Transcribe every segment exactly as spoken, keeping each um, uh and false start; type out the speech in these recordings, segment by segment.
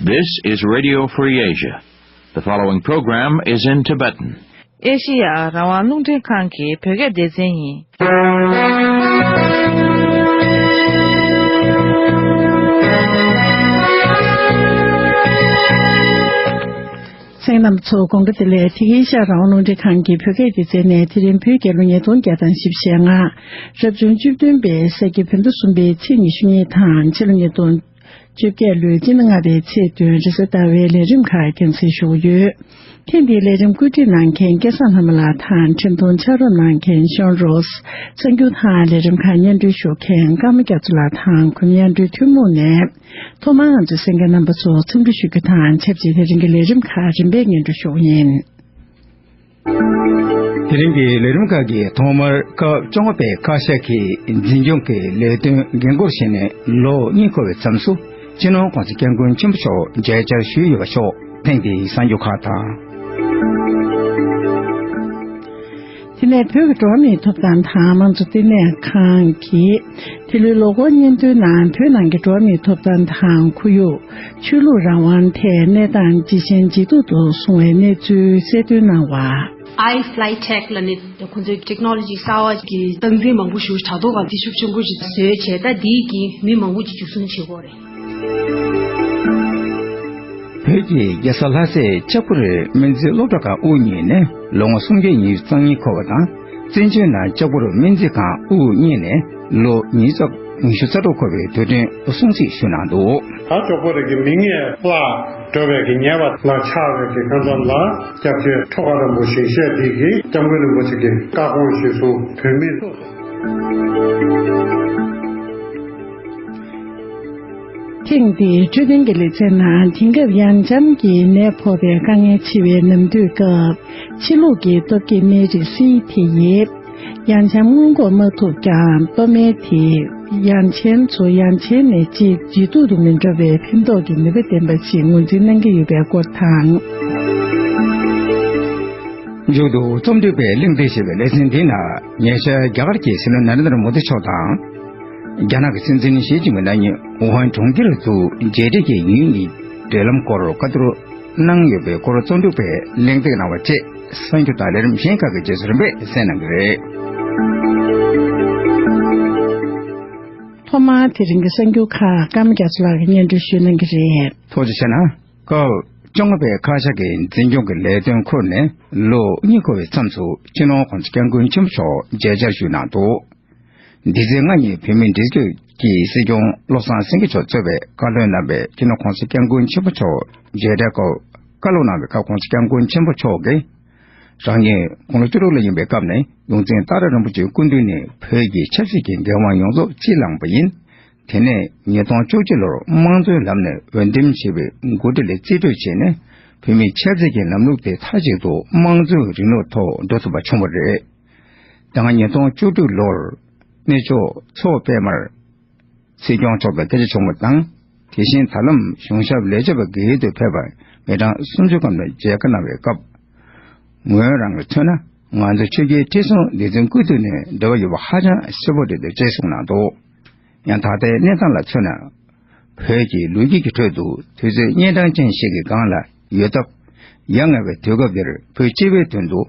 This is Radio Free Asia. The following program is in Tibetan. ཨེ་ཤི་ཡ་རང་དབང་རླུང་འཕྲིན་ཁང་གི་བོད་སྐད་སྡེ་ཚན་ཡིན། གསན་མཁན་རྣམ་པ་ཚོ་དགོང་དག་བདེ་ལེགས། ཨེ་ཤི་ཡ་རང་དབང་རླུང་འཕྲིན་ཁང་གི་བོད་སྐད་སྡེ་ཚན་ནས། དེ་རིང་བོད་རྒྱལ་ལོ་ཉིས་སྟོང་བརྒྱ་དང་བཞི་བཅུ་ཞེ་ལྔ། རབ་བྱུང་བཅུ་བདུན་པའི་ས་གི་བོད་ཟླ་གསུམ་པའི་ཚེས་ཉི་ཤུ་གཉིས་དང་། ཕྱི་ལོ་ཉིས་སྟོང་བཅོ་བརྒྱད་ལོའི་སྤྱི་ཟླ་ལྔ་པའི་ཚེས་བདུན། རེས་གཟའ་ཟླ་བའི་ལས་རིམ་ཁག་རྒྱང་སྲིང་ཞུ་གི་ཡོད། ཐེངས་འདིའི་ལས་རིམ་བཀོད་སྒྲིག་གནང་མཁན་སྐལ་བཟང་ལྷ་མོ་ལགས་དང་། འཕྲིན་གཏོང་ཕྱག་རོགས་གནང་མཁན་ཤོན་རོས། གསར་འགྱུར་དང་ལས་རིམ་ཁག་སྙན་སྒྲོན་ཞུ་མཁན་ཀརྨ་རྒྱ་མཚོ་ལགས་དང་། གུས་མོ་སྙན་སྒྲོན་ཐུན་མོང་ནས། ཐོག་མར་ང་ཚོའི་གསན་མཁན་རྣམ་པ་ཚོར་འཚམས་འདྲི་ཞུ་རྒྱུ་དང་ཆབས་ཅིག་དེ་རིང་གི་ལས་རིམ་ཁག་རིམ་པས་སྙན་སྒྲོན་ཞུ་གི་ཡིན། དེ་རིང་གི་ལས་རིམ་ཁག་གི་ཐོག་མར་སྐབས་བཅོ་ལྔ་པའི་བཀའ་ཤག་གི་འཛིན་སྐྱོང་གི་ལས་དོན་འགན་འཁུར་བཞེས་ནས་ལོ་གཉིས་འཁོར་བའི་མཚམས་སུ། སྤྱི་ནོར་༸གོང་ས་༸སྐྱབས་མགོན་ཆེན་པོ་མཆོག་མཇལ་བཅར་ཞུས་ཡོད་པ་སོགས་ཐེངས་འདིའི་གསར་འགྱུར་ཁག་དང་། དེ་ནས་བོད་ཀྱི་འགྲོ་བ་མིའི་ཐོབ་ཐང་དང་དམངས་གཙོ་བསྟི་གནས་ཁང་གིས། འདི་ལོའི་ལོ་འཁོར་སྙན་ཐོའི་ནང་བོད་ནང་གི་འགྲོ་བ་མིའི་ཐོབ་ཐང་དང་ཁོར་ཡུག་ཆོས་ལུགས་རང་དབང་ཐད་གནས་སྟངས་ཇེ་ཞན་ཇེ་སྡུག་ཏུ་སོང་བའི་གནས་ཚུལ་གསལ་སྟོན་གནང་བ། iFlytek ལ་ནི་ཁོང་ཚོའི་ཊེག་ནོ་ལོ་ཇི་གསར་བ་གི་སྟངས་འཛིན་མང་པོ་ཞིག་དྲ་ཐོག་གམ་དེ་ཤུགས་ཆེན་པོ་ཞིག་བཟོས་བྱས། ད་དེའི་གི་མི་མང་པོ་ཅིག་འཇུ་བཟུང་བྱེད་ཀྱི་ཡོད་རེད། བོད་ཀྱི་རྒྱལ་ས་ལྷ་སའི་ལྕགས་པོ་རི་སྨན་རྩིས་སློབ་གྲྭ་ཁག་དབུ་བརྙེས་ནས་ལོ་ངོ་སུམ་བརྒྱ་ཉི་ཤུ་རྩ་གཉིས་འཁོར་བ་དང་། བཙན་བྱོལ་ནང་ལྕགས་པོ་རི་སྨན་རྩིས་ཁང་དབུ་བརྙེས་ནས་ལོ་ཉི་ཤུ་རྩ་ཉི་ཤུ་རྩ་དྲུག་འཁོར་བའི་དུས་དྲན་སྲུང་བརྩི་ཞུས་གནང་འདུག། ད་ལྕགས་པོ་རི་གི་མིང་ཡང་བརླག་འགྲོ་བའི་གི་ཉེས་པ་ལ་ཆགས་པའི་གི་ཁ་མཚམས་ལ་སྐྱབས་རྗེ་ཁྲོ་དགའ་རིན་པོ་ཆེ་ཞེས་དེ་གི་སྐྱབས་མགོན་རིན་པོ་ཆེ་གི་བཀའ་དགོངས་གཞིར་བཟུང་བོད་མི། ཐེངས་འདིའི་འཕྲོད་བསྟེན་གྱི་ལེ་ཚན་ནང་། དེང་སྐབས་ཡང་འཁྱམ་གྱི་ནད་ཕོག་པའི་དཀའ་ངལ་ཆེ་བའི་ནམ་དུས་སྐབས། ཕྱི་ལུགས་ཀྱི་སྟོབས་སྐྱེད་སྨན་རིགས་སི་ཐི་ཡིས་ཡང་འཁྱམ་སྔོན་འགོག་མ་ཐུབ་ཀྱང་། སྟོབས་སྨན་དེས་ཡང་འཁྱམ་ཚོ་ཡང་འཁྱམ་ནས་ཅིག་ཇེ་སྡུག་ཏུ་མི་འགྲོ་བའི་ཕན་ཐོགས་ཀྱི་ནུས་པ་ལྡན་པ་ཞིག་ངོས་འཛིན་གནང་གི་ཡོད་པའི་སྐོར་དང་། མཇུག་ཏུ་རྩོམ་སྒྲིག་པས་གླེང་སྟེགས་ཞེས་པའི་ལེ་ཚན་འདི་ནང་། ཉེ་ཆར་རྒྱ་གར་གྱི་སྲིད་བློན་ནཱ་རེན་དྲ་མོ་དི་མཆོག་དང་། རྒྱ་ནག་གི་སྲིད་འཛིན་ཞི་ཅིན་ཕིང་ནས་ཝུ་ཧན་གྲོང་ཁྱེར་དུ་མཇལ་འཕྲད་ཀྱི་ཡུན་རིང་འབྲེལ་ལམ་སྐོར་བཀའ་བསྡུར་གནང་ཡོད་པའི་སྐོར་རྩོམ་སྒྲིག་པས་གླེང་སྟེགས་གནང་བ་བཅས། གསར་འགྱུར་དང་ལས་རིམ་གཞན་ཁག་གི་རྗེས་སུ་རིམ་པས་གསན་གནང་གི་རེད། ཐོག་མར་དེ་རིང་གི་གསར་འགྱུར་ཁག་ཀརྨ་རྒྱ་མཚོ་ལགས་ཀྱིས་སྙན་སྒྲོན་ཞུ་གནང་གི་རེད། ཐུགས་རྗེ་ཆེ་གནང་། སྐབས་བཅོ་ལྔ་པའི་བཀའ་ཤག་གི་འཛིན་སྐྱོང་གི་ལས་དོན་ཁུར་ནས་ལོ་གཉིས་འཁོར་བའི་མཚམས་སུ་སྤྱི་ནོར་༸གོང་ས་༸སྐྱབས་མགོན་ཆེན་པོ་མཆོག་མཇལ་བཅར་ཞུས་གནང་འདུག། འདི་ཚེས་ལྔ་ཉིན་བོད་མིའི་སྒྲིག་འཛུགས་ཀྱི་སྲིད་སྐྱོང་བློ་བཟང་སེང་གེ་མཆོག་གཙོས་པའི་བཀའ་བློན་རྣམ་པས་སྤྱི་ནོར་༸གོང་ས་༸སྐྱབས་མགོན་ཆེན་པོ་མཆོག་མཇལ་འཕྲད་སྐོར་བཀའ་སློབ་གནང་བའི་སྐབས། ༸གོང་ས་༸སྐྱབས་མགོན་ཆེན་པོ་མཆོག་གིས། རང་ཉིད་དགུང་ལོ་བཅུ་དྲུག་ལ་ཡིན་པའི་སྐབས་ནས་ཡོངས་འཛིན་ཏཱ་རེ་རིན་པོ་ཆེའི་སྐུ་མདུན་ནས་བོད་ཀྱི་ཆབ་སྲིད་ཀྱི་འགན་དབང་ཡོངས་རྫོགས་ཕྱིར་བླངས་པ་ཡིན། དེ་ནས་ཉིས་སྟོང་བཅུ་གཅིག་ལོར་དམངས་གཙོའི་ལམ་ནས་འོས་འདེམས་བྱས་པའི་འགོ་ཁྲིད་ལ་རྩིས་སྤྲོད་བྱས་ནས། བོད་མིའི་ཆབ་སྲིད་ཀྱི་ལམ་ལུགས་དེ་མཐའ་གཅིག་ཏུ་དམངས་གཙོའི་རིང་ལུགས་ཐོག་འགྲོ་ཐུབ་པ་བྱུང་བ་རེད། དེ་སྔ་ཉིས་སྟོང་བཅུ་དྲུག་ལོར་གནས་མཆོག་མཚོ་པདྨར་སྲིད་སྐྱོང་མཆོག་དང་སྐད་ཆ་བྱུང་བ་དང་། དེ་བཞིན་ད་ལམ་གཞུང་ཞབས་ལས་བྱེད་པ་སྒེར་དུ་ཕེབས་པར་མི་གྲངས་སུམ་ཅུ་ཙམ་ལ་མཇལ་ཁ་གནང་བའི་སྐབས། ངོས་རང་ལ་མཚོན་ན། ང་ཚོ་ཆོས་བརྒྱུད་ཁྲི་སྲོང་ལྡེ་བཙན་སྐུ་དུས་ནས་འབྲེལ་བ་ཡོད་པ་ཧ་ཅང་གསལ་པོ་རེད་འདུག་ཅེས་གསུངས་གནང་འདུག། ཡང་ད་ལྟའི་གནས་སྟངས་ལ་མཚོན་ན། བོད་ཀྱི་ལོ་རྒྱུས་ཀྱི་ཁྲོད་དུ་དུས་ཚོད་གཉན་འཕྲང་ཅན་ཞིག་གི་སྒང་ལ་ཡོད་སྟབས། ཡ་ང་བའི་དུས་སྐབས་འདིར་བོད་སྤྱི་པའི་དོན་དུ་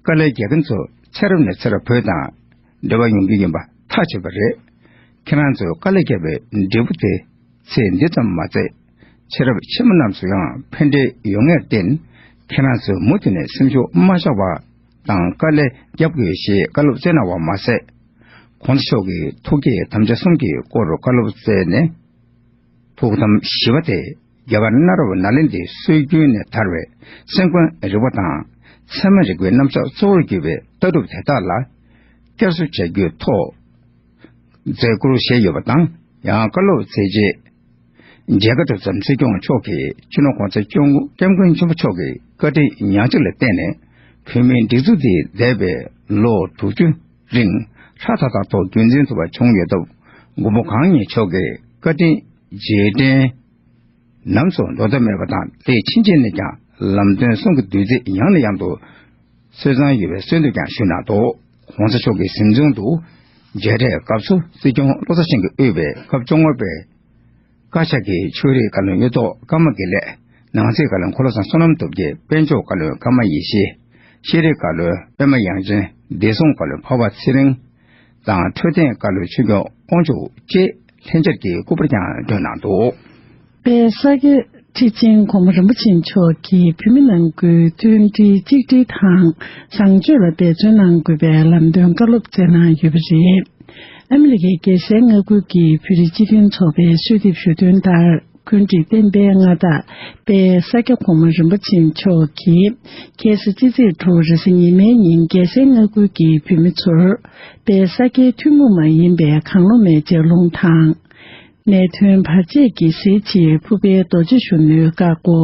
དཀའ་ལས་རྒྱག་མཁན་ཚོ་ཚེ་རབས་ནས་ཚེ་རབས་བོད་དང་འབྲེལ་བ་ཡོང་རྒྱུ་ཡིན་པ་ཐག་ཆོད་པ་རེད། ཁྱེད་རང་ཚོས་དཀའ་ལས་བརྒྱབ་པའི་འབྲས་བུ་དེ་ཚེ་འདི་ཙམ་མ་ཚད། ཕྱི་རབས་ཕྱི་མ་རྣམས་སུ་ཡང་ཕན་འབྲས་ཡོང་ངེས་བརྟེན། ཁྱེད་རང་ཚོས་མུ་མཐུད་ནས་སེམས་ཤུགས་མ་ཆག་པ་དང་དཀའ་ལས་རྒྱབ་དགོས་ཞེས་བཀའ་སློབ་སྩལ་གནང་བ་མ་ཟད། ༸གོང་ས་མཆོག་གི་ཐུགས་བསྐྱེད་དམ་བཅའ་གསུམ་གྱི་སྐོར་བཀའ་སློབ་སྩལ་ནས། ཐུགས་དམ་བཞི་པ་དེ་རྒྱ་གར་གནའ་རབས་ནཱ་ལེནྡྲའི་སྲོལ་རྒྱུན་ནས་དར་བའི་སེམས་ཁམས་རིག་པ་དང་ཚད་མ་རིག་པའི་རྣམ་གཞག་གཙོ་བོར་གྱུར་པའི་ལྟ་གྲུབ་དེ་དག་ལ་བསྐྱར་གསོ་བྱ་རྒྱུའི་ཐོག་མཛད་ཁུར་བཞེས་ཡོད་པ་དང་། ཡང་བཀའ་སློབ་སྩལ་རྗེས། མཇལ་ཁ་གྲུབ་མཚམས་སྲིད་སྐྱོང་མཆོག་གིས་སྤྱི་ནོར་༸གོང་ས་༸སྐྱབས་མགོན་ཆེན་པོ་མཆོག་གི་བཀའ་དྲིན་ཉག་གཅིག་ལ་བརྟེན་ནས། བོད་མིའི་སྒྲིག་འཛུགས་འདི་འདས་པའི་ལོ་དྲུག་ཅུ་རིང་ཧྲ་ཐག་ཐག་ཐོག་རྒྱུན་འཛིན་ཐུབ་པ་བྱུང་ཡོད་སྟབས། མགོན་པོ་གང་ཉིད་མཆོག་གི་བཀའ་དྲིན་རྗེས་དྲན་ནམ་སུ་འགྲོ་ཐབས་མེད་པ་དང་། སླད་ཕྱིན་ཆད་ནས་ཀྱང་ལམ་སྟོན་གསུམ་གྱི་བདུད་རྩི་ཡང་ནས་ཡང་དུ་གསོལ་བསམ་ཡོད་པའི་གསོལ་འདེབས་ཀྱང་ཞུས་གནང་འདུག། ༸གོང་ས་མཆོག་གི་གཟིམ་ཆུང་དུ་མཇལ་འཕྲད་སྐབས་སུ། སྲིད་སྐྱོང་བློ་བཟང་སེང་གེས་དབུས་པའི་སྐབས་བཅོ་ལྔ་པའི་ བཀའ་ཤག་གི་ཆོས་རིག་བཀའ་བློན་གཡུ་ཐོག་ཀརྨ་དགེ་ལེགས། ནང་སྲིད་བཀའ་བློན་འཁོར་ལོ་བཟང་བསོད་ནམས་སྟོབས་རྒྱས། དཔལ་འབྱོར་བཀའ་བློན་ཀརྨ་ཡེ་ཤེས། ཤེས་རིག་བཀའ་བློན་པད་མ་དབྱངས་ཅན། བདེ་སྲུང་བཀའ་བློན་འཕགས་པ་ཚེ་རིང་། དང་འཕྲོད་བསྟེན་བཀའ་བློན་ཆོས་སྐྱོང་དབང་ཕྱུག་བཅས་ལྷན་རྒྱས་ཀྱི་སྐུ་པར་ཀྱང་བསྒྲོན་གནང་འདུག། པའི་ས་སྐྱ་ཁྲི་ཆེན་གོང་མ་རིན་པོ་ཆེ་མཆོག་གིས་བོད་མི་ནང་ཁུལ་མཐུན་སྒྲིལ་གཅིག་སྒྲིལ་དང་བཟང་སྤྱོད་ལ་འབད་བརྩོན་གནང་དགོས་པའི་ལམ་སྟོན་བཀའ་སློབ་སྩལ་གནང་ཡོད་པ་རེད། ཨ་མི་རི་ཀའི་རྒྱལ་སའི་མངའ་ཁུལ་གྱི་བོད་རིགས་སྤྱི་མཐུན་ཚོགས་པའི་གསོལ་འདེབས་ཞུ་དོན་ལྟར། ཀུན་རིག་བསྟན་པའི་མངའ་བདག་པའི་ས་སྐྱ་གོང་མ་རིན་པོ་ཆེ་མཆོག་གིས་ཁ་སང་ཕྱི་ཚེས་དྲུག་རེས་གཟའ་ཉི་མའི་ཉིན་རྒྱལ་སའི་མངའ་ཁུལ་གྱི་བོད་མི་ཚོར་པའི་ས་སྐྱའི་ཐུན་མོང་མ་ཡིན་པའི་གང་བློ་མའི་ལྗགས་ལུང་དང་། ནད་ཐོན་བར་ཆད་ཀྱི་གཟི་བརྗིད་ཕུར་པའི་རྡོ་རྗེ་གཞོན་ནུའི་བཀའ་བསྒོ་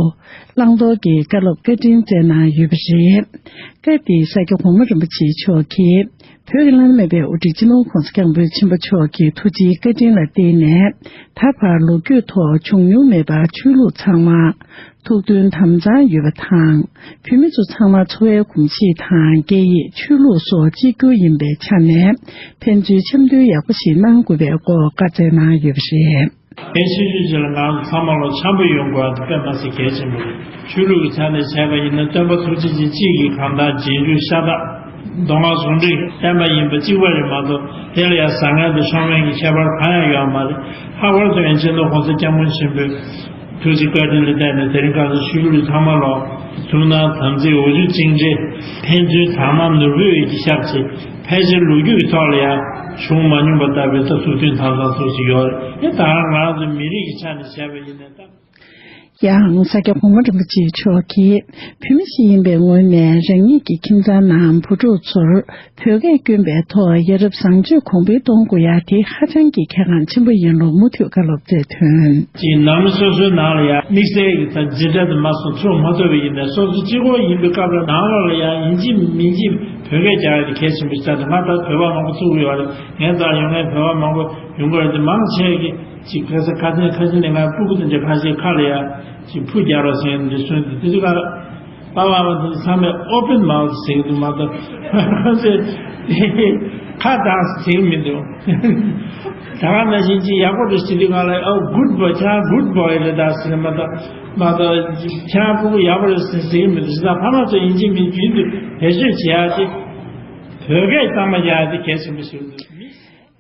བླང་དོར་གྱི་བཀའ་སློབ་བཀའ་དྲིན་སྩལ་གནང་ཡོད་པ་རེད། སྐབས་དེའི་ས་སྐྱ་གོང་མ་རིན་པོ་ཆེ་མཆོག་གིས། བོད་ཀྱི་བླ་ན་མེད་པའི་དབུ་ཁྲིད་སྤྱི་ནོར་༸གོང་ས་༸སྐྱབས་མགོན་ཆེན་པོ་མཆོག་གི་ཐུགས་རྗེའི་བཀའ་དྲིན་ལ་བརྟེན་ནས། ད་བར་ལོ་རྒྱུས་ཐོག་བྱུང་མྱོང་མེད་པར་ཆོས་ལུགས་ཚང་མ་ཐུགས་མཐུན་དམ་གཙང་ཡོད་པ་དང་། བོད་མི་ཚོ་ཚང་མ་འཚོ་བའི་གོམས་གཤིས་དང་སྐད་ཡིག་ཆོས་ལུགས་སོགས་གཅིག་གྱུར་ཡིན་པའི་ཆ་ནས། ཕན་ཚུན་འཆམ་མཐུན་ཡག་པོ་ཞིག་གནང་དགོས་པའི་སྐོར་བཀའ་སྩལ་གནང་ཡོད་པ་རེད། གལ་ཆེ་ཤོས་ཅིག་ལ་ང་ཚོ་ཚང་མ་ལ་འཆམ་པོ་ཡོང་དགོས་པ་དེ་དཔེ་མ་སྲིད་གལ་ཆེན་པོ་རེད། ཆོས་ལུགས་ཀྱི་ཆ་ནས་བྱས་པ་ཡིན་ན། སྟོན་པ་ཐུགས་རྗེ་ཅན་གཅིག་གི་གང་ལྟར་རྗེས་འཇུག་ཤ་སྟག་མདོ་སྔགས་ཟུང་འབྲེལ་བསྟན་པ་ཡིན་པ་གཅིག་པ་རེད་མ་གཏོགས། དེ་ལ་ཡང་བཟང་ངན་དང་ཕྱོགས་ངན་གྱི་ཁྱད་པར་གང་ཡང་ཡོད་མ་རེད། ལྷག་པར་དུ་ཡང་སྤྱི་ནོར་༸གོང་ས་༸སྐྱབས་མགོན་ཆེན་པོའི་ཐུགས་རྗེ་བཀའ་དྲིན་ལ་བརྟེན་ནས། དེ་རིང་ཁ་སང་ཆོས་ལུགས་ཚང་མ་ལ་ཐུགས་སྣང་དམ་ཚིག་འོ་བརྒྱལ་གཅིག་སྒྲིལ། ཕན་ཚུན་དག་སྣང་ནོར་བུ་འོད་ཀྱི་ཞབས་ཕྱི། ཕལ་ཆེར་ལོ་རྒྱུས་ཀྱི་ཐོག་ལ་ཡང་བྱུང་མ་མྱོང་པ་ལྟ་བུའི་ད་ཐུགས་མཐུན་དམ་གཙང་ཚུལ་ཞིག་ཡོད་རེད། དེ་ད་ང་རང་ཚོ་མི་རིགས་ཀྱི་ཆ་ནས་བྱས་པ་ཡིན་ན་ད། ཡང་ས་སྐྱ་གོང་མ་རིན་པོ་ཆེ་མཆོག་གིས། བོད་མི་ཞིག་ཡིན་པའི་ངོས་ནས་རང་ཉིད་ཀྱི་ཁྱིམ་ཚང་ནང་བུ་ཕྲུག་ཚོར་བོད་སྐད་བསྐྱོན་པའི་ཐོག་ཡ་རབས་བཟང་སྤྱོད་གོང་འཕེལ་གཏོང་དགོས་ཡ་དེ་ཧ་ཅང་གི་གལ་འགངས་ཆེན་པོ་ཡིན་ལུགས་མུ་མཐུད་བཀའ་སློབ་སྩལ་དོན། ཅིག་ནང་མི་སོ་སོའི་ནང་ལ་ཡང་དམིགས་བསལ་གྱི་ད་འཛིན་གྲྭ་དུ་མ་སོང་ཚུགས་མ་ཐུབ་པ་ཡིན་པས། སོ་སོ་གཅིག་པོ་ཡིན་པའི་སྐབས་ལ་ནང་ལོགས་ལ་ཡང་ཡིན་གཅིག་མིན་གཅིག་བོད་སྐད་རྒྱག་ཡ་དེ་གལ་ཆེན་པོ་ཞིག་ཆགས་འདུག་ང་ད་བོད་པ་མང་པོ་ཚུགས་ཡོད་རེད། ངའི་རྩར་ཡོང་མཁན་བོད་པ་མང་པོ་ཡོང་གི་རེད་དེ། མང་ཆེ་གི་ཅིག་ཁ་ས་ཁ་སང་ཁ་སང་ནས་ང་སྤུ་གུ་དེ་འདྲ་ཁ་ཤས་ཁ་ལ་ཡ་ཅིག་ཕུ་རྒྱག་རོགས་ཟེར་ཡ་འདི་གསུངས་ཏེ། དེ་དུས་ཀ་པ་ཕ་མ་དེ་ཚང་མས་ཨོ་པན་མའོ་ཐི་ཟེར་གི་འདུག་མ་གཏོགས་ཁོ་ཚོས་ཁ་གདངས་ཟེར་གི་མི་འདུག་ད་ག་ནང་བཞིན་ཅིག་ཡག་པོ་རེད་ཟེར་དུས་ང་ལ། ཨོ་གུཌ་བོའི། ཁྱེད་རང་གུཌ་བོའི་རེད་ད་ཟེར། མ་གཏོགས་མ་གཏོགས་ཁྱེད་རང་སྤུ་གུ་ཡག་པོ་རེད་ཟེར་ཟེར་གི་མི་འདུག་ཟེར། ད་ཕ་མ་ཚོ་ཡིན་གཅིག་མིན་རྒྱུན་དུ་བེད་སྤྱོད་བྱེད་ཡ་དེ། བོད་སྐད་གཙང་མ་རྒྱག་ཡ་དེ་གལ་ཆེན་པོ་ཞིག་འདུག་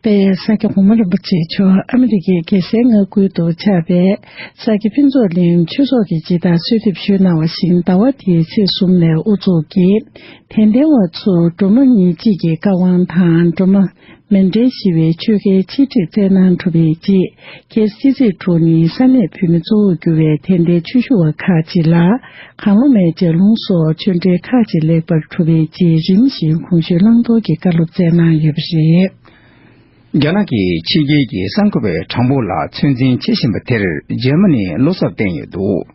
པས་ས་སྐྱ་གོང་མ་རིན་པོ་ཆེ་མཆོག་ཨ་མི་རི་ཀའི་རྒྱལ་སའི་མངའ་ཁུལ་དུ་ཆགས་པའི་ས་སྐྱ་ཕུན་ཚོགས་གླིང་ཆོས་ཚོགས་ཀྱི་སྤྱི་བཏང་གསོལ་འདེབས་ཞུས་གནང་བ་བཞིན། ཟླ་བ་འདིའི་ཚེས་གསུམ་ནས་དབུ་འཛུགས་ཀྱིས་དད་ལྡན་བ་ཚོར་སྒྲོལ་མ་ཉེར་གཅིག་གི་བཀའ་དབང་དང་། སྒྲོལ་མ་མཎྜལ་ཞེས་པའི་ཆོ་གའི་འཆད་ཁྲིད་སྩལ་གནང་གྲུབ་པའི་རྗེས། ཁ་སང་ཕྱི་ཚེས་དྲུག་ཉིན་ས་གནས་བོད་མི་གཙོ་བོར་གྱུར་བའི་དད་ལྡན་ཆོས་ཞུ་བ་ཁག་ཅིག་ལ་གང་བློ་མའི་ལྗགས་ལུང་སོགས་ཆོས་འབྲེལ་ཁག་ཅིག་ལེགས་པར་གྲུབ་པའི་རྗེས། རིམ་བཞིན་གོང་ཞུས་བླང་དོར་གྱི་བཀའ་སློབ་སྩལ་གནང་ཡོད་པ་རེད། རྒྱ་ནག་གིས་ཕྱི་རྒྱལ་གྱི་གསར་འགོད་པའི་གྲངས་འབོར་ལ་ཚོད་འཛིན་བྱེད་བཞིན་པ་དེར་འཇར་མ་ནིས་བློ་འཚབ་བསྟན་ཡོད་འདུག།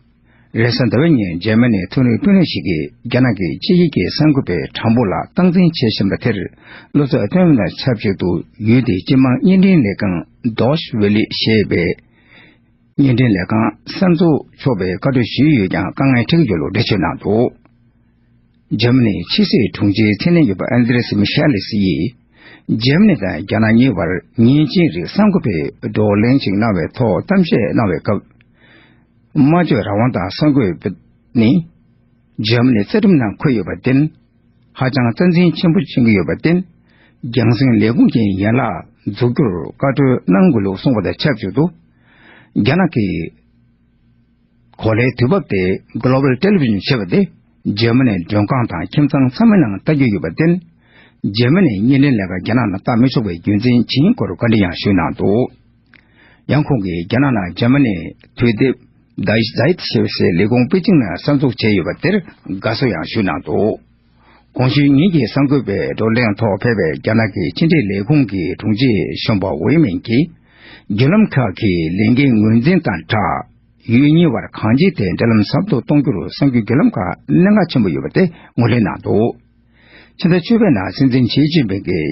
རེས་གཟའ་ཟླ་བའི་ཉིན་འཇར་མ་ནིའི་མཐོ་རིམ་དཔོན་རིགས་ཤིག་གིས་རྒྱ་ནག་གིས་ཕྱི་རྒྱལ་གྱི་གསར་འགོད་པའི་གྲངས་འབོར་ལ་སྟངས་འཛིན་བྱེད་བཞིན་པ་དེར་བློ་འཚབ་བསྟན་པ་དང་ཆབས་ཅིག་ཏུ། ཡུལ་དེའི་སྤྱི་དམངས་བརྙན་འཕྲིན་ལས་ཁང་Deutsche Welle ཞེས་པའི་བརྙན་འཕྲིན་ལས་ཁང་གསར་འཛུགས་ཆོག་པའི་བཀའ་འཁྲོལ་ཞུས་ཡོད་ཀྱང་། དཀའ་ངལ་འཕྲད་ཀྱི་ཡོད་ལུགས་འགྲེལ་བརྗོད་གནང་འདུག། འཇར་མ་ནིའི་ཕྱི་སྲིད་དྲུང་ཆེའི་མཚན་གནས་ཡོད་པ་ཨན་དྲེ་སི་མི་ཤེ་ལིས་ཡིས། འཇར་མ་ནི་དང་རྒྱ་ནག་གཉིས་བར་ཉིན་གཅིག་རིང་གསར་འགོད་པའི་བགྲོ་གླེང་ཞིག་གནང་བའི་ཐོག་གཏམ་བཤད་གནང་བའི་སྐབས། སྨྲ་བརྗོད་རང་དབང་དང་གསར་འགོད་པ་ནི་འཇར་མ་ནིའི་རྩ་ཁྲིམས་ནང་འཁོད་ཡོད་པར་བརྟེན། ཧ་ཅང་རྩ་འཛིན་ཆེན་པོ་བྱེད་ཀྱི་ཡོད་པར་བརྟེན། རྒྱང་སྲིང་ལས་ཁུངས་ཀྱི་ཡན་ལག་འཛུགས་རྒྱུར་བཀའ་འཁྲོལ་གནང་དགོས་ལུགས་གསུངས་པ་དང་ཆབས་ཅིག་ཏུ། རྒྱ་ནག་གིས་གོ་ལའི་དུས་བབ་དེ་Global Television ཞེས་པ་དེ་འཇར་མ་ནིའི་མགྲོན་ཁང་དང་ཁྱིམ་ཚང་ཚང་མའི་ནང་ལྟ་རྒྱུ་ཡོད་པར་བརྟེན། འཇར་མ་ནིའི་བརྙན་འཕྲིན་ལས་ཀ་རྒྱ་ནག་ནང་བཏང་མི་ཆོག་པའི་རྒྱུ་མཚན་ཇི་ཡིན་སྐོར་བཀའ་འདྲི་ཡང་ཞུས་གནང་འདུག། ཡང་ཁོང་གིས་རྒྱ་ནག་ནང་འཇར་མ་ནིའི་དུས་དེབ་Die Zeit ཞེས་པའི་ལས་ཁུངས་པེ་ཅིང་ནང་གསར་འཛུགས་བྱས་ཡོད་པ་དེར་དགའ་བསུ་ཡང་ཞུས་གནང་འདུག། གོང་ཞུས་ཉིན་གྱི་གསར་འགོད་པའི་བགྲོ་གླེང་ཐོག་ཕེབས་པའི་རྒྱ་ནག་གི་ཕྱི་འབྲེལ་ལས་ཁུངས་ཀྱི་དྲུང་ཆེ་གཞོན་པ་ཝེ་མིན་གྱིས། བརྒྱུད་ལམ་ཁག་གི་ལས་འགན་ངོས་འཛིན་དང་སྦྲགས། ཡུལ་གཉིས་བར་གང་ཅིའི་ཐད་འབྲེལ་ལམ་ཟབ་ཏུ་གཏོང་རྒྱུར་གསར་འགྱུར་བརྒྱུད་ལམ་ཁག་གནད་འགག་ཆེན་པོ་ཡོད་པ་དེ་ངོས་ལེན་གནང་འདུག། ཕྱི་ཟླ་བཅུ་པའི་ནང་སྲིད་འཛིན་ཞི་ཅིན་ཕིང་གིས་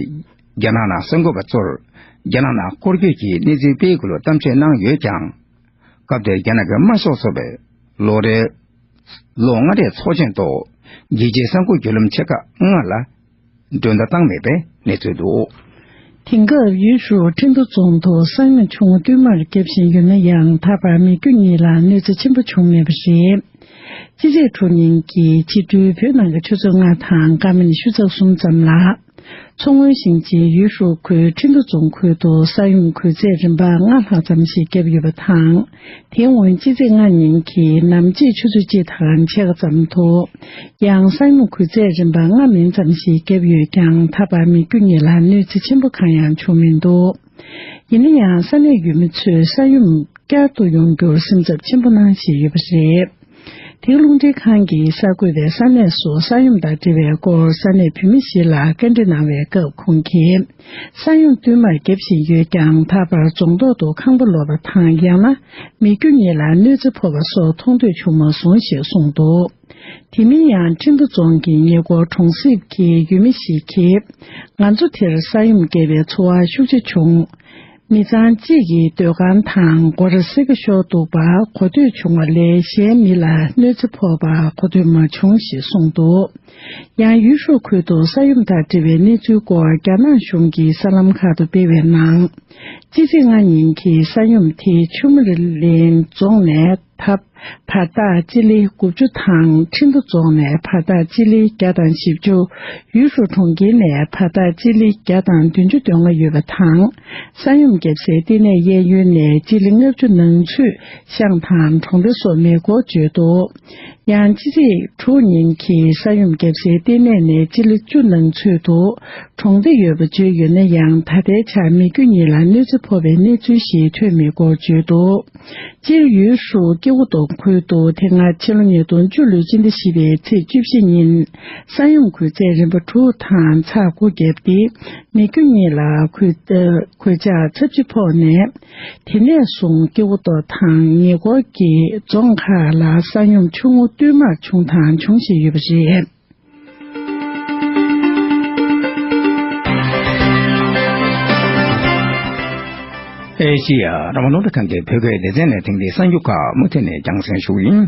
རྒྱ་ནག་ནང་གསར་འགོད་པ་ཚོར་རྒྱ་ནག་ནང་སྐོར་སྐྱོད་ཀྱི་གནས་ཚུལ་སྤེལ་དགོས་ལུགས་གཏམ་བཤད་གནང་ཡོད་ཀྱང་། སྐབས་དེར་རྒྱ་ནག་གི་དམར་ཤོག་ཚོགས་པའི་ལོ་རེའི་ལོ་ལྔ་རེའི་ཚོགས་ཆེན་ཐོག་རྒྱལ་སྤྱིའི་གསར་འགོད་བརྒྱུད་ལམ་ཆེ་ཁག་ལྔ་ལ་མགྲོན་བརྡ་བཏང་མེད་པའི་གནས་ཚུལ་འདུག། དེང་སྐབས་ཡུས་ཧྲུའུ་ཁྲིན་ཏུའུ་རྫོང་དུ་ས་ཡོམ་ཆུང་ངུ་བསྟུད་མར་བརྒྱབ་བཞིན་ཡོད་ན་ཡང་། ད་བར་མི་རྒྱུ་གཉིས་ལ་གནོད་འཚེ་ཆེན་པོ་བྱུང་མེད་པ་རེད། སྤྱི་ཚེས་དྲུག་ཉིན་གྱི་ཕྱི་དྲོའི་བོད་ནང་གི་ཆུ་ཚོད་ལྔ་དང་སྐར་མ་ཉི་ཤུ་རྩ་གསུམ་ཙམ་ལ། མཚོ་སྔོན་ཞིང་ཆེན་ཡུས་ཧྲུའུ་ཁུལ་ཁྲིན་ཏུའུ་རྫོང་ཁུལ་དུ་ས་ཡོམ་གུད་ཚད་རིམ་པ་ལྔ་ལྷག་ཙམ་ཞིག་བརྒྱབ་ཡོད་པ་དང་། དེ་སྔོན་སྤྱི་ཚེས་ལྔ་ཉིན་གྱི་ནམ་ཕྱེད་ཆུ་ཚོད་གཅིག་དང་ཕྱེད་ཀ་ཙམ་དུ་ཡང་ས་ཡོམ་གུད་ཚད་རིམ་པ་ལྔ་མིན་ཙམ་ཞིག་བརྒྱབ་ཡོད་ཀྱང་། ད་བར་མི་རྒྱུ་གཉིས་ལ་གནོད་འཚེ་ཆེན་པོ་གང་ཡང་བྱུང་མི་འདུག་ཡིན་ན་ཡང་ས་གནས་ཡུལ་མི་ཚོས་ས་ཡོམ་བསྐྱར་དུ་ཡོང་རྒྱུར་སེམས་འཚབ་ཆེན་པོ་གནང་བཞིན་ཡོད་པ་རེད། དེ་རླུང་འཕྲིན་ཁང་གིས་གསར་འགོད་པའི་ས་གནས་སུ་ས་ཡོམ་དང་འབྲེལ་བའི་སྐོར་ས་གནས་བོད་མི་ཞིག་ལ་བཀའ་འདྲི་གནང་བའི་སྐབས་ཁོང་གིས། ས་ཡོམ་བསྟུད་མར་བརྒྱབ་བཞིན་ཡོད་ཀྱང་། ད་བར་རྫོང་ཐོག་ཏུ་ཁང་པ་ལོག་པ་དང་། ཡང་ན་མི་རྒྱུ་གཉིས་ལ་གནོད་འཚེ་ཕོག་པ་སོགས་མཐོང་ཐོས་བྱུང་མ་སོང་ཞེས་གསུངས་འདུག་དེ་མིན་ཡང་ཁྲིན་ཏུའུ་རྫོང་གི་ཉེ་འཁོར་གྲོང་གསེབ་ཀྱི་ཡུལ་མི་ཞིག་གིས། ང་ཚོ་དེར་ས་ཡོམ་བརྒྱབ་པའི་ཚོར་བ་ཤུགས་ཆེ་བྱུང་། མི་ཚང་གཅིག་གི་སྡོད་ཁང་དང་སྒོ་ར་སེར་ཀ་ཤོར་འདུག་པ་གོ་ཐོས་བྱུང་བ་ལས། གཞན་མི་ལ་གནོད་འཚེ་ཕོག་པ་གོ་ཐོས་མ་བྱུང་ཞེས་གསུངས་འདུག་ཡང་ཡུས་ཧྲུའུ་ཁུལ་དུ་ས་ཡོམ་དང་འབྲེལ་བའི་གནས་ཚུལ་སྐོར་རྒྱ་ནག་གཞུང་གི་གསར་ལམ་ཁག་ཏུ་སྤེལ་བའི་ནང་། སྤྱི་ཚེས་ལྔ་ཉིན་གྱི་ས་ཡོམ་དེ་ཆུ་མུ་ལེན་རྫོང་ནས་ཐབ་བར་ཐག་སྤྱི་ལེ་དགུ་བཅུ་དང་། ཁྲིན་ཏུའུ་རྫོང་ནས་བར་ཐག་སྤྱི་ལེ་བརྒྱ་དང་བཞི་བཅུ། ཡུས་ཧྲུའུ་གྲོང་ཁྱེར་ནས་བར་ཐག་སྤྱི་ལེ་བརྒྱ་དང་བདུན་ཅུ་དོན་ལྔ་ཡོད་པ་དང་། ས་ཡོམ་བརྒྱབ་སའི་ལྟེ་གནས་གཡས་གཡོན་ནས་སྤྱི་ལེ་ལྔ་བཅུ་ནང་ཚུད་ཤང་དང་གྲོང་སྡེ་སོགས་མེད་སྐོར་བརྗོད་འདུག་ཡང་སྤྱི་ཚེས་དྲུག་ཉིན་གྱི་ས་ཡོམ་བརྒྱབ་སའི་ལྟེ་གནས་ནས་སྤྱི་ལེ་བཅུ་ནང་ཚུད་དུ་གྲོང་སྡེ་ཡོད་པ་བརྗོད་ཡོད་ན་ཡང་། ད་ལྟའི་ཆར་མི་རྒྱུ་གཉིས་ལ་གནོད་འཚེ་ཕོག་པའི་གནས་ཚུལ་ཞིག་ཐོན་མེད་སྐོར་བརྗོད་འདུག་སྤྱིར་ཡུས་ཧྲུའུ་ཀེའུ་ཏོ་ཁུལ་དུ་དེ་སྔ་ཕྱི་ལོ་ཉིས་སྟོང་བཅུ་ལོའི་སྤྱི་ཟླ་བཞི་པའི་ཚེས་བཅུ་བཞི་ཉིན་ས་ཡོམ་གུད་ཚད་རིམ་པ་དྲུག་དང་ཚེག་དགུ་བརྒྱབ་སྟེ། མི་རྒྱུ་གཉིས་ལ་གོད་གོད་ཆག་ཚབས་ཆེ་ཕོག་ནས། དེ་ནས་བཟུང་ཀེའུ་ཏོ་དང་ཉེ་འཁོར་གྱི་རྫོང་ཁག་ལ་ས་ཡོམ་ཆུང་ངུ་བསྟུད་མར་བྱུང་དང་འབྱུང་བཞིན་ཡོད་པ་རེད། ཨེ་ཤི་ཡ་རང་དབང་རླུང་འཕྲིན་ཁང་གི་བོད་སྐད་སྡེ་ཚན་ནས་ཐེངས་འདིའི་གསར་འགྱུར་ཁག་མུ་མཐུད་ནས་རྒྱང་སྲིང་ཞུ་གི་ཡིན།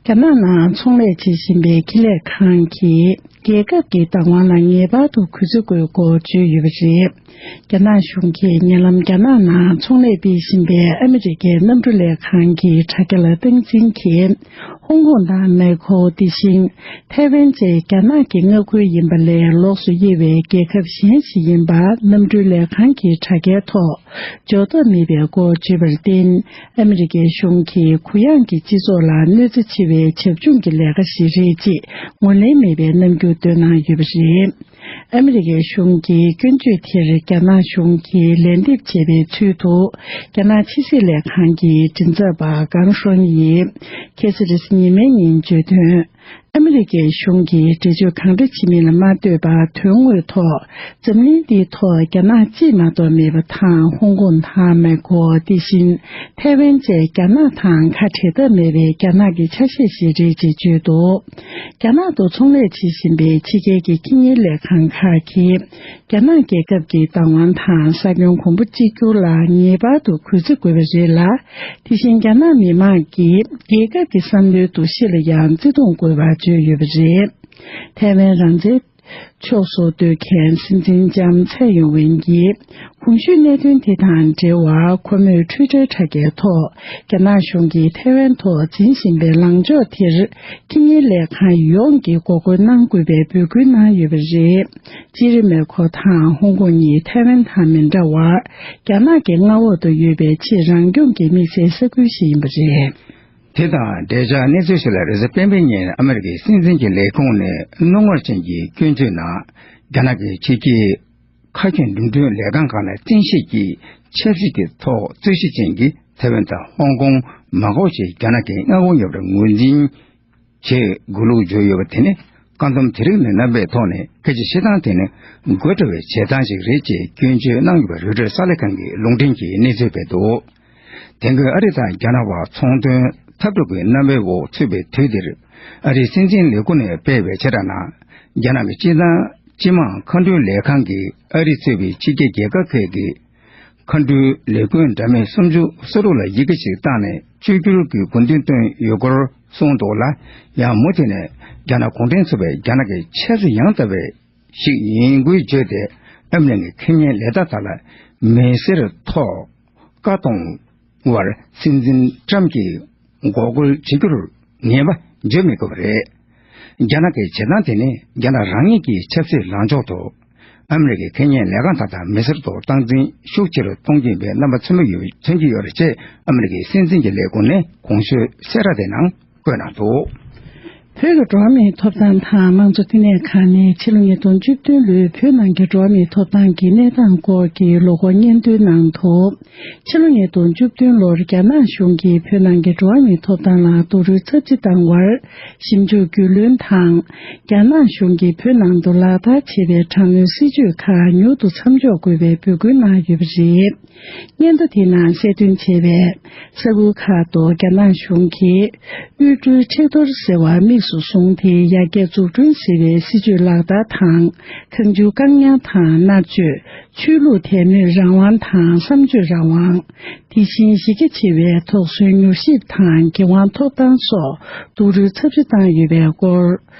རྒྱ་ནག་ནང་ཚོང་ལས་བྱེད་བཞིན་པའི་ཁེ་ལས་ཁང་གིས་རྒྱལ་ཁབ་ཀྱི་བདག་དབང་ལ་ངེས་པར་དུ་གུས་བརྩི་དགོས་སྐོར་བརྗོད་ཡོད་པ་རེད། རྒྱ་ནག་གཞུང་གིས་ཉེ་ལམ་རྒྱ་ནག་ནང་ཚོང་ལས་སྤེལ་བཞིན་པའི་ཨ་མི་རི་ཀའི་གནམ་གྲུ་ལས་ཁང་གི་དྲ་རྒྱ་ལ་སྟངས་འཛིན་གྱིས། ཧོང་ཀོང་དང་མེ་ཁོ་དེ་བཞིན་ཐའེ་ཝན་བཅས་རྒྱ་ནག་གི་མངའ་ཁུལ་ཡིན་པ་ལས། ལོགས་སུ་དབྱེ་བའི་རྒྱལ་ཁབ་གཞན་ཞིག་ཡིན་པ་གནམ་གྲུའི་ལས་ཁང་གི་དྲ་རྒྱའི་ཐོག་འཇོག་ཐབས་མེད་པའི་སྐོར་བརྗོད་པར་བརྟེན། ཨ་མི་རི་ཀའི་གཞུང་གིས་གུ་ཡངས་ཀྱི་སྤྱི་ཚོགས་ལ་གནོད་འཚེ་ཆེ་བའི་བྱབ་ཆུང་གི་ལས་ཀ་ཞིག་རེད་ཅེས་ངོས་ལེན་མེད་པའི་རྣམ་འགྱུར་བཏོན་གནང་ཡོད་པ་རེད། ཨ་མི་རི་ཀའི་གཞུང་གིས་སྐྱོན་བརྗོད་དེར་རྒྱ་ནག་གཞུང་གིས་ལན་འདེབས་བྱས་པའི་ཚུལ་དུ། རྒྱ་ནག་ཕྱི་སྲིད་ལས་ཁང་གི་མགྲིན་ཚབ་པ་ཀན་ཧྲོན་ཡིས་ཁ་སང་རེས་གཟའ་ཉི་མའི་ཉིན་བརྗོད་དོན། ཨ་མི་རི་ཀའི་གཞུང་གིས་འགྲེལ་བརྗོད་གང་འདྲ་བྱེད་མིན་ལ་མ་ལྟོས་པར། དོན་དངོས་ཐོག་འཛམ་གླིང་འདིའི་ཐོག་རྒྱ་ནག་གཅིག་མ་གཏོགས་མེད་པ་དང་། ཧོང་ཀོང་དང་མེ་ཁོ་དེ་བཞིན་ཐའེ་ཝན་བཅས་རྒྱ་ནག་དང་ཁ་བྲལ་ཐབས་མེད་པའི་རྒྱ་ནག་གི་ཆ་ཤས་ཤིག་རེད་ཅེས་བརྗོད་འདུག་རྒྱ་ནག་ཏུ་ཚོང་ལས་བྱེད་བཞིན་པའི་ཕྱི་རྒྱལ་གྱི་ཁེ་གཉེར་ལས་ཁང་ཁག་གིས། རྒྱ་ནག་རྒྱལ་ཁབ་ཀྱི་བདག་དབང་དང་ས་ཁྱོན་གོང་བུ་གཅིག་གྱུར་ལ་ངེས་པར་དུ་གུས་བརྩི་དགོས་པ་རེད་ལ། དེ་བཞིན་རྒྱ་ནག་མི་དམངས་ཀྱིས་རྒྱལ་ཁབ་ཀྱི་བསམ་བློའི་འདུ་ཤེས་ལ་ཡང་བརྩི་མཐོང་དགོས་པ་བརྗོད་ཡོད་པ་རེད། ཐའེ་ཝན་རང་བཙན་ཕྱོགས་སུ་སྡོད་མཁན་སྲིད་འཛིན་ལྕམ་ཚའེ་ཡོང་ཝེན་གྱིས། གོང་ཞུས་གནད་དོན་དེ་དང་འབྲེལ་བར་ཁོ་མོས་ཊུའི་ཊར་དྲ་རྒྱའི་ཐོག་རྒྱ་ནག་གཞུང་གིས་ཐའེ་ཝན་ཐོག་འཛིན་བཞིན་པའི་ལངས་ཕྱོགས་དེར་ཁེ་གཉེར་ལས་ཁང་ཡོངས་ཀྱིས་འགོག་རྒོལ་གནང་དགོས་པའི་འབོད་སྐུལ་གནང་ཡོད་པ་རེད། སྤྱིར་མེ་ཁོ་དང་ཧོང་ཀོང་གཉིས་ཐའེ་ཝན་དང་མི་འདྲ་བར་རྒྱ་ནག་གི་མངའ་འོག་ཏུ་ཡོད་པའི་ཕྱིར་རང་སྐྱོང་གི་དམིགས་བསལ་ས་ཁུལ་ཞིག་ཡིན་པ་རེད། དེ་དང་འབྲེལ་ཆགས་གནས་ཚུལ་ཞིག་ལ། རེས་གཟའ་སྤེན་པའི་ཉིན་ཨ་མི་རི་ཀའི་སྲིད་འཛིན་གྱི་ལས་ཁུངས་ནས་རྣོ་ངར་ཅན་གྱི་སྐྱོན་བརྗོད་ནང་། རྒྱ་ནག་གི་ཕྱི་རྒྱལ་ཁ་ཆེ་འགྲིམ་འགྲུལ་ལས་ཁང་ཁག་ལ་བཙན་ཤེད་ཀྱིས་ཆབ་སྲིད་ཀྱི་ཐོག་རྩོད་གཞི་ཅན་གྱི་ཐའེ་ཝན་དང་ཧོང་ཀོང་མ་འགོག་ཆེད་རྒྱ་ནག་གི་མངའ་ཁོངས་ཡོད་པར་ངོས་འཛིན་ཆེད་དགོས་ལུགས་བརྗོད་ཡོད་པ་དེ་ནི། བཀག་སྡོམ་དེ་རིགས་མི་བསྣམས་པའི་ཐོག་ནས་སྐད་ཆ་བཤད་སྟངས་དེ་ནི་དགོད་བྲོ་བའི་བྱེད་སྟངས་ཤིག་རེད་ཅེས་སྐྱོན་བརྗོད་གནང་ཡོད་པ་རོའི་ཊར་གསར་ལས་ཁང་གི་ལུང་འདྲེན་གྱིས་གནས་ཚུལ་སྤེལ་འདུག་དེ་སྔོན་ཨ་རི་དང་རྒྱ་ནག་བར་ཚོང་དོན་འཐབ་འཁྲུག་གི་རྣམ་པའི་འོག་ཚུད་པའི་དུས་འདིར། ཨ་རིའི་སྲིད་འཛིན་ལས་ཁུངས་ནས་སྤེལ་བའི་བྱེ་བྲག་ནང་། རྒྱ་ནག་གི་སྤྱི་བཏང་སྤྱི་དམངས་མཁའ་འགྲུལ་ལས་ཁང་གིས་ཨ་རི་གཙོས་པའི་ཕྱི་རྒྱལ་རྒྱལ་ཁབ་ཁག་གི་མཁའ་འགྲུལ་ལས་ཁུངས་འདྲ་མིན་སུམ་ཅུ་སོ་དྲུག་ལ་ཡི་གེ་ཞིག་བཏང་ནས་བཅོས་བསྒྱུར་གྱི་དགོས་འདུན་བཏོན་ཡོད་སྐོར་གསུངས་འདུག་ལ། ཡང་མུ་མཐུད་ནས་རྒྱ་ནག་གུང་ཁྲན་ཚོགས་པས་རྒྱ་ནག་གི་ཆབ་སྲིད་ཡང་དག་པའི་ཞིག་ཡིན་སྐོར་བརྗོད་དེ། ཨ་མི་རི་ཀའི་ཁེ་ཉེན་ལས་ཐོག་དག་ལ་མི་སེར་ཐོག་བཀའ་གཏོང་བར་སྲིད་འཛིན་ཊམ་གྱིས་འགོག་རྒོལ་བྱེད་རྒྱུར་ངེས་པ་བརྗོད་མི་དགོས་པ་རེད། རྒྱ་ནག་གི་བྱེད་སྟངས་དེ་ནི་རྒྱ་ནག་རང་ཉིད་ཀྱི་ཆབ་སྲིད་ལངས་ཕྱོགས་ཐོག་ཨ་མི་རི་ཀའི་ཁེ་ཉེན་ལས་ཁང་དག་དང་མི་སེར་ཐོག་སྟངས་འཛིན་ཤུགས་ཆེ་རུ་གཏོང་གི་ཡིན་པའི་རྣམ་པ་མཚོན་པ་ཡོད་མཚོན་གྱི་ཡོད་རེད་ཅེས་ཨ་མི་རི་ཀའི་སྲིད་འཛིན་གྱི་ལས་ཁུངས་ནས་གོང་ཞུས་གསལ་བསྒྲགས་དེ་ནང་བཀོད་གནང་འདུག། བོད་ཀྱི་འགྲོ་བ་མིའི་ཐོབ་ཐང་དང་དམངས་གཙོ་བསྟི་གནས་ཁང་ནས་ཕྱི་ལོ་ཉིས་སྟོང་བཅུ་བདུན་ལོའི་བོད་ནང་གི་འགྲོ་བ་མིའི་ཐོབ་ཐང་གི་གནས་སྟངས་སྐོར་གྱི་ལོ་འཁོར་སྙན་ཐོའི་ནང་དུ། ཕྱི་ལོ་ཉིས་སྟོང་བཅུ་བདུན་ལོར་རྒྱ་ནག་གཞུང་གིས་བོད་ནང་གི་འགྲོ་བ་མིའི་ཐོབ་ཐང་ལ་རྡོག་རོལ་ཚབས་ཆེ་བཏང་བར་ཞིབ་འཇུག་རྒྱུས་ལོན་དང་། རྒྱ་ནག་གཞུང་གིས་བོད་ནང་དུ་ལག་བསྟར་བྱས་པའི་དྲག་གནོན་སྲིད་བྱུས་ཁག་མྱུར་དུ་མཚམས་འཇོག་དགོས་པའི་འབོད་སྐུལ་གནང་ཡོད་པ་རེད། སྙན་ཐོ་དེའི་ནང་གསལ་སྟོན་བྱས་པའི་ས་ཁུལ་ཁག་ཏུ་རྒྱ་ནག་གཞུང་གིས་དབུལ་སྒྲོལ་མཁྲེགས་གཏོར་ཟེར་བ་དམིགས་སུ་བཟུང་སྟེ་ཡར་རྒྱས་འཛུགས་སྐྲུན་ཟེར་བའི་སྲིད་བྱུས་ལག་བསྟར་དང་། ཁང་ཆུང་བཀག་ཉར་དང་མནར་གཅོད། ཆོས་ལུགས་དད་མོས་རང་དབང་དང་བསམ་སྤྱོད་རང་དབང་། དེ་བཞིན་གཞི་རྒྱ་ཆེ་བའི་དོགས་ཟོན་མྱུལ་ཞིབ་དང་འགན་དབང་ཐོབ་ཐང་སོགས་རྡོག་རོལ་ཚབས་ཆེ་བཏང་ཡོད་པའི་སྐོར།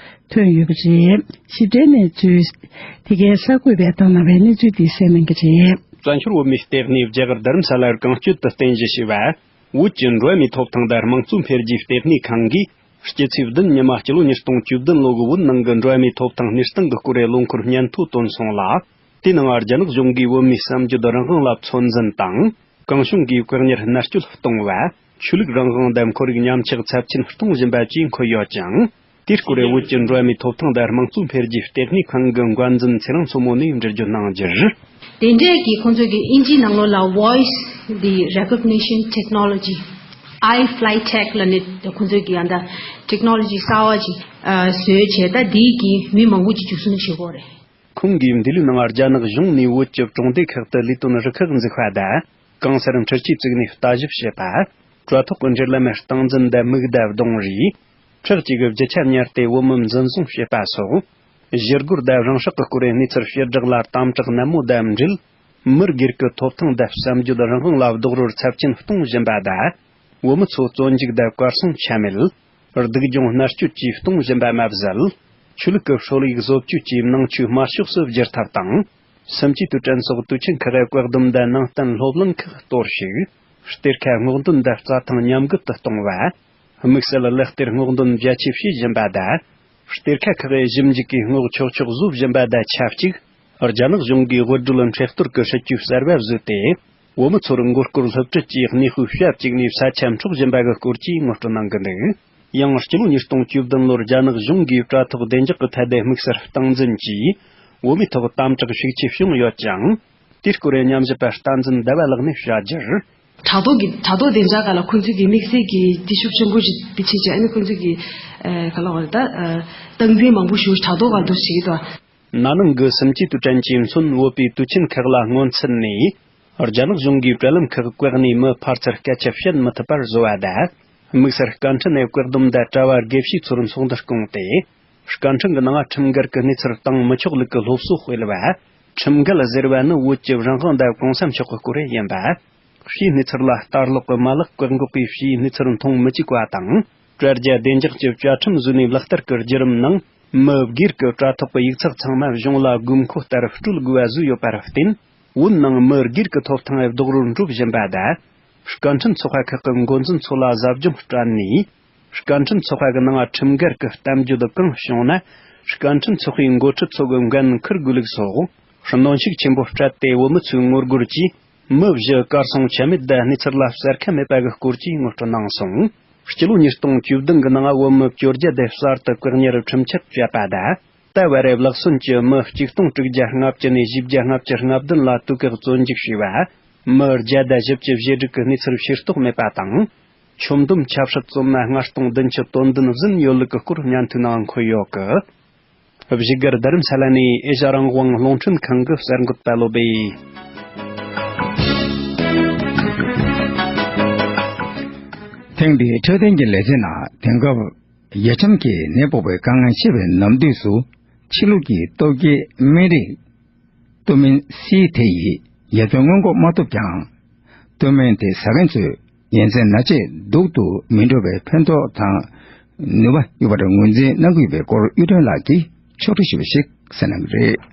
ཐོན་ཡོད་པ་རེད། ཞིབ་ཕྲའི་གནས་ཚུལ། དེ་གའི་གསར་འགོད་པས་བཏང་གནང་བའི་གནས་ཚུལ་འདི་གསན་གནང་གི་རེད། བཙན་བྱོལ་བོད་མིའི་ལྟེ་གནས་རྒྱ་གར་རྡ་རམ་ས་ལར་རྐང་སྐྱོད་དུ་རྟེན་གཞི་བྱས་པ། བོད་ཀྱི་འགྲོ་བ་མིའི་ཐོབ་ཐང་དང་དམངས་གཙོ་འཕེལ་རྒྱས་ལྟེ་གནས་ཁང་གིས་སྤྱི་ཚེས་བདུན་ཉི་མ་སྤྱི་ལོ་ཉིས་སྟོང་བཅུ་བདུན་ལོ་གི་བོད་ནང་གི་འགྲོ་བ་མིའི་ཐོབ་ཐང་གནས་སྟངས་ཀྱི་སྐོར་ལས་ལོ་འཁོར་སྙན་ཐོ་བཏོན་སོང་ལ། དེའི་ནང་རྒྱ་ནག་གཞུང་གིས་བོད་མིའི་བསམ་རྒྱུད་རང་དབང་ལ་ཚོད་འཛིན་དང་། གང་བྱུང་གིས་བཀག་ཉར་མནར་གཅོད་གཏོང་བ། ཆོས་ལུགས་རང་དབང་དང་ཁོར་ཡུག་ཉམས་ཆག་ཚབས་ཆེན་གཏོང་བཞིན་པ་བཅས་འཁོད་ཡོད་ཅིང་། དེའི་སྐོར་བོད་ཀྱི་འགྲོ་བ་མིའི་ཐོབ་ཐང་དང་དམངས་གཙོ་འཕེལ་རྒྱས་ལྟེ་གནས་ཁང་གི་འགོ་འཛིན་ཚེ་རིང་མཚོ་མོ་ནས་འགྲེལ་བརྗོད་གནང་རྒྱུར། དེ་འདྲས་ཀྱི་ཁོང་ཚོས་ཀྱི་ཨིན་ཇིའི་ནང་ལོགས་ལ་Voice the Recognition Technology, iFlyTech ལབ་ནས་ཁོང་ཚོས་ཀྱི་ཨ་ད་ཊེག་ནོ་ལོ་ཇི་གསར་བ་ཅིག་ཨ་བཟོས་བྱས། ད་འདིའི་གི་མི་མང་པོ་ཅིག་འཇུ་བཟུང་བྱེད་ཀྱི་ཡོད་རེད། ཁོང་གིས་འདི་ལོའི་ནང་རྒྱ་ནག་གཞུང་ནས་བོད་ཀྱི་གྲོང་སྡེ་ཁག་ཏུ་ལས་དོན་རུ་ཁག་འཛུགས་པ་དང་། གང་སར་འཕྲུལ་ཆས་བཙུགས་ནས་ལྟ་ཞིབ་བྱེད་པ། དྲ་ཐོག་གི་འབྲེལ་ལམ་སྟངས་འཛིན་དང་མིག་བརྡ་གདོང་རིས། ཁྲག་བཅས་ཀྱི་རྒྱུ་ཆ་ཉར་ཏེ་བོད་མི་འཛིན་བཟུང་བྱེད་པ་སོགས། ཞི་རྒོལ་དང་རང་སྲོག་གི་སྐོར་གྱི་གནས་ཚུལ་ཕྱིར་བསྒྲགས་ལ་དམ་དྲག་ནན་མོ་དང་འབྲེལ། མི་སྒེར་གྱི་ཐོབ་ཐང་དང་བསམ་རྒྱུད་རང་དབང་ལ་རྡོག་རོལ་ཚབས་ཆེན་གཏོང་བཞིན་པ་དང་། བོད་མི་ཚོ་བཙོན་འཇུག་དང་གར་སོང་ཆ་མེད། སྡུག་སྦྱོང་མནར་གཅོད་བཅས་གཏོང་བཞིན་པ་མ་ཟད། ཆོས་ལུགས་ཀྱི་སྲོལ་ཡིག་བཟོ་བཅོས་ཀྱིས་ནང་ཆོས་དམར་ཕྱོགས་སུ་བསྒྱུར་ཐབས་དང་། སུམ་ཅུའི་དུས་དྲན་སོགས་དུས་ཆེན་ཁག་གི་བཀག་སྡོམ་དང་ནང་བསྟན་སློབ་གླིང་ཁག་གཏོར་བཤིག། གཏེར་ཁ་སྔོག་འདོན་དང་རྩྭ་ཐང་ཉམས་རྒུད་དུ་གཏོང་བ། དམིགས་བསལ་ལག་གཏེར་སྔོག་འདོན་རྒྱ་ཆེ་བྱེད་བཞིན་པ་དང་། གཏེར་ཁ་ཁག་གི་ཞིབ་འཇུག་གིས་སྔོག་ཆོག་ཆོག་བཟོ་བཞིན་པ་དང་ཆབས་ཅིག་རྒྱ་ནག་གཞུང་གིས་དབུལ་སྒྲོལ་མཁྲེགས་གཏོར་གྱི་སྲིད་ཇུས་གསར་པ་བཟོས་ཏེ། བོད་མི་ཚོར་མགོ་སྐོར་སློབ་ཁྲིད་ཀྱི་གནས་སྤོས་ཞབས་བཅུག་ནས་ས་ཆ་འཕྲོག་བཞིན་པ་གི་སྐོར་གྱི་ངོ་སྤྲོད་གནང་གི་འདུག། ཡང་སྤྱི་ལོ་ཉིས་སྟོང་བཅུ་བདུན་ལོར་རྒྱ་ནག་གཞུང་གིས་དྲ་ཐོག་བདེ་འཇགས་ཀྱི་ཐད་དུ་དམིགས་བསལ་སྟངས་འཛིན་གྱིས། བོད་མིའི་ཐོག་དམ་དྲག་ཤུགས་ཆེ་བྱུང་ཡོད་ཅིང་། དེའི་སྐོར་ཉམས་ཞིབ་པ་སྟངས་འཛིན་ཟླ་བ་ལགས་ནས་བཤད་རྒྱུར། དྲ་ཐོག་གི་དྲ་ཐོག་བདེ་འཇགས་སྒང་ལ་ཁོང་ཚོས་ཀྱི་དམིགས་བསལ་གྱི་བརྟུལ་ཞུགས་ཆེན་པོ་ཞིག་དེ་བྱེད་ཀྱི། ཨ་ནི་ཁོང་ཚོས་ཀྱི་ཨ་ག་ལབ་དགོས་རེད། ད་ཨ་སྟངས་འཛིན་མང་པོ་ཞིག་དྲ་ཐོག་སྒང་དུ་བྱེད་ཀྱི་འདུག། ན་ནིང་གི་སུམ་ཅུའི་དུས་དྲན་གྱིས་མཚོན་བོད་པའི་དུས་ཆེན་ཁག་ལ་སྔོན་ཚུད་ནས། རྒྱ་ནག་གཞུང་གིས་དྲ་ལམ་ཁག་བཀག་ནས་མི་ཕར་ཚུར་སྐད་ཆ་བཤད་མི་ཐུབ་པར་བཟོ་བ་དང་། དམིགས་བསལ་སྐད་འཕྲིན་ནས་བཀག་སྡོམ་དང་དྲ་བ་དགེ་བཤེས་ཚོར་ཚོགས་འདུར་བསྐུངས་ཏེ། སྐད་འཕྲིན་གྱི་ནང་ཁྲིམས་འགལ་གྱི་གནས་ཚུལ་བཏང་མི་ཆོག་ལུགས་ཀྱི་སློབ་གསོ་སྤེལ་བ། ཁྲིམས་འགལ་ཟེར་བ་ནི་བོད་ཀྱི་རང་དབང་དང་གོང་ས་མཆོག་གི་སྐོར་ཡིན་པ། ཕྱིའི་གནས་ཚུལ་ལ་ལྟ་ཀློག་གི་མ་ལག་བཀག་འགོག་གིས་ཕྱིའི་གནས་ཚུལ་མཐོང་མི་བཅུག་པ་དང་། དྲ་རྒྱ་བདེ་འཇགས་ཀྱི་བཅའ་ཁྲིམས་བཟོས་ནས་ལག་བསྟར་གྱི་བརྒྱུད་རིམ་ནང་། མི་སྒེར་གྱི་དྲ་ཐོག་གི་ཡིག་ཚགས་ཚང་མ་གཞུང་ལ་དགོས་མཁོ་ལྟར་སྤྲོད་དགོས་པ་བཟོས་ཡོད་པར་བརྟེན། བོད་ནང་མི་སྒེར་གྱི་ཐོབ་ཐང་རྡོག་རོལ་འགྲོ་བཞིན་པ་དང་། སྐད་འཕྲིན་ཚོགས་པ་ཁག་གི་འགོ་འཛིན་ཚོ་ལ་ཟབ་སྦྱོང་སྤྲད་ནས། སྐད་འཕྲིན་ཚོགས་པ་གི་ནང་ཁྲིམས་འགལ་གྱི་གཏམ་བརྗོད་གང་བྱུང་ན། སྐད་འཕྲིན་ཚོགས་པའི་འགོ་ཁྲིད་ཚོ་གི་འགན་འཁུར་དགོས་ལུགས་སོགས། གནོན་ཤུགས་ཆེན་པོ་སྤྲད་དེ། བོད་མི་ཚོའི་ངོ་རྒོལ་གྱིས་མི་བཞི་གར་སོང་ཆ་མེད་དང་། གནས་ཚུལ་ལ་གསལ་ཁ་མེད་པ་གི་སྐོར་གྱི་ངོ་སྤྲོད་གནང་སོང་། སྤྱི་ལོ་ཉིས་སྟོང་བཅུ་བདུན་གི་ནང་བོད་མི་བཅོ་བརྒྱད་དེ་གསར་དུ་བཀག་ཉར་ཁྲིམས་ཆད་བཅད་པ་དང་། ད་བར་ལག་སོན་གྱི་མི་གཅིག་སྟོང་དྲུག་བརྒྱ་ལྔ་བཅུ་ནས་བཞི་བརྒྱ་ལྔ་བཅུ་ང་བདུན་ལ་དུས་བཀག་བཙོན་འཇུག་བྱས་པ། མི་བརྒྱ་དང་བཞི་བཅུ་ཞེ་དྲུག་གི་གནས་ཚུལ་ཤེས་རྟོགས་མེད་པ་དང་། ཁྱོན་བསྡོམས་ཆབ་སྲིད་བཙོན་མ་ལྔ་སྟོང་བདུན་ཅུ་དོན་བདུན་ཟིན་ཡོད་ལུགས་ཀྱི་སྐོར་སྙན་ཐོའི་ནང་འཁོད་ཡོད་གི། བཞུགས་སྒར་རྡ་རམ་ས་ལ་ནས་ཨེ་ཤ་རང་དབང་རླུང་འཕྲིན་ཁང་གི་གསར་འགོད་པ་བློ་བྷེ། ཐེངས་འདིའི་འཕྲོད་བསྟེན་གྱི་ལེ་ཚན་ནང་དེང་སྐབས་ཡ་ཆམ་གྱི་ནད་ཕོག་པའི་དཀའ་ངལ་ཆེ་བའི་ནམ་དུས་སུ་ཕྱི་ལུགས་ཀྱི་སྟོབས་སྐྱེད་སྨན་རིགས་ཏུ་མིན་སི་དེ་ཡིས་ཡ་རྩེ་སྔོན་འགོག་མ་ཐུབ་ཀྱང་། ཏུ་མིན་དེ་ཟ་མཁན་ཚོས་ཡ་མཚན་ན་ཆེ་སྡུག་ཏུ་མི་འགྲོ་བའི་ཕན་ཐོགས་དང་ནུས་པ་ཡོད་པར་ངོས་འཛིན་གནང་གི་ཡོད་པའི་སྐོར་གཡུ་སྒྲོན་ལགས་ཀྱིས་ཕྱོགས་བསྒྲིགས་ཞུས་པ་ཞིག་གསན་གནང་གི་རེད།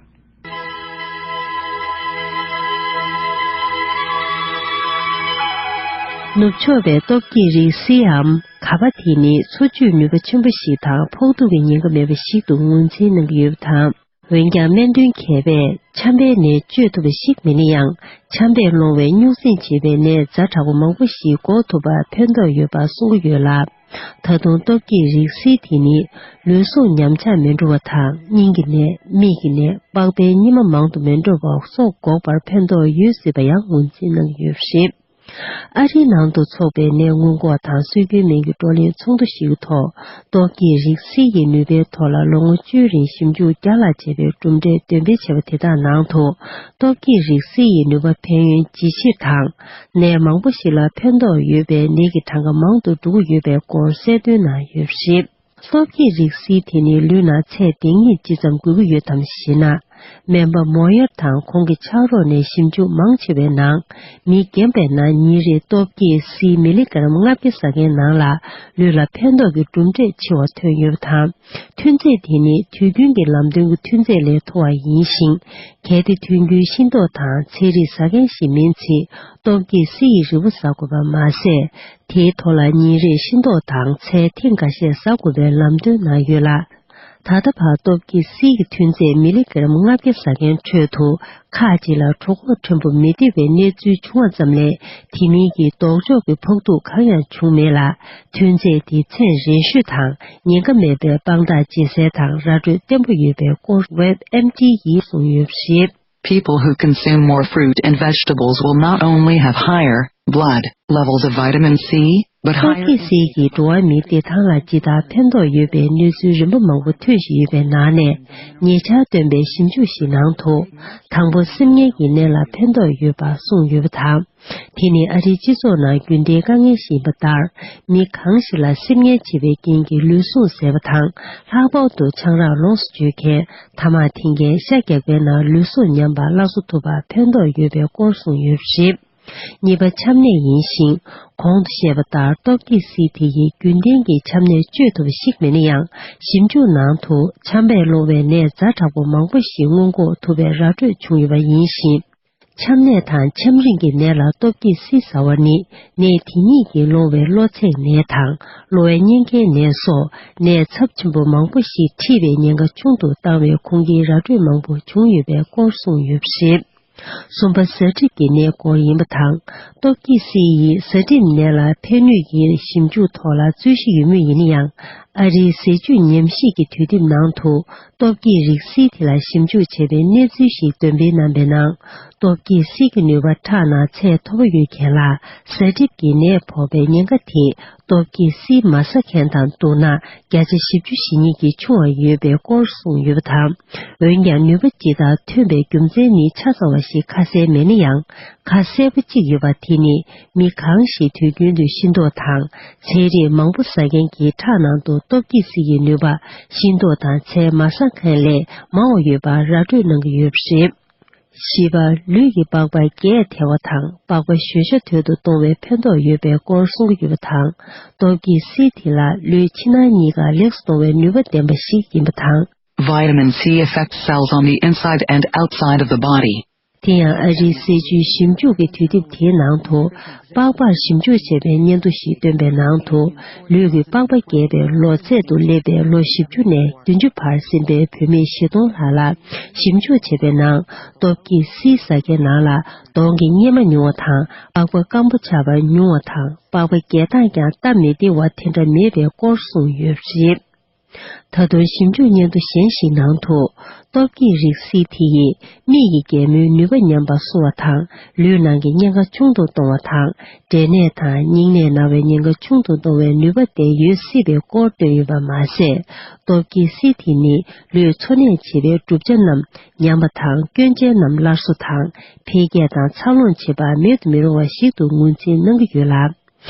ནུབ་ཕྱོགས་པའི་སྟོབས་ཀྱི་རིགས་སིའམ་ག་པ་དེ་ནི་འཚོ་བཅུད་ནུས་པ་ཆེན་པོ་ཞིག་དང་ཕོག་ཐུག་གི་ཉེན་ཁ་མེད་པ་ཞིག་ཏུ་ངོས་འཛིན་གནང་གི་ཡོད་པ་དང་། འོན་ཀྱང་སྨན་དོན་མཁས་པས་ཆམ་པའི་ནད་བཅོས་ཐུབ་པ་ཞིག་མིན་ན་ཡང་། ཆམ་པས་སློང་བའི་སྨྱུག་རྩེན་བྱེད་པའི་ནད་ཛ་དྲག་པོ་མང་པོ་ཞིག་འགོག་ཐུབ་པར་ཕན་ཐོགས་ཡོད་པ་གསུང་གི་ཡོད་ལ། ད་དུང་སྟོབས་ཀྱི་རིགས་སི་དེ་ནི་ལུས་ཟུངས་ཉམས་ཆག་མི་འགྲོ་བ་དང་། སྙིང་གི་ནད། མིག་གི་ནད། པགས་པའི་སྙེ་མ་མང་དུ་མི་འགྲོ་བ་སོགས་འགོག་པར་ཕན་ཐོགས་ཡོད་སྲིད་པ་ཡང་ངོས་འཛིན་གནང་གི་ཡོད་པ་རེད། ཨ་རིའི་ནང་དུ་འཚོགས་པའི་ནད་སྔོན་འགོག་དང་སྲོལ་རྒྱུན་སྨན་གྱི་བགྲོ་གླེང་ཚོགས་འདུ་ཞིག་གི་ཐོག་སྟོབས་ཀྱི་རིགས་སིའི་ནུས་པའི་ཐོག་ལ་ལོ་ངོ་བཅུའི་རིང་ཞིབ་འཇུག་བརྒྱ་ལྷག་བྱས་པའི་གྲུབ་འབྲས་འདོན་སྤེལ་བྱས་པ་དེ་དག་ནང་དུ། སྟོབས་ཀྱི་རིགས་སིའི་ནུས་པ་ཕན་ཡོན་ཇི་ཆེ་དང་། ནད་མང་པོ་ཞིག་ལ་ཕན་ཐོགས་ཡོད་པའི་ནད་ཀྱི་གྲངས་ཀ་མང་དུ་འགྲོ་གི་ཡོད་པའི་སྐོར་གསལ་སྟོན་གནང་ཡོད་པ་རེད། སྟོབས་ཀྱི་རིགས་སིལ་དེ་ནི་ལུས་ནང་ཚད་བདེ་ངེས་ཅི་ཙམ་དགོས་ཀྱི་ཡོད་དམ་ཞེ་ན། སྨན་པ་མོ་ཡར་དང་ཁོང་གི་ཕྱག་རོགས་ནས་ཞིབ་འཇུག་མང་ཆེ་བའི་ནང་། མི་རྒན་པའི་ནང་ཉིན་རེར་སྟོབས་ཀྱི་སིལ་མི་ལི་གྲམ་ལྔ་བརྒྱ་ཟ་མཁན་ནང་ལ་ལུས་ལ་ཕན་ཐོགས་ཀྱི་གྲུབ་འབྲས་ཆེ་བ་ཐོན་ཡོད་པ་དང་། ཐོན་རྫས་དེ་ནི་དུས་རྒྱུན་གྱི་ལམ་སྟོན་གྱི་ཐོན་རྫས་ལས་མཐོ་བ་ཡིན་ཞིང་། གལ་ཏེ་དུས་རྒྱུན་ཤིང་ཏོག་དང་ཚལ་རིགས་ཟ་མཁན་ཞིག་མིན་ཚེ། སྟོབས་ཀྱི་སིལ་ཡི་རིལ་བུ་ཟ་དགོས་པ་མ་ཟད། དེའི་ཐོག་ལ་ཉིན་རེར་ཤིང་ཏོག་དང་ཚལ་ཐེངས་འགའ་ཤས་ཟ་དགོས་པའི་ལམ་སྟོན་གནང་ཡོད་ལ། ད་ལྟ་བར་སྟོབས་ཀྱི་སིལ་གྱི་ཐོན་རྫས་མི་ལི་གྲམ་ལྔ་བརྒྱ་ཟ་མཁན་ཁྲོད་དུ། ཁག་ཅིག་ལ་གྲོད་ཁོག་ཕྲན་བུ་མི་བདེ་བའི་གནས་ཚུལ་བྱུང་བ་ཙམ་ལས། དེ་མིན་གྱི་ལྡོག་ཕྱོགས་ཀྱི་ཕོག་ཐུག་གང་ཡང་བྱུང་མེད་ལ། ཐོན་རྫས་དེ་ཚད་རན་ཤོས་དང་ཉེན་ཁ་མེད་པའི་དཔང་རྟགས་ཇེ་གསལ་དང་ར་སྤྲོད་བརྟན་པོ་ཡོད་པའི་སྐོར་ཝེབ་ཨེམ་ཊི་ཡིས་གསུངས་ཡོད་པ་རེད། People who consume more fruit and vegetables will not only have higher blood levels of vitamin C, but higher སྟོབས་ཀྱི་སིལ་གྱིས་འགྲོ་བ་མིའི་བདེ་ཐང་ལ་ཇི་ལྟར་ཕན་ཐོགས་ཡོད་པའི་གནས་ཚུལ་རིམ་པ་མང་པོ་ཐོན་བཞིན་ཡོད་པའི་ནང་ནས། ཉེ་ཆར་བཏོན་པའི་ཞིབ་འཇུག་ཞིག་ནང་དུ། དང་པོ་སེམས་ངལ་གྱི་ནད་ལ་ཕན་ཐོགས་ཡོད་པ་གསུངས་ཡོད་པ་དང་། དེ་ནི་ཨ་རིའི་སྤྱི་ཚོགས་ནང་རྒྱུན་ལྡན་དཀའ་ངལ་ཞིག་ཡིན་པ་ལྟར། མི་གང་ཞིག་ལ་སེམས་ངལ་ཆེ་བའི་རྐྱེན་གྱིས་ལུས་ཟུངས་ཟད་པ་དང་། ལྷག་པར་དུ་ཆང་རག་ལོངས་སུ་སྤྱོད་མཁན། ཐ་མག་འཐེན་མཁན། ཤ་རྒྱགས་པའི་ནང་ལུས་ཟུངས་ཉམས་པར་སླར་གསོ་ཐུབ་པར་ཕན་ཐོགས་ཡོད་པའི་སྐོར་གསུངས་ཡོད་པ་རེད། གཉིས་པ་ཆམ་ནད་ཡིན་ཞིང་། གོང་དུ་བཤད་པ་ལྟར་སྟོབས་ཀྱི་སིལ་དེ་ཡིས་རྒྱུན་ལྡན་གྱི་ཆམ་ནད་བཅོས་ཐུབ་པ་ཞིག་མིན་ན་ཡང་། ཞིབ་འཇུག་ནང་དུ་ཆམ་པས་སློང་བའི་ནད་ཛ་དྲག་པོ་མང་པོ་ཞིག་སྔོན་འགོག་ཐུབ་པའི་ར་སྤྲོད་བྱུང་ཡོད་པ་ཡིན་ཞིང་། ཆམ་ནད་དང་ཆམ་རིམས་ཀྱི་ནད་ལ་སྟོབས་ཀྱི་སིལ་ཟ་བ་ནི། ནད་དེ་ཉིད་ཀྱིས་སློང་བའི་གློ་ཚད་ནད་དང་། གློ་བའི་གཉན་ཁའི་ནད་སོགས་ནད་ཚབས་ཆེན་པོ་མང་པོ་ཞིག་འཁྲིད་པའི་ཉེན་ཁ་ཆུང་དུ་བཏང་བའི་ཁུངས་སྐྱེལ་ར་སྤྲོད་མང་པོ་བྱུང་ཡོད་པའི་སྐོར་གསུངས་ཡོད་པ་རེད། གསུམ་པ་ཟ་གྲིབ་ཀྱི་ནད་སྐོར་ཡིན་པ་དང་། སྟོབས་ཀྱི་སིལ་ཡིས་ཟ་གྲིབ་ནད་ལ་ཕན་ནུས་ཀྱི་ཞིབ་འཇུག་ཐོག་ལ་རྩོད་གཞི་ཡོད་མུས་ཡིན་ན་ཡང་། ཨ་རིའི་ཟས་བཅུད་ཉམས་ཞིབ་ཀྱི་དུས་དེབ་ནང་དུ། སྟོབས་ཀྱི་རིགས་སིལ་དེ་ལ་ཞིབ་འཇུག་བྱས་པའི་གནས་ཚུལ་ཞིག་འདོན་སྤེལ་གནང་པའི་ནང་། སྟོབས་ཀྱི་སིལ་གྱི་ནུས་པ་ཁྲག་ནང་ཚད་མཐོ་པོ་ཡོད་མཁན་ལ། ཟ་གྲིབ་ཀྱི་ནད་ཕོག་པའི་ཉེན་ཁ་དེ། སྟོབས་ཀྱི་སིལ་མ་ཟ་མཁན་དང་བསྡུར་ན། བརྒྱ་ཆ་བཞི་བཅུ་ཞེ་གཉིས་ཀྱིས་ཆུང་བ་ཡོད་པའི་སྐོར་གསུངས་ཡོད་པ་དང་། འོན་ཀྱང་ནུས་པ་ཇི་ལྟར་ཐོན་པའི་རྒྱུ་མཚན་ནི་ཆ་ཚང་བ་ཞིག་ཁ་གསལ་མེད་ན་ཡང་། ཁ་གསལ་པོ་གཅིག་ཡོད་པ་དེ་ནི། མི་གང་ཞིག་དུས་རྒྱུན་དུ་ཤིང་ཏོག་དང་། ཚལ་རིགས་མང་པོ་ཟ་མཁན་གྱི་ཁྲག་ནང་དུ་སྟོབས་ཀྱི་སིལ་གྱི་ནུས་པ། ཤིང་ཏོག་དང་ཚལ་མ་ཟ་མཁན་ལས་མང་བ་ཡོད་པར་ར་སྤྲོད་གནང་གི་ཡོད་པ་རེད། བཞི་པ། ལུས་ཀྱི་པགས་པ་རྒྱས་ཐལ་བ་དང་པགས་པ་གཞོན་ཤ་དོད་དུ་གཏོང་བའི་ཕན་ཐོགས་ཡོད་པའི་སྐོར་གསུང་གི་ཡོད་པ་དང་། སྟོབས་ཀྱི་སིལ་དེ་ལ་ལུས་ཕྱི་ནང་གཉིས་ཀ་ལེགས་སུ་གཏོང་བའི་ནུས་པ་ལྡན་པ་ཞིག་ཡིན་པ་དང་། Vitamin C affects cells on the inside and outside of the body. དེ་ཡང་ཨ་རིའི་ཟས་བཅུད་ཞིབ་འཇུག་གི་དུས་དེབ་དེའི་ནང་དུ། པགས་པར་ཞིབ་འཇུག་བྱས་པའི་སྙན་ཐོ་ཞིག་བཏོན་པའི་ནང་དུ། ལུས་ཀྱི་པགས་པ་རྒྱས་པའི་ལོ་ཚད་དུ་སླེབས་པའི་ལོ་བཞི་བཅུ་ནས་བདུན་ཅུ་བར་ཟིན་པའི་བུད་མེད་བཞི་སྟོང་ལྷག་ལ་ཞིབ་འཇུག་བྱས་པའི་ནང་། སྟོབས་ཀྱིས་བསིལ་ཟ་མཁན་ནང་ལ་གདོང་གི་གཉེར་མ་ཉུང་བ་དང་། པགས་པ་སྐམ་པོ་ཆགས་པ་ཉུང་བ་དང་། པགས་པ་རྒྱས་སྟངས་ཀྱང་སྟབས་མི་བདེ་བ་དེ་འདྲ་མེད་པའི་སྐོར་གསུངས་ཡོད་པ་རེད། ད་དུང་ཞིབ་འཇུག་སྙན་ཐོ་གཞན་ཞིག་ནང་དུ། སྟོབས་ཀྱི་རིགས་སིལ་དེ་ཡིས་མིག་གི་རྒྱལ་མོའི་ནུས་པ་ཉམས་པ་སྲུང་བ་དང་། ལུས་ནང་གི་གཉན་ཁ་ཆུང་དུ་གཏོང་བ་དང་། འབྲས་ནད་དང་སྙིང་ནད་ན་བའི་ཉེན་ཁ་ཆུང་དུ་གཏོང་བའི་ནུས་པ་ལྡན་ཡོད་སྲིད་པའི་སྐོར་བཏོན་ཡོད་པ་མ་ཟད། སྟོབས་ཀྱི་སིལ་དེ་ནི་ལུས་འཚོ་གནས་བྱེད་པའི་གྲུབ་ཆ་རྣམས་ཉམས་པ་དང་། སྐྱོན་ཅན་རྣམས་སླར་གསོ་དང་། འཕེལ་རྒྱས་དང་འཚར་ལོངས་བྱེད་པར་མེད་དུ་མི་རུང་བ་ཞིག་ཏུ་ངོས་འཛིན་གནང་གི་ཡོད་ལ།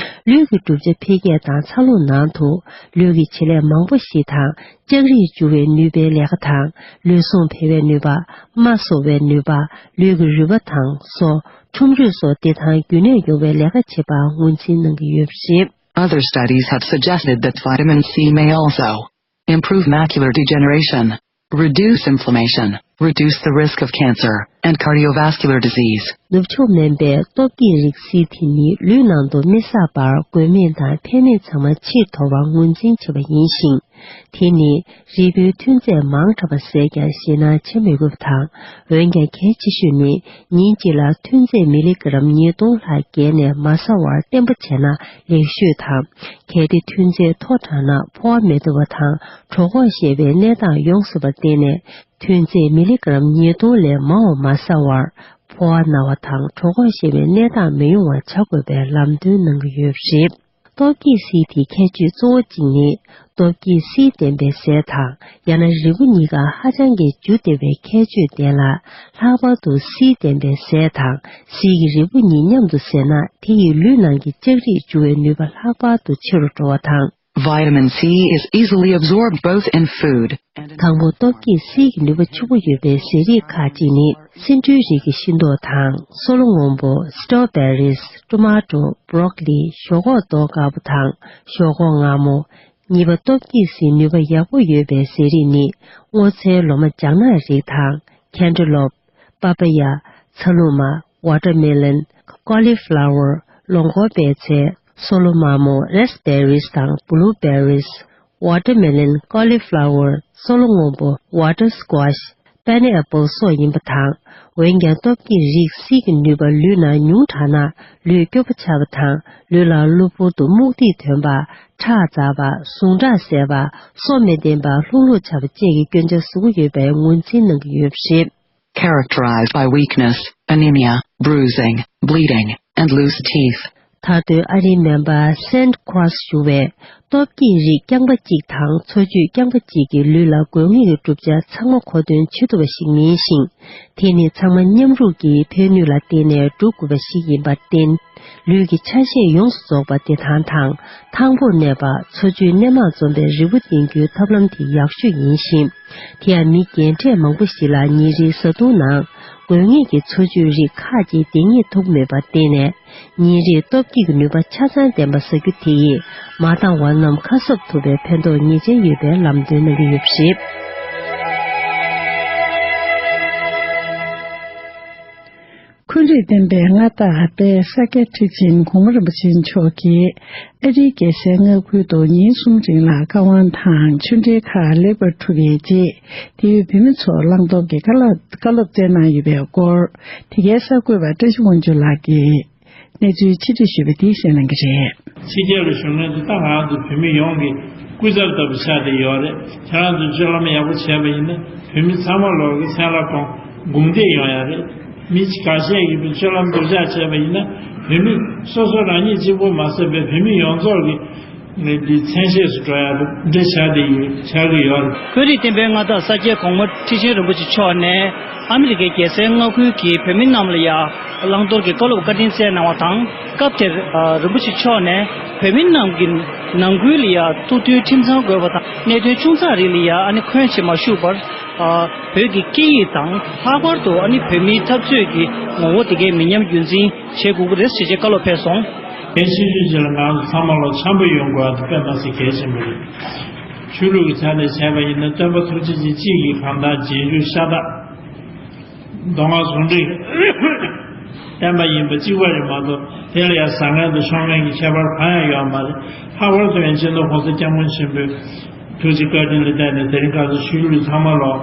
ལུས་ཀྱི་གྲུབ་ཆ་འཕེལ་རྒྱས་དང་འཚར་ལོངས་ནང་དུ། ལུས་ཀྱི་བྱེད་ལས་མང་པོ་ཞིག་དང་། ལྕགས་རིགས་འཇུ་བའི་ནུས་པའི་ལས་ཀ་དང་། ལུས་ཟུངས་འཕེལ་བའི་ནུས་པ། རྨ་གསོ་བའི་ནུས་པ། ལུས་ཀྱི་རུས་པ་དང་སོ། ཁྲོམ་རུས་སོགས་བདེ་ཐང་རྒྱུན་གནས་ཡོང་བའི་ལས་ཀ་བྱེད་པར་ངོས་འཛིན་གནང་གི་ཡོད་པ་རེད། Other studies have suggested that vitamin C may also improve macular degeneration, reduce inflammation, reduce the risk of cancer and cardiovascular disease. ནུབ་ཕྱོགས་སྨན་པས་སྟོབས་ཀྱི་རིགས་སི་དེ་ཉིད་ལུས་ནང་དུ་མི་བསགས་པར་འགོས་ནད་དང་ཕན་ནད་ཚང་མ་ཕྱིར་དོར་བར་ངོས་འཛིན་བྱེད་པ་ཡིན་ཞིང་། དེ་ནི་རིལ་བུའི་ཐུན་ཚད་མང་དྲགས་པ་ཟས་ཀྱང་ཞེད་སྣང་བྱེད་མི་དགོས་པ་དང་། འོན་ཀྱང་གལ་ཆེ་ཤོས་ནི་ཉིན་གཅིག་ལ་ཐུན་ཚད་མི་ལི་གྲམ་ཉིས་སྟོང་ལྷག་བརྒལ་ནས་མ་ཟ་བར་བརྟན་པོ་བྱས་ན་ལེགས་ཤོས་དང་། གལ་ཏེ་ཐུན་ཚད་མཐོ་དྲགས་ན་ཕོ་བ་མི་བདེ་བ་དང་གྲོད་ཁོག་བཤལ་བའི་གནས་སྟངས་ཡོང་སྲིད་པར་བརྟེན་ནས། ཐུན་ཚད་མི་ལི་གྲམ་ཉིས་སྟོང་ལས་མང་བ་མ་ཟ་བར། ཕོ་བ་ན་བ་དང་གྲོད་ཁོག་བཤལ་བའི་གནས་སྟངས་མི་ཡོང་བ་བྱ་དགོས་པའི་ལམ་སྟོན་གནང་གི་ཡོད་པ་རེད། སྟོབས་ཀྱིས་སི་དེའི་ཁྱད་ཆོས་གཙོ་བོ་གཅིག་ནི། སྟོབས་ཀྱིས་སི་ལྡན་པའི་ཟས་དང་། ཡང་ན་རིལ་བུ་གཉིས་ཀ་ཧ་ཅང་གི་འཇུ་བདེ་བའི་ཁྱད་ཆོས་ལྡན་ལ། ལྷག་པར་དུ་སི་ལྡན་པའི་ཟས་དང་སི་གི་རིལ་བུ་གཉིས་མཉམ་དུ་ཟས་ན་དེ་ཡིས་ལུས་ནང་གི་ལྕགས་རིགས་འཇུ་བའི་ནུས་པ་ལྷག་པར་དུ་ཆེ་རུ་འགྲོ་བ་དང་། Vitamin C is easily absorbed both in food and in དང་པོ་སྟོབས་ཀྱིས་སི་གི་ནུས་པ་ཕྱུག་པོ་ཡོད་པའི་ཟས་རིགས་ཁག་ཅིག་ནི། སེ་འབྲུའི་རིགས་ཀྱི་ཤིང་ཏོག་དང་། སོལ་སྔོན་པོ། སི་ཊོ་བེ་རིས། ཊོ་མ་ཊོ། བྷོ་རོ་ཀོ་ལི། ཞོག་ཁོག་མདོག་དཀར་པོ་དང་། ཞོག་ཁོག་མངར་མོ། གཉིས་པ་སྟོབས་ཀྱིས་སི་ནུས་པ་ཡག་པོ་ཡོད་པའི་ཟས་རིགས་ནི། སྔོ་ཚལ་ལོ་མ་ལྗང་ནག་རིགས་དང་། ཁེན་ཊ་ལོབ། པ་པ་ཡ། ཚ་ལུ་མ། ཝ་ཊར་མེ་ལོན། ཀོ་ལི་ཕ་ལ་ཝར། ལོ་འཁོར་པད་ཚལ། སོལ་མངར་མོ། རེ་སི་པེ་རིས་དང་བུ་ལུ་པེ་རིས། ཝ་ཊར་མེ་ལོན། ཀོ་ལི་ཕ་ལ་ཝར། སོལ་སྔོན་པོ། ཝ་ཊར་སི་ཀོ་ཤི། པའི་ནི་ཨེ་པལ་སོགས་ཡིན་པ་དང་། འོན་ཀྱང་སྟོབས་ཀྱི་རིགས་སི་གི་ནུས་པ་ལུས་ན་ཉུང་དྲགས་ན་ལུས་སྐྱོ་པོ་ཆགས་པ་དང་། ལུས་ལ་གློ་བུར་དུ་རྨུགས་ཐིག་ཐོན་པ། ཁྲག་འཛག་པ། ཟུངས་ཁྲག་ཟད་པ། སོ་མི་བརྟན་པ། ལྷུག་ལྷུག་ཆགས་པ་བཅས་ཀྱི་སྐྱོན་ཆ་བཟོ་གི་ཡོད་པའི་ངོས་འཛིན་གནང་གི་ཡོད་པ་རེད། Characterized by weakness, anemia, bruising, bleeding, and loose teeth. མཐར་དོན་ཨ་རིའི་སྨན་པ་སེན་ཁྲོ་སི་ཞུ་བས། སྟོབས་ཀྱི་རིགས་རྐྱང་པ་གཅིག་དང་འཚོ་བཅུད་རྐྱང་པ་གཅིག་གིས་ལུས་ལ་དགོས་ངེས་ཀྱི་གྲུབ་ཆ་ཚང་མ་མཁོ་འདོན་བྱེད་ཐུབ་པ་ཞིག་མིན་ཞིང་། དེ་ནི་ཚང་མ་མཉམ་རུབ་ཀྱི་ཕན་ནུས་ལ་བརྟེན་ནས་འགྲུབ་དགོས་པ་ཞིག་ཡིན་པར་བརྟེན། ལུས་ཀྱི་ཆ་ཤས་ཡོངས་སུ་རྫོགས་པ་བདེ་ཐང་དང་། ཐང་པོར་གནས་པ། འཚོ་བཅུད་སྣོན་མང་འཛོམས་པའི་རིལ་བུ་ལྡན་རྒྱུའི་ཐབས་ལམ་དེ་ཡག་ཤོས་ཡིན་ཞིང་། དེ་ཡང་མི་རྒན་གྲས་མང་པོ་ཞིག་ལ་ཉིན་རེའི་བཟའ་བཏུང་ནང་དགོས་ངེས་ཀྱི་འཚོ་བཅུད་རིགས་ཁག་ཅིག་འདེང་ངེས་ཐུབ་མེད་པར་བརྟེན་ནས། ཉིན་རེའི་སྟོབས་སྐྱེད་ཀྱི་ནུས་པ་ཆ་ཚང་ལྡན་པ་ཟ་རྒྱུ་དེ་ཡིས་མ་འདང་བ་རྣམས་ཁ་གསབ་ཐུབ་པའི་ཕན་ཐོགས་ངེས་ཅན་ཡོད་པའི་ལམ་སྟོན་གནང་གི་ཡོད་པ་རེད། འཁོན་རིགས་ལྡན་པའི་མངའ་བདག་དཔལ་ས་སྐྱ་ཁྲི་ཆེན་གོང་མ་རིན་པོ་ཆེ་མཆོག་གིས་ཨ་རིའི་རྒྱལ་སའི་མངའ་ཁུལ་དུ་ཉིན་གསུམ་རིང་ལ་བཀའ་དབང་དང་ཆོས་འབྲེལ་ཁག་ལེགས་པར་གྲུབ་པའི་རྗེས། དེ་ཡོད་བོད་མི་ཚོར་བླང་དོར་གྱི་བཀའ་སློབ་བཀའ་སློབ་སྩལ་གནང་ཡོད་པའི་སྐོར། དེ་གའི་གསར་འགོད་པ་བཀྲ་ཤིས་དབང་ཕྱུག་ལགས་ཀྱིས་གནས་ཚུལ་ཕྱིར་བསྒྲགས་ཞུས་པ་འདི་གསན་གནང་གི་རེད། ཕྱི་རྒྱལ་ལ་བཞུགས་མཁན་དེ་ད་ང་ཚོ་བོད་མི་ཡོངས་ཀྱི་སྐུ་ཚབ་ལྟ་བུ་ཆགས་བསྡད་ཡོད་རེད། ཁྱེད་རང་ཚོ་སྤྱོད་ལམ་ཡག་པོ་བྱས་པ་ཡིན་ན་བོད་མི་ཚང་མ་ལོག་གི་སེམས་ལ་གཏོང་སྒུག་བསྡད་ཡོང་ཡ་རེད། མི་འགའ་ཤས་ཀྱིས་སྤྱོད་ལམ་སྡུག་ཅག་བྱས་པ་ཡིན་ན་བོད་མི་སོ་སོ་རང་ཉིད་གཅིག་པུ་མ་ཟད་པའི་བོད་མི་ཡོངས་རྫོགས་ཀྱི་ནས་འདི་མཚན་ཤས་སུ་འགྲོ་ཡ་འདྲ་ཆགས་བསྡད་ཡོད་ཆགས་ཀྱི་ཡོད་རེད། བོད་རིགས་བསྟན་པའི་མངའ་བདག་ས་སྐྱའི་གོང་མ་ཁྲི་ཆེན་རིན་པོ་ཆེ་མཆོག་ནས་ཨ་མི་རི་ཀའི་རྒྱལ་སའི་མངའ་ཁུལ་གྱི་བོད་མི་རྣམས་ལ་ཡང་བླང་དོར་གྱི་བཀའ་སློབ་བཀའ་དྲིན་སྩལ་གནང་བ་དང་། སྐབས་དེར་རིན་པོ་ཆེ་མཆོག་ནས་བོད་མི་རྣམས་ཀྱི་ནང་ཁུལ་ལ་ཡང་ཐུགས་མཐུན་ཁྲིམས་གཙང་དགོས་པ་དང་། གནད་དོན་ཆུང་ཙག་རིགས་ལ་ཡང་ཨ་ནི་འཁོན་བྱེད་མ་བཅུག་པར། བོད་ཀྱི་སྐད་ཡིག་དང་ལྷག་པར་དུ་ཨ་ནི་བོད་མིའི་འཐབ་རྩོད་ཀྱི་ངོ་བོ་དེ་གའི་མི་ཉམས་རྒྱུན་འཛིན་བྱེད་དགོས་ཀྱི་རེད་ཞེས་བཀའ་སློབ་ཕེབས་སོང་། གལ་ཆེ་ཤོས་ཅིག་ལ་ང་ཚོ་ཚང་མ་ལ་འཆམ་པོ་ཡོང་དགོས་པ་དེ་དཔེ་མ་སྲིད་གལ་ཆེན་པོ་རེད། ཆོས་ལུགས་ཀྱི་ཆ་ནས་བྱས་པ་ཡིན་ན་སྟོན་པ་ཐུགས་རྗེ་ཅན་གཅིག་གིས་གང་ལྟར་རྗེས་འཇུག་ཤ་སྟག་མདོ་སྔགས་ཟུང་འབྲེལ་བསྟན་པ་ཡིན་པ་གཅིག་པ་རེད་མ་གཏོགས་དེ་ལ་ཡང་བཟང་ངན་དང་ཕྱོགས་ངན་གྱི་ཁྱད་པར་གང་ཡང་ཡོད་མ་རེད། ལྷག་པར་དུ་ཡང་སྤྱི་ནོར་༸གོང་ས་༸སྐྱབས་མགོན་ཆེན་པོས་ཐུགས་རྗེ་བཀའ་དྲིན་ལ་བརྟེན་ནས་དེ་རིང་ཁ་སང་ཆོས་ལུགས་ཚང་མ་ལོག་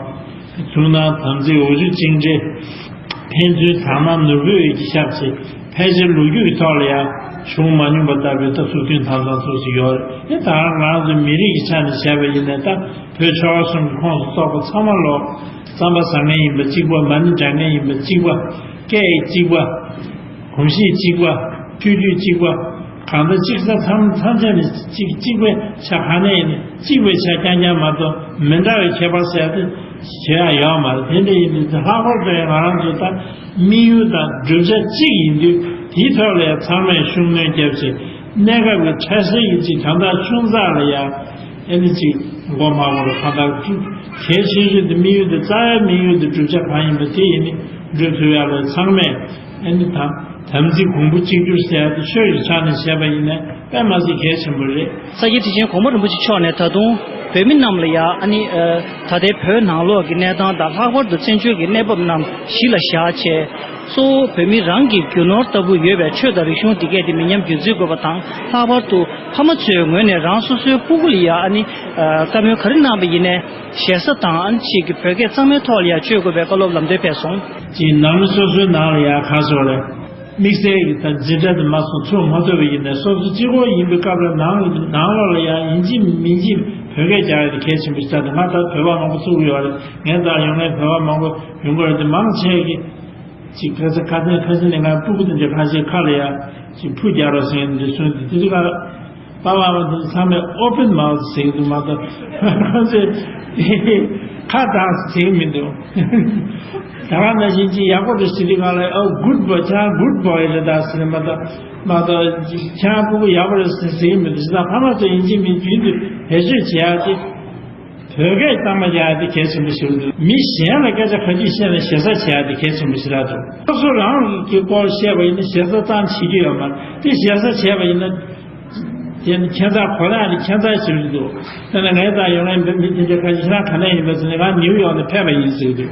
ཐུགས་སྣང་དམ་ཚིག་འོག་འཇུག་གཅིག་འདྲེས། ཕན་ཚུན་དག་སྣང་ནོར་བུ་འོད་ཀྱི་ཤར་ཚེ་ཕལ་ཆེར་ལོ་རྒྱུས་ཀྱི་ཐོག་ལ་ཡང་བྱུང་མ་མྱོང་པ་ལྟ་བུའི་ད་ཐུགས་མཐུན་དམ་གཙང་ཚུལ་ཞིག་ཡོད་རེད། དེ་ད་ང་རང་ཚོ་མི་རིགས་ཀྱི་ཆ་ནས་བྱས་པ་ཡིན་ནའི་ད་བོད་ཆོལ་ཁ་གསུམ་གྱི་ཁོངས་སུ་གཏོགས་པ་ཚང་མ་ལོག་རྩམ་པ་ཟ་མཁན་ཡིན་པ་གཅིག་པ། མ་ཎི་བགྲང་མཁན་ཡིན་པ་གཅིག་པ། སྐད་ཡིག་གཅིག་པ། གོམས་གཤིས་གཅིག་པ། ཆོས་བརྒྱུད་གཅིག་པ། གང་ལྟར་གཅིག་ས་མཚམས་མཚམས་ཆ་ནས་གཅིག་གཅིག་པའི་ཆ་ག་ནས་ཡིན་ནའི་གཅིག་པའི་ཆ་རྐྱང་རྐྱང་མ་གཏོགས་མི་འདྲ་བའི་ཁྱད་པར་ཟེར་ཡ་དེ་བྱེད་ཡ་ཡོད་མ་རེད། དེ་འདྲ་ཡིན་དུས་ལྷག་པར་དུ་ཡང་ང་རང་ཚོ་ད་དམིགས་ཡུལ་དང་བསྒྲུབ་བྱ་གཅིག་ཡིན་དུས་དེའི་ཐོག་ལ་ཡང་ཚང་མས་ཤུགས་སྣོན་བརྒྱབ་བྱས་གནས་སྐབས་ཀྱི་འཕྲལ་སེལ་གྱི་གཅིག་དོན་དག་ཆུང་ཙག་ལ་ཡང་ཨེ་ནི་གཅིག་མགོ་མ་བོར་གང་ལྟར་གཅིག་གལ་ཆེ་ཤོས་དེ་དམིགས་ཡུལ་དེ་རྩ་བའི་དམིགས་ཡུལ་དེ་བསྒྲུབ་བྱ་གང་ཡིན་པ་དེ་ཡིན་ནི་འགྲུབ་ཐུབ་ཡ་ལ་ཚང་མས་ཨེ་ནི་དང་དམ་ཚིག་གོང་བུ་གཅིག་གྱུར་ཟེར་ཡ་དེ་ཆོས་ཀྱི་ཆ་ནས་བཤད་པ་ཡིན་ན་དཔེ་མ་སྲིད་གལ་ཆེན་པོ་རེད། ས་སྐྱའི་ཁྲི་ཆེན་གོང་མ་རིན་པོ་ཆེ་མཆོག་ནས་ད་དུང་ བོད་མི་རྣམས་ལ་ཡང་ཨ་ནི་ཨ་ད་ལྟའི་བོད་ནང་ལོགས་ཀྱི་གནས་སྟངས་དང་ལྷག་པར་དུ་བཙན་བྱོལ་གྱི་གནས་བབ་རྣམས་གཞི་ལ་བཞག་བྱས། གཙོ་བོ་བོད་མི་རང་གི་རྒྱུ་ནོར་ལྟ་བུ་ཡོད་པའི་ཆོས་དང་རིག་གཞུང་འདི་གས་དེ་མི་ཉམས་རྒྱུན་འཛིན་དགོས་པ་དང་། ལྷག་པར་དུ་ཕ་མ་ཚོའི་ངོས་ནས་རང་སོ་སོའི་སྤུ་གུ་ལ་ཡང་ཨ་ནི་ཨ་བཀའ་མོལ་ག་རེ་གནང་བ་ཡིན་ནའི་ཞེ་ས་དང་ཨ་ནི་ཅིག་གི་བོད་སྐད་གཙང་མའི་ཐོག་ལ་ཡང་བཅོས་དགོས་པའི་བཀའ་སློབ་ལམ་སྟོན་ཕེབས་སོང་། ཅིག་ནང་མི་སོ་སོའི་ནང་ལ་ཡང་ཁ་སོ་རེད། དམིགས་བསལ་གྱི་ད་འཛིན་གྲྭ་དུ་མ་སོང་ཚུགས་མ་ཐུབ་པ་ཡིན་ནའི་སོ་སོ་གཅིག་པོ་ཡིན་པའི་སྐབས་ལ་ནང་ནང་ལོགས་ལ་ཡང་ཡིན་གཅིག་མིན་གཅིག་བོད་སྐད་རྒྱག་ཡ་དེ་གལ་ཆེན་པོ་ཞིག་ཆགས་འདུག་ང་ད་བོད་པ་མང་པོ་བཙུགས་ཡོད་རེད། ངས་ད་ཡོང་མཁན་བོད་པ་མང་པོ་ཡོང་གི་རེད་དེ། མང་ཆེ་གི་ཅིག་ཁ་སང་ཁ་སང་ཁ་སང་ནས་ང་སྤུ་གུ་དེ་འདྲ་ཁ་ཤས་ཁ་ལ་ཡ་ཅིག་ཕུ་རྒྱག་རོགས་ཟེར་འདི་གསུངས་དེ་དེ་དུས་ཁ་པ་ཕ་མ་དེ་ཚང་མས་open mouth་ཟེར་གི་འདུག་མ་གཏོགས་ཁོང་ཚོས་ཁ་གདངས་ཟེར་གི་མི་འདུག་ད་ག་ནང་བཞིན་ཅིག་ཡག་པོ་རེད་ཟེར་དུས་གང་ལ་ཨོ་good boy་ཁྱེད་རང་good boy་རེད་ད་ཟེར་མ་གཏོགས་མ་གཏོགས་ཁྱེད་རང་སྤུ་གུ་ཡག་པོ་རེད་ཟེར་ཟེར་གི་མི་འདུག་ཟེར་ན་ཕ་མ་ཚོ་ཡིན་གཅིག་མིན་རྒྱུན་དུ་བེད་སྤྱོད་བྱེད་ཡག་ཅིག་བོད་སྐད་གཙང་མ་རྒྱག་ཡ་དེ་གལ་ཆེན་པོ་ཞིག་རེད་འདུག་མི་གཞན་ལ་སྐད་ཆ་ག་དུས་བཤད་ན་ཞེ་ས་བྱེད་ཡ་དེ་གལ་ཆེན་པོ་ཞིག་རེད་འདུག་སོ་སོ་རང་གི་སྐོར་བཤད་པ་ཡིན་ན་ཞེ་ས་ཙམ་བྱེད་རྒྱུ་ཡོད་མ་རེད། དེ་ཞེ་ས་བྱས་པ་ཡིན་ན་དེ་ནི་ཁྱད་མཚར་གོ་ལག་ནི་ཁྱད་མཚར་ཞིག་རེད་འདུག་དེ་ནི་ངའི་ད་ཡོང་ལེ་འདི་མི་དེ་འདྲ་ཁ་ཤས་ཁྱེད་རང་ག་ནས་ཡིན་པ་ཟེར་ནས་ང་ནིའུ་ཡོག་ནས་ཕེབས་པ་ཡིན་ཟེར་འདུག་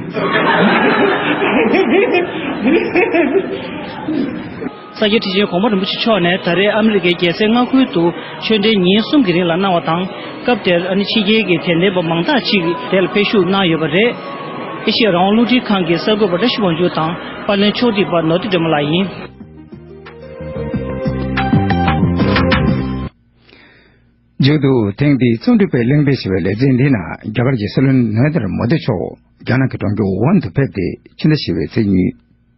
ས་སྐྱའི་ཁྲི་ཆེན་གོང་མ་རིན་པོ་ཆེ་མཆོག་ནས་ད་རེས་ཨ་མི་རི་ཀའི་རྒྱལ་སའི་མངའ་ཁུལ་དུ་ཆོས་འབྲེལ་ཉིན་གསུམ་གྱི་རིང་ལ་གནང་བ་དང་། སྐབས་དེར་ཨ་ནི་ཕྱི་རྒྱལ་གྱི་དད་ལྡན་པ་མང་དག་ཅིག་དེ་ལ་ཕེབས་ཞུགས་གནང་ཡོད་པ་རེད། ཨེ་ཤེ་ཡ་རང་དབང་རླུང་འཕྲིན་ཁང་གི་གསར་འགོད་པ་བཀྲ་ཤིས་དབང་ཕྱུག་དང་པར་ལེན་ཕྱོགས་སྒྲིག་པ་ནོར་བདེ་སྒྲོལ་མ་ལགས་ཡིན། མཇུག་ཏུ་ཐེངས་འདིའི་རྩོམ་སྒྲིག་པས་གླེང་སྤེལ་ཞུ་བའི་ལེ་ཚན་འདིའི་ནང་རྒྱ་གར་གྱི་སྲིད་བློན་ན་རེན་དྲ་མོ་དི་མཆོག་རྒྱ་ནག་གི་གྲོང་ཁྱེར་ཝུ་ཧན་དུ་ཕེབས་ཏེ་ཕྱི་ཟླ་བཞི་པའི་ཚེས་ཉི་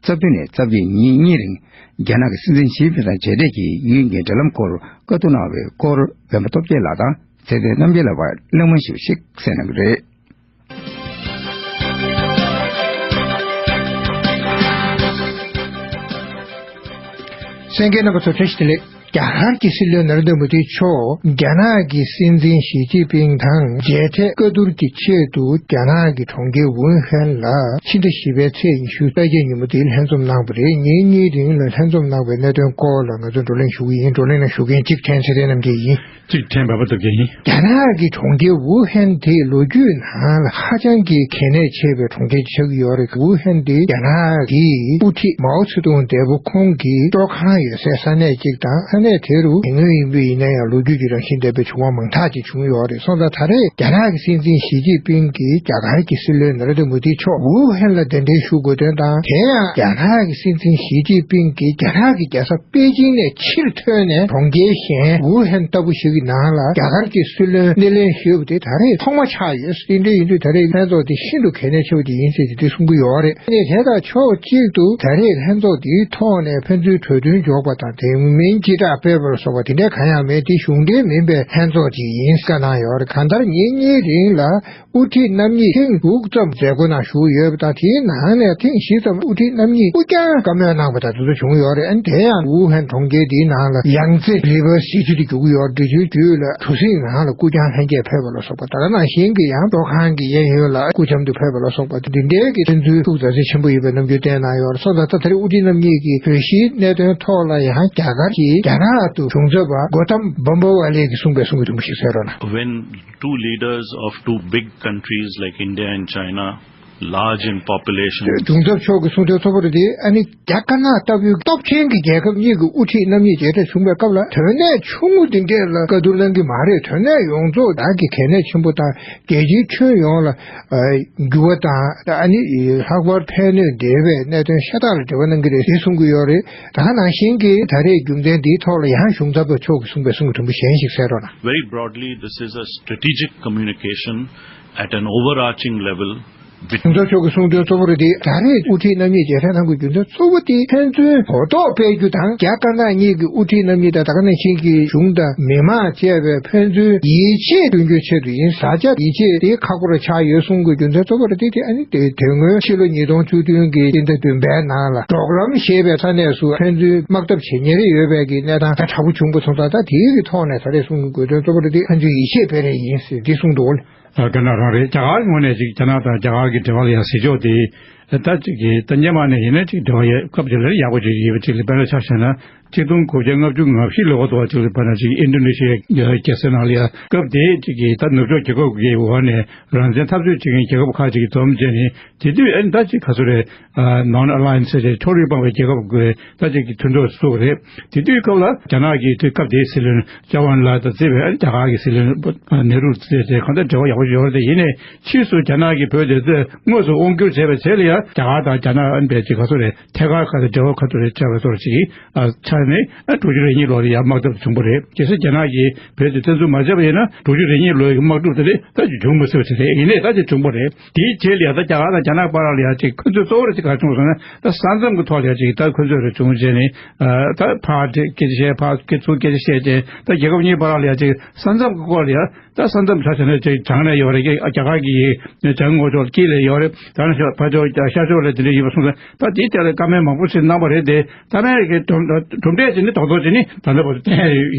ཤུ་རྩ་བདུན་ནས་རྩ་བརྒྱད་ཉིན་གཉིས་རིང་རྒྱ་ནག་གི་སྲིད་འཛིན་ཞི་ཅིན་ཕིང་དང་མཇལ་འཕྲད་ཀྱིས་དབྱིན་ཡུལ་གྱི་འབྲེལ་ལམ་སྐོར་བཀའ་བསྡུར་གནང་བའི་སྐོར་སྤེན་པ་སྟོབས་རྒྱལ་ལགས་དང་ཚེ་བརྟན་རྣམ་རྒྱལ་ལགས་བར་གླེང་མོལ་ཞུ་ཞིག་གསན་གནང་གི་རེད། གསན་མཁན་རྣམ་པ་ཚོ་བཀྲ་ཤིས་བདེ་ལེགས། རྒྱ་གར་གྱི་སྲིད་བློན་ན་རེན་དྲ་མོ་དི་མཆོག་རྒྱ་ནག་གི་སྲིད་འཛིན་ཞི་ཅིན་ཕིང་དང་མཇལ་འཕྲད་བཀའ་བསྡུར་གྱི་ཆེད་དུ་རྒྱ་ནག་གི་གྲོང་ཁྱེར་ཝུ་ཧན་ལ་ཕྱི་ཟླ་བཞི་པའི་ཚེས་ཉི་ཤུ་རྩ་བརྒྱད་ཉིན་མོ་དེ་ལྷན་འཛོམས་གནང་བ་རེད། ཉིན་གཉིས་རིང་ལ་ལྷན་འཛོམས་གནང་བའི་གནད་དོན་སྐོར་ལ་ང་ཚོས་བགྲོ་གླེང་ཞུ་གི་ཡིན། བགྲོ་གླེང་ལ་ཞུགས་མཁན་གཅིག་ཕྲན་ཚེ་བརྟན་རྣམ་རྒྱལ་ཡིན། གཅིག་ཕྲན་འབའ་པ་སྟོབས་རྒྱལ་ཡིན། རྒྱ་ནག་གི་གྲོང་ཁྱེར་ཝུ་ཧན་དེ་ལོ་རྒྱུས་ནང་ལ་ཧ་ཅང་གི་གལ་གནད་ཆེ་བའི་གྲོང་ཁྱེར་ཆགས་ཀྱི་ཡོད་རེད། ཝུ་ཧན་དེ་རྒྱ་ནག་གི་དབུ་ཁྲིད་མའོ་ཙེ་ཏུང་འདས་པོ་ཁོང་གི་སྤྲོ་ཁང་ཡོད་སའི་ས་གནས་གཅིག་དང་། ས་གནས་དེ་རུ་དེ་སྔོན་ཡིན་པ་ཡིན་ན་ཡང་ལོ་རྒྱུས་ཀྱི་རང་བཞིན་ལྡན་པའི་བྱུང་བ་མང་དག་ཅིག་བྱུང་ཡོད་རེད། སོང་ཙང་ད་རེས་རྒྱ་ནག་གི་སྲིད་འཛིན་ཞི་ཅིན་ཕིང་གིས་རྒྱ་གར་གྱི་སྲིད་བློན་ན་རེན་དྲ་མོ་དི་མཆོག་ཝུ་ཧན་ལ་གདན་འདྲེན་ཞུ་དགོས་དོན་དང་། དེ་ཡང་རྒྱ་ནག་གི་སྲིད་འཛིན་ཞི་ཅིན་ཕིང་གིས་རྒྱ་ནག་གི་རྒྱལ་ས་པེ་ཅིང་ནས་ཕྱིར་ཐོན་ནས་གྲོང་ཁྱེར་གཞན་ཝུ་ཧན་ལྟ་བུ་ཞིག་གི་ནང་ལ་རྒྱ་གར་གྱི་སྲིད་བློན་སྣེ་ལེན་ཞུས་པ་དེ་ད་རེས་ཐོག་མ་ཆགས་ཡོད། དེ་འདྲ་ཡིན་དུས་ད་རེས་ལྷན་ཚོགས་དེ་ཤིན་ཏུ་གལ་གནད་ཆེ་བ་དེ་ཡིན་ཟེར་ཏེ་དེ་གསུང་གི་ཡོད་རེད། ཨ་ནི་དེ་དང་ཕྱོགས་གཅིག་ཏུ་ད་རེས་ལྷན་ཚོགས་དེའི་ཐོག་ནས་ཕན་ཚུན་གྲོས་མཐུན་འཇོག་པ་དང་། དེ་མིན་སྤྱི་བསྒྲགས་སྤེལ་བ་ལ་སོགས་པ་དེ་འདྲ་གང་ཡང་མེད། དེ་གཞུང་འབྲེལ་མིན་པའི་ལྷན་ཚོགས་ཅིག་ཡིན་བཀའ་གནང་ཡོད་རེད། གང་ལྟར་ཉིན་གཉིས་རིང་ལ་དབུ་ཁྲིད་རྣམ་གཉིས་ཐེངས་དྲུག་ཙམ་མཛད་སྒོ་ནང་ཞུགས་ཡོད་པ་དང་། དེའི་ནང་ནས་ཐེངས་བཞི་ཙམ་དབུ་ཁྲིད་རྣམ་གཉིས་སྐུ་རྐྱང་བཀའ་མོལ་གནང་བ་དང་དེ་ཚོ་བྱུང་ཡོད་རེད། ཨ་ནི་དེ་ཡང་ཝུ་ཧན་གྲོང་ཁྱེར་འདིའི་ནང་ལ་ཡང་ཙེ་རི་ཝར་སི་ཞེས་བྱ་དེ་རྒྱུག་གི་ཡོད་རེད། འབྲི་ཆུའི་རྒྱུད་ལ་གྲུ་གཟིངས་ནང་ལ་སྐུ་རྐྱང་ལྷན་རྒྱས་ཕེབས་པ་ལ་སོགས་པ། ད་ག་ནང་བཞིན་གྱི་ཡང་སྤྲོ་ཁང་གི་གཡས་གཡོན་ལ་སྐུ་འཆམ་དུ་ཕེབས་པ་ལ་སོགས་པ་འདི་འདྲའི་གི་ཕན་ཚུན་ཐུགས་མཛའ་བརྩེ་ཆེན་པོ་ཡོད་པའི་རྣམ་འགྱུར་བསྟན་གནང་ཡོད་རེད། སོང་ཙང་ད་ད་རེས་དབུ་ཁྲིད་རྣམ་གཉིས་ཀྱི་བོད་གཞིའི་གནད་དོན་ཐོག་ལ་ཡང་རྒྱ་གར་གྱི་རྒྱ་ནག་ཏུ་གཞུང་ཚབ་པ་གོ་ཏམ་བམ་བ་ཝ་ལེ་གིས་གསུངས་པའི་གསུང་གི་དུམ་བུ་ཞིག་གསན་རོགས་གནང་། When two leaders of two big countries like India and China, large in population, གཞུང་ཚབ་མཆོག་གི་གསུང་དོན་གཙོ་བོ་རེད་དེ། ཨ་ནི་རྒྱ་དཀར་ནག་ལྟ་བུའི་སྟོབས་ཆེན་གྱི་རྒྱལ་ཁབ་གཉིས་ཀྱི་དབུ་ཁྲིད་རྣམ་གཉིས་མཇལ་འཕྲད་བྱུང་བའི་སྐབས་ལ་དོན་གནད་ཆུང་ངུ་འདི་འདྲས་ལ་བཀའ་བསྡུར་གནང་གི་མ་རེད། དོན་གནད་ཡོངས་རྫོགས་རང་གི་གལ་གནད་ཆེན་པོ་དང་། རྒྱལ་སྤྱིའི་ཁྱོན་ཡོངས་ལ་འགྱུར་བ་དང་། ཨ་ནི་ལྷག་པར་ཕན་གནོད་འབྲེལ་བའི་གནད་དོན་ཤ་སྟག་ལ་འབྲེལ་བ་གནང་གི་རེད་ཅེས་གསུང་གི་ཡོད་རེད། ད་ག་ནང་བཞིན་གྱི་ད་རེས་རྒྱུ་མཚན་འདིའི་ཐོག་ལ་ཡང་གཞུང་ཚབ་པ་མཆོག་གིས་གསུངས་པའི་གསུང་གི་དུམ་བུ་གཞན་ཞིག་གསན་རོགས་གནང་། Very broadly, this is a strategic communication at an overarching level. གཞུང་ཚབ་མཆོག་གི་གསུང་དོན་གཙོ་བོ་རེད་དེ། ད་རེས་དབུ་ཁྲིད་རྣམ་གཉིས་མཇལ་འཕྲད་གནང་དགོས་རྒྱུ་མཚན་གཙོ་བོ་དེ་ཕན་ཚུན་གོ་རྟོགས་སྤེལ་རྒྱུ་དང་། རྒྱ་དཀར་ནག་གཉིས་ཀྱི་དབུ་ཁྲིད་རྣམ་གཉིས་དང་ད་ག་ནང་བཞིན་གྱི་གཞུང་དང་མི་མང་བཅས་པའི་ཕན་ཚུན་ཡིད་ཆེས་བསྐྲུན་རྒྱུའི་ཆེད་དུ་ཡིན། བཟའ་བཅའ་ཡིད་ཆེས་དེ་ཁག་པོ་རུ་ཆགས་ཡོད་གསུང་དགོས་རྒྱུ་མཚན་གཙོ་བོ་རེད་དེ། དེ་ཨ་ནི་དེ་དེ་སྔོན་ཕྱི་ལོ་ཉིས་སྟོང་བཅུ་བདུན་གྱི་སྤྱི་ཟླ་བདུན་པའི་ནང་ལ་གྲོགས་ལམ་ཞེས་པའི་ས་གནས་སུ་ཕན་ཚུན་དམག་འཐབ་བྱེད་ཉེན་རེ་ཡོད་པའི་གི་གནས་སྟངས་ད་དྲག་པོ་བྱུང་པ་སོང་ཙང་། ད་དེའི་གི་ཐོག་ནས་ད་རེས་གསུང་གི་དགོས་དོན་གཙོ་བོ་རེད་དེ། ཕན་ཚུན་ཡིད་ཆེས་སྤེལ་རེས་ཡིན་ཟེར་འདི་གསུངས་འདུག་ལ། ཨ། དཀར་ནག་རང་རེད། རྒྱ་གར་ངོས་ནས་ཅིག་རྒྱ་ནག་དང་རྒྱ་གར་གྱི་འབྲེལ་བ་ལ་ཡང་ཟེར་ཕྱོགས་དེ་ད་ཅིག་གི་ད་སྔོན་མ་ནས་ཡིན་ན་ཅིག་འབྲེལ་བ་ཡ་སྐབས་དེ་ལ་ཡག་པོ་ཅིག་ཡོད་པ་ཅིག་ལ་དཔེར་ན་ཆ་བཞག་ན་ ཆིག་སྟོང་དགུ་བརྒྱ་ལྔ་བཅུ་ང་བཞི་ལོ་ལོ་ཙམ་ཅིག་ལ་བར་ན་ཅིག་ཨིན་ཌོ་ནེ་ཤི་ཡའི་རྒྱལ་ས་ནང་ལ་ཡ་སྐབས་དེའི་ཅིག་གི་ད་ནུབ་ཕྱོགས་རྒྱལ་ཁབ་ཀྱི་འོག་ནས་རང་བཙན་འཐབ་རྩོད་བྱེད་མཁན་རྒྱལ་ཁབ་ཁག་ཅིག་གིས་འཛོམས་བྱས་ནས། དེ་དུས་ཨ་ནི་ད་ཅིག་ག་ཚོད་རེད། ཨ་ནོན་ཨ་ལ་ཡན་སི་ཟེར་ཏེ་ཕྱོགས་རིས་སྤངས་པའི་རྒྱལ་ཁབ་ཀྱི་ད་ཅིག་གི་མཐུན་གྲོགས་སུ་རེད། དེ་དུས་སྐབས་ལ་རྒྱ་ནག་གི་དུས་སྐབས་དེའི་སྲིད་བློན་ཅོ་ཨན་ལའེ་དང་བརྩིས་པའི་ཨ་ནི་རྒྱ་གར་གྱི་སྲིད་བློན་ནེ་རུ་བརྩིས་ཏེ་གང་ལྟར་འབྲེལ་བ་ཡག་པོ་ཡོད་རེད། དེ་ཡིན་ནའི་ཕྱིས་སུ་རྒྱ་ནག་གིས་བོད་དེ་ཚོས་དངོས་སུ་དབང་བསྒྱུར་བྱས་པའི་རྗེས་ལ་ཡང་རྒྱ་གར་དང་རྒྱ་ནག་ཨ་ནི་པའི་ཅིག་ག་ཚོད་རེད། ཐད་ཀར་ཁ་དང་འབྲེལ་བ་ཁ་ཐུག་རེད་བྱས་པའི་སོར་ཅིག་ཨ་ཆགས་ནས་ཨ་དྲུག་ཅུ་རེ་གཉིས་ལོ་ལ་ཡང་དམག་འཐབ་བྱུང་བ་རེད། གལ་སྲིད་རྒྱ་ནག་གིས་བོད་དེ་བཙན་འཛུལ་མ་བྱས་པ་ཡིན་ན་དྲུག་ཅུ་རེ་གཉིས་ལོའི་དམག་འཁྲུག་དེ་ནི་ད་ཅིག་བྱུང་མི་སྲིད་པ་ཞིག་རེད། ཡིན་ནའི་ད་ཅིག་བྱུང་བ་རེད། དེའི་རྗེས་ལ་ཡང་ད་རྒྱ་གར་དང་རྒྱ་ནག་བར་ལ་ཡང་ཅིག་འཁོན་རྩོད་གཙོ་བོ་རེ་ཅིག་ག་བྱུང་སོང་ན་ད་ས་མཚམས་ཀྱི་ཐོག་ལ་ཡང་ཅིག་ད་འཁོན་རྩོད་རེ་བྱུང་རྗེས་ནས་ཨ་ད་ཕར་ཅིག་སྐད་ཆ་བཤད་ཕར་སྐད་ཚུར་སྐད་ཆ་བཤད་བྱས་ད་རྒྱལ་ཁབ་གཉིས་བར་ལ་ཡང་ཅིག་ས་མཚམས་ཀྱི་སྐོར་ལ་ཡང་ད་ས་མཚམས་ཆ་བཞག་ན་ཅིག་བྱང་ནས་ཡོད་རེད། རྒྱ་གར་གྱི་ཡི་བྱང་ངོས་ཕྱོགས་དཀྱིལ་ལ་ཡོད་རེད། ད་ནི་ཕར་ཕྱོགས་ཤར་ཕྱོགས་ལ་དེ་འདྲ་ཡོད་པ་སོང་ཙང་ད་དེའི་ཐད་ལ་བཀའ་མོལ་མང་པོ་ཞིག་གནང་བ་རེད་དེ། ད་ནས་ཀྱི་གྲུབ་གྲུབ་འབྲས་དེ་ནི་དོག་དོག་དེ་ནི་ད་ལྟ་བར་དུ་བསྟན་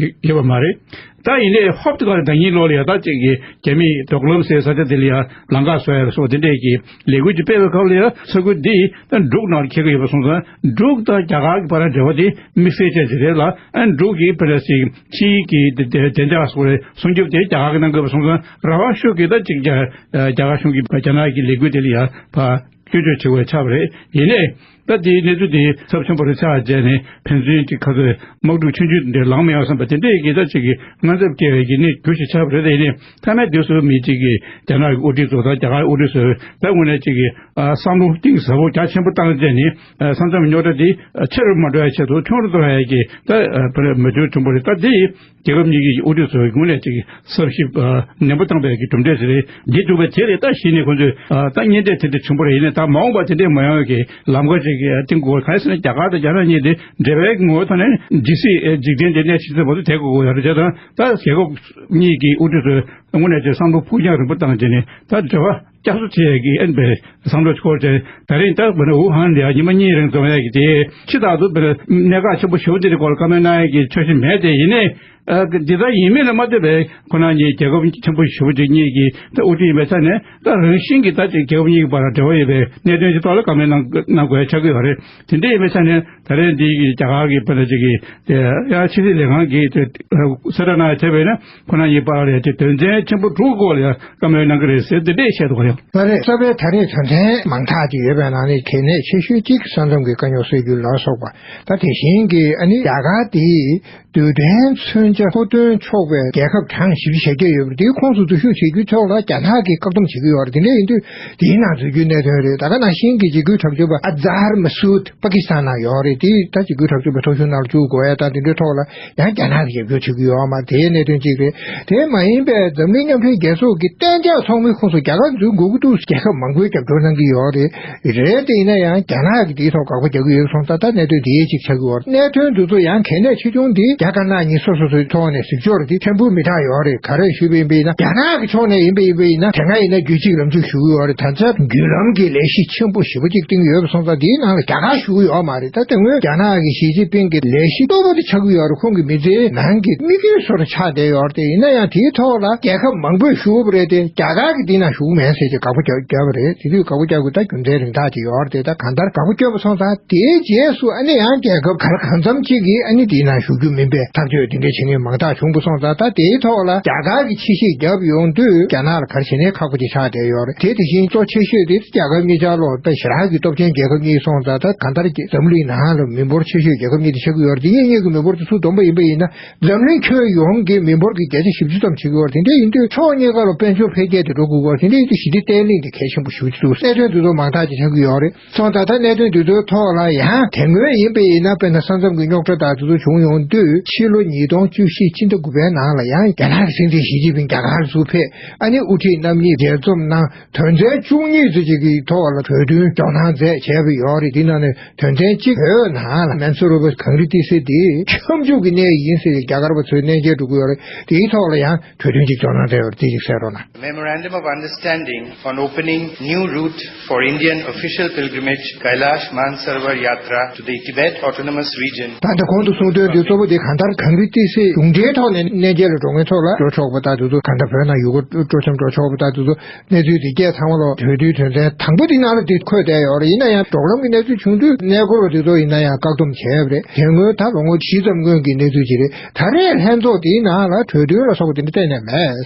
ཡོད་པ་མ་རེད། ད་ཡིན་ནའི་ཧོབ་ཏེ་ག་རེ་ཟླ་ཉིན་ལོ་ལ་ཡང་ད་ཅིག་གི་རྒྱ་མིའི་མདོ་ལམ་ཟེར་ས་ཆ་དེ་ལ་ཡང་ལམ་ཁ་བཟོ་ཡ་སོགས་དེ་འདྲས་ཀྱི་ལས་འགུལ་ཅིག་སྤེལ་བའི་སྐབས་ལ་ཡང་ས་ཁུལ་འདི་ད་འབྲུག་ནང་འཁེལ་གྱི་ཡོད་པ་སོང་ཙང་འབྲུག་དང་རྒྱ་གར་གྱི་བར་འབྲེལ་བ་དེ་དམིགས་བསལ་ཅན་ཞིག་རེད་ལ། ཨ་འབྲུག་གིས་དཔེར་ན་ཅིག་ཕྱིའི་གི་བདེ་བདེ་འཇགས་སོགས་རེད་སྲུང་སྐྱོབ་དེ་རྒྱ་གར་གྱིས་གནང་དགོས་པ་སོང་ཙང་རང་དབང་ཤོག་གིས་ད་ཅིག་རྒྱ་རྒྱ་གར་གཞུང་གིས་རྒྱ་ནག་གི་ལས་འགུལ་དེ་ལ་ཡང་ཕར་སྐྱོན་བརྗོད་བྱེད་དགོས་ཆགས་པ་རེད། ཡིན་ནའི་ད་དེའི་གནས་ཚུལ་དེ་ཚབས་ཆེན་པོ་རེ་ཆགས་རྗེས་ནས་ཕན་ཚུན་གྱི་ཁ་ཐུག་དམག་འཁྲུག་ཆུང་ཆུང་འདྲ་ལངས་མི་ཡོང་བསམ་པ་དེ་འདྲས་ཀྱི་ད་ཅིག་གི་དངངས་འཚབ་སྐྱེ་བའི་གི་གནས་འགྱུར་ཞིག་ཆགས་པ་རེད། དེ་ཡིན་ནའི་མཐའ་མའི་དུས་སུ་མི་གཅིག་གིས་རྒྱ་ནག་གི་དབུ་ཁྲིད་ཚོ་དང་རྒྱ་གར་དབུ་ཁྲིད་ཚོས་ད་དངོས་གནས་ཅིག་གི་ཨ་བསམ་བློ་གཏིང་ཟབ་པོ་རྒྱ་ཆེན་པོ་བཏང་རྗེས་ནས་ཨ་ས་མཚམས་རྙོག་དྲ་དེ་ཆེ་རུ་མ་འགྲོ་བའི་ཆེད་དུ་ཆུང་རུ་གཏོང་ཡ་གི་ད་ཨ་མོས་མཐུན་བྱུང་བ་རེད། ད་དེ་རྒྱལ་ཁབ་གཉིས་ཀྱི་དབུ་ཁྲིད་ཚོའི་ངོས་ནས་ཅིག་བསམ་ཞིབ་ནན་པོ་བཏང་པའི་གི་གྲུབ་འབྲས་ཞིག་རེད། འདི་གྲུབ་པའི་རྗེས་ལ་ད་གཞི་ནས་ཁོང་ཚོས་ད་གཉེན་འཕྲད་དེ་འདྲ་བྱུང་བ་རེད། ཡིན་ནའི་ད་མ་འོངས་པ་དེ་འདྲས་མ་ཡོང་བའི་གི་ལམ་ཁ་ཅིག་གཏིང་དགོས། གང་ཡིན་ཟེར་ན་རྒྱ་གར་དང་རྒྱ་ནག་གཉིས་དེ་འབྲེལ་བའི་ངོ་བོ་ཐོག་ནས་ཇི་སྲིད་འཇིག་རྟེན་འདི་གནས་ཕྱིན་ཚེ་བར་དུ་བསྡད་དགོས་ཀྱི་ཡོད་རེད། བྱས་ཙང་ད་རྒྱལ་ཁབ་གཉིས་ཀྱི་དབུ་ཁྲིད་ཚོས་དངོས་གནས་ཀྱི་བསམ་བློ་ཕུགས་རྒྱང་རིང་པོ་བཏང་རྗེས་ནས་ད་འབྲེལ་བ་བསྐྱར་གསོ་བྱེད་ཡས་ཀྱི་ཨ་ནི་བསམ་བློ་འཁོར་བྱས། ད་རིང་ད་དཔེར་ན་ཝུ་ཧན་ལ་ཡང་ཉི་མ་གཉིས་རིང་འཛོམས་ཡས་ཀྱི་དེ་ཕྱི་ཐག་ཏུ་དཔེར་ན་གནད་འགག་ཆེན་པོ་ཞེ་པོ་དེ་རིགས་སྐོར་ལ་བཀའ་མོལ་གནང་ཡས་ཀྱི་འཆར་གཞི་མེད་དེ། ཡིན་ནའི་ཨ་འདི་ལྟར་ཡིན་མིན་ལ་མ་ལྟོས་པའི་ཁོ་རང་གཉིས་རྒྱལ་ཁབ་ཆེན་པོ་ཞེ་པོ་ཅིག་གཉིས་ཀྱི་ད་དབུ་ཁྲིད་ཡིན་པའི་ཆ་ནས་ད་རང་བཞིན་གྱིས་ད་ཅིག་རྒྱལ་ཁབ་གཉིས་ཀྱི་བར་ལ་འབྲེལ་བ་ཡོད་པའི་གནད་དོན་ཞིག་ཐོག་ལ་བཀའ་མོལ་གནང་གནང་དགོས་ཡ་ཆགས་ཀྱི་ཡོད་རེད། དེ་འདྲ་ཡིན་པའི་ཆ་ནས་ད་རེས་འདི་གི་རྒྱ་གར་གྱི་དཔེར་ན་ཅིག་གི་དེ་ཡང་ཕྱི་སྲིད་ལས་ཁང་གིས་དེ་གསལ་བསྒྲགས་གནང་ཡ་བྱས་པས་ན། ཁོ་རང་གཉིས་བར་ལ་ཡང་དོན་ཚན་ཆེན་པོ་དྲུག་སྐོར་ལ་ཡང་བཀའ་མོལ་གནང་གི་རེད་ཟེར་དེ་འདྲས་བཤད་འདུག་ག་ཡང་། ལགས་རེད། གསར་པའི་ད་རེས་དོན་ཚན་མང་དག་ཅིག་ཡོད་པའི་ནང་ནས་གལ་གནད་ཆེ་ཤོས་གཅིག་ས་མཚམས་ཀྱི་དཀའ་རྙོག་སེལ་རྒྱུ་ལ་སོགས་པ། ད་དེ་བཞིན་གྱི་ཨ་ནི་རྒྱ་གར་དེ་རྡུལ་ཕྲན་མཚོན་ཆ་མཁོ་འདོན་ཆོག་པའི་རྒྱལ་ཁབ་གྲངས་བཞི་བཅུ་ཞེ་བརྒྱད་ཡོད་པ་དེའི་ཁོངས་སུ་འཛུལ་ཞུགས་བྱེད་རྒྱུའི་ཕྱོགས་ལ་རྒྱ་ནག་གིས་བཀག་སྡོམ་བྱེད་ཀྱི་ཡོད་རེད། དེ་འདྲ་ཡིན་དུས་དེའི་ནང་འཛུལ་རྒྱུའི་གནད་དོན་རེད། ད་ག་ནང་བཞིན་གྱི་འཇིགས་སྐུལ་དྲག་སྤྱོད་པ་ཨ་ཛར་མ་སུད། པ་ཀི་སི་ཐན་ནང་ཡོད་རེད། དེ་ད་འཇིགས་སྐུལ་དྲག་སྤྱོད་པའི་ཐོ་གཞུང་ནང་ལ་བཅུག་དགོས་ཡ་དང་དེ་འདྲའི་ཐོག་ལ་ཡང་རྒྱ་ནག་གིས་རྒྱབ་སྐྱོར་བྱེད་ཀྱི་ཡོད་མ་རེད། དེའི་གནད་དོན་གཅིག་རེད། དེ་མ་ཡིན་པའི་འཛམ་གླིང་མཉམ་འབྲེལ་རྒྱལ་ཚོགས་ཀྱི་གཏན་འཇགས་ཚོགས་མིའི་ཁོངས་སུ་རྒྱ་གར་འཛུལ་དགོས་ཀྱི་འདུག་རྒྱལ་ཁབ་མང་པོས་རྒྱབ་སྐྱོར་གནང་གི་ཡོད་རེད། རེད་དེ་ཡིན་ན་ཡང་རྒྱ་ནག་གིས་དེའི་ཐོག་དགག་པ་རྒྱག་གི་ཡོད་སོང་ཙང་ད་གནད་དོན་དེའི་གཅིག་ཆགས་ཀྱི་ཡོད་རེད། གནད་དོན་འདི་ཚོ་ཡང་གལ་གནད་ཆེ་ཆུང་འདི་རྒྱ་དཀར་ནག་གཉིས་སོ་སོ་སོའི་ཐོག་ནས་གཟིགས་ཕྱོགས་རེད། དེ་ཕྲན་བུ་མི་འདྲ་ཡོད་རེད། ག་རེ་ཞུས་པ་ཡིན་པ་ཡིན་ན་རྒྱ་ནག་གི་ཕྱོགས་ནས་ཡིན་པ་ཡིན་པ་ཡིན་ན་དེ་སྔ་ཡིན་ན་རྒྱུད་གཅིག་ལམ་གཅིག་ཞུ་གི་ཡོད་རེད། ད་ཆ་བརྒྱུད་ལམ་གྱི་ལས་གཞི་ཆེན་པོ་ཞེ་པོ་གཅིག་བཏིང་ཡོད་པ་སོང་ཙང་དེའི་ནང་ལ་རྒྱ་གར་ཞུགས་ཡོད་མ་རེད། ད་དེ་སྔོན་རྒྱ་ནག་གི་ཞི་ཅིན་ཕིང་གི་ལས་གཞི་གཙོ་བོ་དེ་ཆགས་ཀྱི་ཡོད་རེད། ཁོང་གི་མི་ཚེའི་ནང་གི་དམིགས་ཡུལ་བཟོ་འདྲ་ཆགས་བསྡད་ཡོད་རེད། དེ་ཡིན་ན་ཡང་དེའི་ཐོག་ལ་རྒྱལ་ཁབ་མང་པོས་ཞུགས་པ་རེད་དེ་རྒྱ་གར་གྱིས་དེའི་ནང་ཞུགས་མེད་ཟེར་ཏེ་དགག་པ་རྒྱག་བརྒྱབ་པ་རེད། དེ་དུས་དགག་པ་རྒྱག་དགོས་ད་རྒྱུ་མཚན་རིང་ཐག་ཅིག་ཡོད་རེད་དེ། ད་གང་ལྟར་དགག་པ་བརྒྱབ་པ་སོང་ཙང་དེའི་རྗེས་སུ་ཨ་ནི་ཡང་རྒྱལ་ཁབ་ག་ལ་གང་འཚམ་ཅིག་གིས་ཨ་ནི་དེའི་ནང་ཞུགས་རྒྱུ་མིན་པའི་ཐག་གཅོད་དེ་འདྲ་བྱེད་མཁན་མང་དག་བྱུང་པ་སོང་ཙང་ད་དེའི་ཐོག་ལ་རྒྱ་གར་གྱིས་ཕྱི་བཤིག་བརྒྱབ་ཡོང་དུས་རྒྱ་ནག་ལ་ག་རེ་བྱེད་ནའི་ཁག་པོ་ཅིག་ཆགས་བསྡད་ཡོད་རེད། དེ་དེ་བཞིན་གཙོ་ཆེ་ཤོས་དེ་རྒྱལ་ཁབ་གཉིས་ཆར་ལོག་པའི་ཞེ་དྲག་གི་སྟོབས་ཆེན་རྒྱལ་ཁབ་གཉིས་སོང་ཙང་ད་གང་ལྟར་འཛམ་གླིང་ནང་ལ་མི་འབོར་ཆེ་ཤོས་རྒྱལ་ཁབ་གཉིས་དེ་ཆགས་ཀྱི་ཡོད་རེད། དེ་གཉིས་གཉིས་ཀྱི་མི་འབོར་དེ་ཚུར་བསྡོམས་པ་ཡིན་པ་ཡིན་ན་འཛམ་གླིང་ཁྱོན་ཡོངས་ཀྱི་མི་འབོར་གྱི་བརྒྱ་ཆ་བཞི་བཅུ་ཙམ་ཆགས་ཀྱི་ཡོད་རེད། དེ་འདྲ་ཡིན་དུས་ཕྱོགས་གཉིས་ཀ་ལ་དཔལ་འབྱོར་འཕེལ་རྒྱས་དེ་འགྲོ་དགོས་ཀྱི་ཡོད་རེད། དེ་འདྲ་ཡིན་དུས་ཞི་བདེ་བརྟན་ལྷིང་དེ་གལ་ཆེན་པོ་ཞེ་པོ་ཅིག་འདུག་གནད་དོན་དེ་ཚོ་མང་དག་ཅིག་ཆགས་ཀྱི་ཡོད་རེད། སོང་ཙང་ད་གནད་དོན་འདི་ཚོའི་ཐོག་ལ་ཡང་དེ་སྔོན་ཡིན་པ་ཡིན་ན་དཔེར་ན་ས་མཚམས་ཀྱི་རྙོག་དྲ་དང་དེ་ཚོ་བྱུང་ཡོང་དུས་ཕྱི་ལོ་ཉིས་སྟོང་བཅུ་བཞི་ཕྱི་ཟླ་དགུ་པའི་ནང་ལ་ཡང་རྒྱ་ནག་གི་སྲིད་འཛིན་ཞི་ཅིན་ཕིང་རྒྱ་གར་ཚུར་ཕེབས། ཨ་ནི་དབུ་ཁྲིད་རྣམ་གཉིས་མཇལ་འཛོམས་གནང་། དོན་ཚན་བཅུ་གཉིས་ཙམ་ཅིག་གི་ཐོག་ལ་གྲོས་མཐུན་འཇོག་གནང་མཛད་བྱས་པ་ཡོད་རེད། དེ་ནང་ནས་དོན་ཚན་གཅིག་བོད་ནང་ལ་མན་སུར་རུ་བ་གངས་རི་ཏི་སེ་དེ་ཁྱབ་འཇུག་གི་གནས་ཡིན་ཟེར་རྒྱ་གར་བ་ཚོས་གནས་མཇལ་འགྲོ་གི་ཡོད་རེད། དེའི་ཐོག་ལ་ཡང་གྲོས་མཐུན་གཅིག་འཇོག་གནང་མཛད་ཡོད་རེད། དེ་གཅིག་གསལ་རོགས་གནང་། Memorandum of Understanding on opening new route for Indian official pilgrimage Kailash Mansarovar Yatra to the Tibet Autonomous Region. ད་ལྟ་གོང་དུ་གསུངས་དོན་དེ་གཙོ་བོ་དེ་ གང་ལྟར་གངས་རི་ཏི་སེའི་གཞུང་འབྲེལ་ཐོག་ནས་གནས་མཇལ་ལ་འགྲོ་མཁན་ཚོ་ལ་འགྲོ་ཆོག་པ་དང་། དེ་ཚོ་གང་ལྟར་བོད་ནང་ཡུལ་སྐོར་སྤྲོ་འཆམ་འགྲོ་ཆོག་པ་དང་། དེ་ཚོ་གནས་ཚུལ་དེ་སྐད་ཚང་མ་ལོ་གྲོས་བསྡུར་དོན་ཚན་དང་པོ་དེ་ནང་ལ་དེ་འཁོད་བསྡད་ཡོད་རེད། ཡིན་ན་ཡང་གྲོགས་ལམ་གྱི་གནས་ཚུལ་བྱུང་དུས་གནས་སྐོར་བ་དེ་ཚོ་ཡིན་ན་ཡང་བཀག་སྡོམ་བྱས་པ་རེད། དེ་སྔོན་ད་ལོ་ངོ་བཞི་ཙམ་སྔོན་གྱི་གནས་ཚུལ་ཅིག་རེད། ད་རེས་ལྷན་ཚོགས་དེའི་ནང་ལ་གྲོས་མཐུན་ལ་སོགས་པ་དེ་འདྲ་གཏན་ནས་མེད།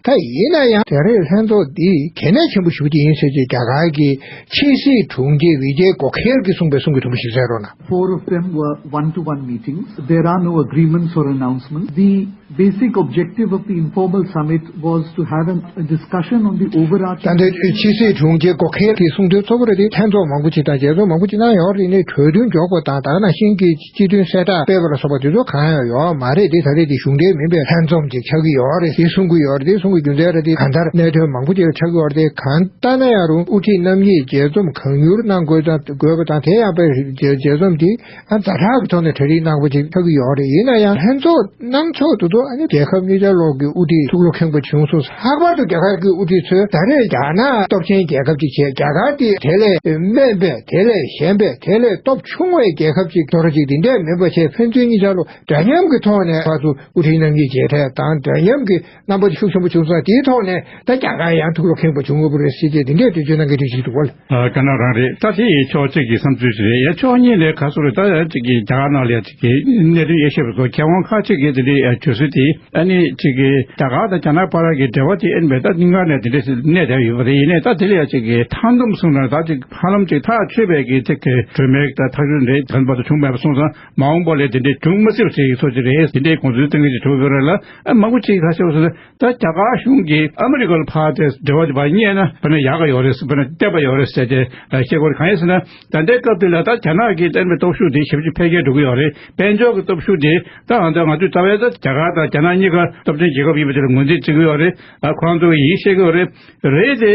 ད་ཡིན་ན་ཡང་ད་རེས་ལྷན་ཚོགས་འདི་གལ་གནད་ཆེན་པོ་ཞེ་པོ་ཅིག་ཡིན་ཟེར་ཅིག་རྒྱ་གར་གྱི་ཕྱི་སྲིད་དྲུང་ཆེ་བི་ཇེ་གོ་ཁེལ་གྱིས་གསུངས་པའི་གསུང་གི་དུམ་བུ་ཞིག་གསན་རོགས་གནང་། Four of them were one-to-one meetings. There are no agreements or announcements. The basic objective of the informal summit was to have an, a discussion on the overarching. ད་ལྟ་ཕྱི་སྲིད་དྲུང་ཆེ་གོ་ཁེལ་གྱིས་གསུངས་དོན་གཙོ་བོ་རེད་དེ། ལྷན་ཚོགས་མང་པོ་ཅིག་དང་མཇལ་འཛོམས་མང་པོ་ཅིག་གནང་ཡོད་རེད། ནས་གྲོས་མཐུན་འཇོག་པ་དང་ད་ག་ནང་བཞིན་གྱི་སྤྱི་མཐུན་གསལ་བསྒྲགས་སྤེལ་བ་ལ་སོགས་པ་དེ་ཚོ་གང་ཡང་ཡོད་མ་རེད། དེ་ད་རེས་དེ་གཞུང་འབྲེལ་མིན་པའི་ལྷན་འཛོམས་ཅིག་ཆགས་ཀྱི་ཡོད་རེད། དེ་གསུང་གི་ཡོད་རེད། དེ་གསུང་གི་རྒྱུ་མཚན་རེད་དེ། གང་ལྟར་གནད་དོན་མང་པོ་ཅིག་ཆགས་ཀྱི་ཡོད་རེད་དེ། གང་ལྟར་ན་ཡང་རུང་དབུ་ཁྲིད་རྣམ་གཉིས་མཇལ་འཛོམས་གང་མྱུར་གནང་དགོས་དང་། དགོས་པ་དང་། དེ་ཡང་པའི་མཇལ་མཇལ་འཛོམས་དེ་ཨ་ཛ་དྲག་གི་ཐོག་ནས་གྲ་སྒྲིག་གནང་དགོས་ཅིག་ཆགས་ཀྱི་ཡོད་རེད། ཡིན་ན་ཡང་ལྷན་ཚོགས་གནང་ཕྱོགས་དེ་ཚོ་ཨ་ནི་རྒྱལ་ཁབ་གཉིས་ཆར་ལོག་གི་དབུ་ཁྲིད་ཐུགས་བློ་ཁེངས་པོ་བྱུང་སོང་། ལྷག་པར་དུ་རྒྱ་གར་གྱི་དབུ་ཁྲིད་ཚོས་ད་རེས་རྒྱ་ནག་སྟོབས་ཆེན་རྒྱལ་ཁབ་ཅིག་བྱས། རྒྱ་གར་དེ་དེ་ལས་དམན་པའི་དེ་ལས་ཞན་པའི་དེ་ལས་སྟོབས་ཆུང་བའི་རྒྱལ་ཁབ་ཅིག་དོར་ཅིག་དེ་འདྲས་མིན་པ་བྱས། ཕན་ཚུན་གཉིས་ཆར་ལོ་འདྲ་མཉམ་གྱི་ཐོག་ནས་ཕར་ཚུར་དབུ་ཁྲིད་རྣམ་གཉིས་མཇལ་འཕྲད་དང་འདྲ་མཉམ་གྱི་རྣམ་པ་ཤུགས་ཆེན་པོ་བྱུང་སོང་། དེའི་ཐོག་ནས་ད་རྒྱ་གར་ཡང་ཐུགས་བློ་ཁེངས་པོ་བྱུང་དགོས་པ་རེད་ཟེར་བྱས་དེ་འདྲས་འགྲེལ་བརྗོད་གནང་མཁན་ཅིག་འདུག་བ། ཨ་ག་ན་རང་རེད། ད་དེ་ཡི་ཕྱོགས་གཅིག་གི་བསམ་ཚུལ་ཞིག་རེད། ཡ་ཕྱོགས་གཉིས་ནས་ག་ཚོད་རེད། ད་ཡ་གཅིག་གིས་རྒྱ་གར་ནང་ལ་ཡ་གཅིག་གིས་གནད་དོན་དབྱེ་ཞིབ་པ་ཚོ་མཁས་དབང་ཁག་ཅིག་གིས་དེ་འདྲའི་ཨ་བརྗོད་སྲོལ་དེ་ཨ་ནི་གཅིག་གིས་རྒྱ་གར་དང་རྒྱ་ནག་བར་གྱི་འབྲེལ་བ་དེ་ཨེ་ཡིན་པས་ད་སྙིང་ག་ནས་དེ་འདྲ་ཞིག་གནས་བསྡད་ཡོད་པ་རེད། ཡིན་ནའི་ད་དེ་ལ་ཡ་གཅིག་གིས་མཐའ་སྡོམ་གསུངས་ན་ད་གཅིག་ཧ་ལམ་གཅིག་ཐག་ཆོད་པའི་གི་ཚིག་གི་གྲོས་མོལ་ད་ཐག་གཅོད་རེད། ག་ཚོད་བར་དུ་བྱུང་མེད་པ་སོང་ཙང་མ་འོངས་པ་ལ་དེ་འདྲའི་འབྱུང་མི་སྲིད་པ་ཞིག་ཚོད་ཅིག་རེད། དེ་འདྲའི་དགོངས་ཚུལ་བཏོན་མཁན་ཅིག་བྱུང་ཡོད་རེད་ལ། ཨ་མང་པོ་ཅིག་ཁ་ཤས་སོ་ད་རྒྱ་གར་གཞུང་གིས་ཨ་མི་རི་ཀ་ལ་ཕར་དེ་འབྲེལ་བ་དེ་ཕར་རྙེད་ན་དཔེར་ན་ཡག་ག་ཡོད་རེད། དཔེར་ན་བསྟན་པ་ཡོད་རེད་ཟེར་ཏེ་བཤད་ཀྱི་ཡོད་རེད། གང་ཡིན་ཟེར་ན་ད་ལྟའི་སྐབས་དེ་ལ་ད་རྒྱ་ནག་གི་བསྟན་པའི་སྟོབས་ཤུགས་དེ་ཞེ་པོ་ཅིག་འཕེལ་རྒྱས་འགྲོ་གི་ཡོད་རེད། དཔལ་འབྱོར་གྱི་སྟོབས་ཤུགས་དེ་ད་ང་ཚོས་ད་ལྟ་བའི་ད་རྒྱ་གར་དང་རྒྱ་ནག་གཉིས་ཀ་སྟོབས་ཆེན་རྒྱལ་ཁབ་ཡིན་པ་དེ་ལ་ངོས་འཛིན་བྱེད་ཀྱི་ཡོད་རེད། ཨ་ཁོ་རང་ཚོ་གིས་ཡིད་ཆེས་ཀྱི་ཡོད་རེད། རེད་དེ།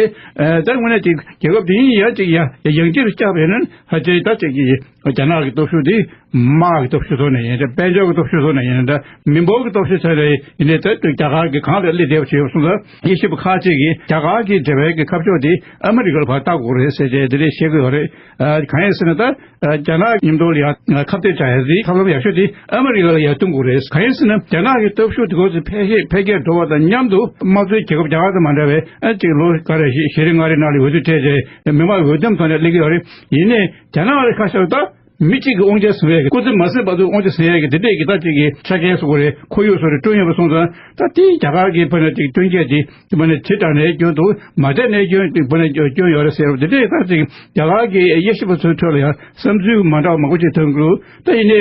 ད་དངོས་གནས་ཅིག་རྒྱལ་ཁབ་དེ་གཉིས་ཡར་ཅིག་ཡ་ཡང་ཅིག་ཏུ་བཅག་པ་ཡིན་ན་ཕལ་ཆེར་ད་ཅིག་གི་རྒྱ་ནག་གི་སྟོབས་ཤུགས་དེ་དམག་གི་སྟོབས་ཤུགས་ཐོག་ནས་ཡིན་འདྲ། དཔལ་འབྱོར་གྱི་སྟོབས་ཤུགས་ཐོག་ནས་ཡིན་འདྲ། མི་འབོར་གྱི་སྟོབས་ཤུགས་ཐོག་ནས་ཡིན་འདྲ། མི་འབོར་གྱི་སྟོབས་ཤུགས་ཐོག་ནས་ཡིན་འདྲ། ད་རྒྱ་གར་གྱི་གང་ལ་སླེབས་བསྡད་པ་ཞིག་ཡོད་སོང་ཙང་དབྱེ་ཞིབ་པ་ཁག་ཅིག་གིས་རྒྱ་གར་གྱི་འབྲེལ་བའི་གི་ཁ་ཕྱོགས་དེ་ཨ་མི་རི་ཀ་ལ་ཕར་ལྟ་དགོས་རེད་ཟེར་བྱས་དེ་འདྲས་བཤད་ཀྱི་ཡོད་རེད། གང་ཡིན་ཟེར་ན་ད་རྒྱ་ནག་མཉམ་དུ་ལ་ཡ་ཁ་གཏད་བྱ་ཡ་དེ་ཐབས་ལམ་ཡག་ཤོས་དེ་ཨ་མི་རི་ཀ་ལ་ཡར་གཏོང་དགོས་རེད། གང་ཡིན་ཟེར་ན་རྒྱ་ནག་གི་སྟོབས་ཤུགས་དེ་གོ་ཚོད་འཕེལ་རྒྱས་འཕེལ་རྒྱས་འགྲོ་བ་དང་མཉམ་དུ་དམངས་གཙོའི་རྒྱལ་ཁབ་རྒྱ་གར་དང་མ་འདྲ་བའི་ཨ་ཅིག་ལོ་ག་རེ་ཞེ་རེ་ལྔ་རེ་ནང་ལ་འོས་བསྡུ་སྤྲད་རྗེས་མི་མང་འོས་འདེམས་ཐོག་ནས་སླེབས་ཀྱི་ཡོད་རེད། ཡིན་ནའི་རྒྱ་ནག་ལ་ཁ་ཤས་ད་མི་གཅིག་གིས་དབང་ཆ་ཟིན་པའི་སྐུ་ཚེ་མ་ཟིན་བར་དུ་དབང་ཆ་ཟིན་ཡས་ཀྱི་དེ་འདྲས་ཀྱི་ད་ཅིག་གི་ཆ་རྐྱེན་སོགས་རེད། ཁོར་ཡུག་སོགས་རེད་བསྐྲུན་ཡོད་པ་སོང་ཙང་ད་དེ་རྒྱ་གར་གྱི་དཔེར་ན་ཅིག་བསྐྲུན་མཁན་དེ་དཔེར་ན་ཇི་ལྟར་ནས་སྐྱོན་འདུག་མ་བསྡད་ནས་སྐྱོན་དཔེར་ན་སྐྱོན་ཡོད་རེད་ཟེར་བ་དེ་འདྲས་ད་ཅིག་རྒྱ་གར་གྱི་དབྱེ་ཞིབ་པ་ཚོའི་ཁྲོད་ལ་ཡང་བསམ་ཚུལ་མ་འདྲ་བ་མང་པོ་ཅིག་ཐོན་གྱི་འདུག་ད་ཡིན་ནའི་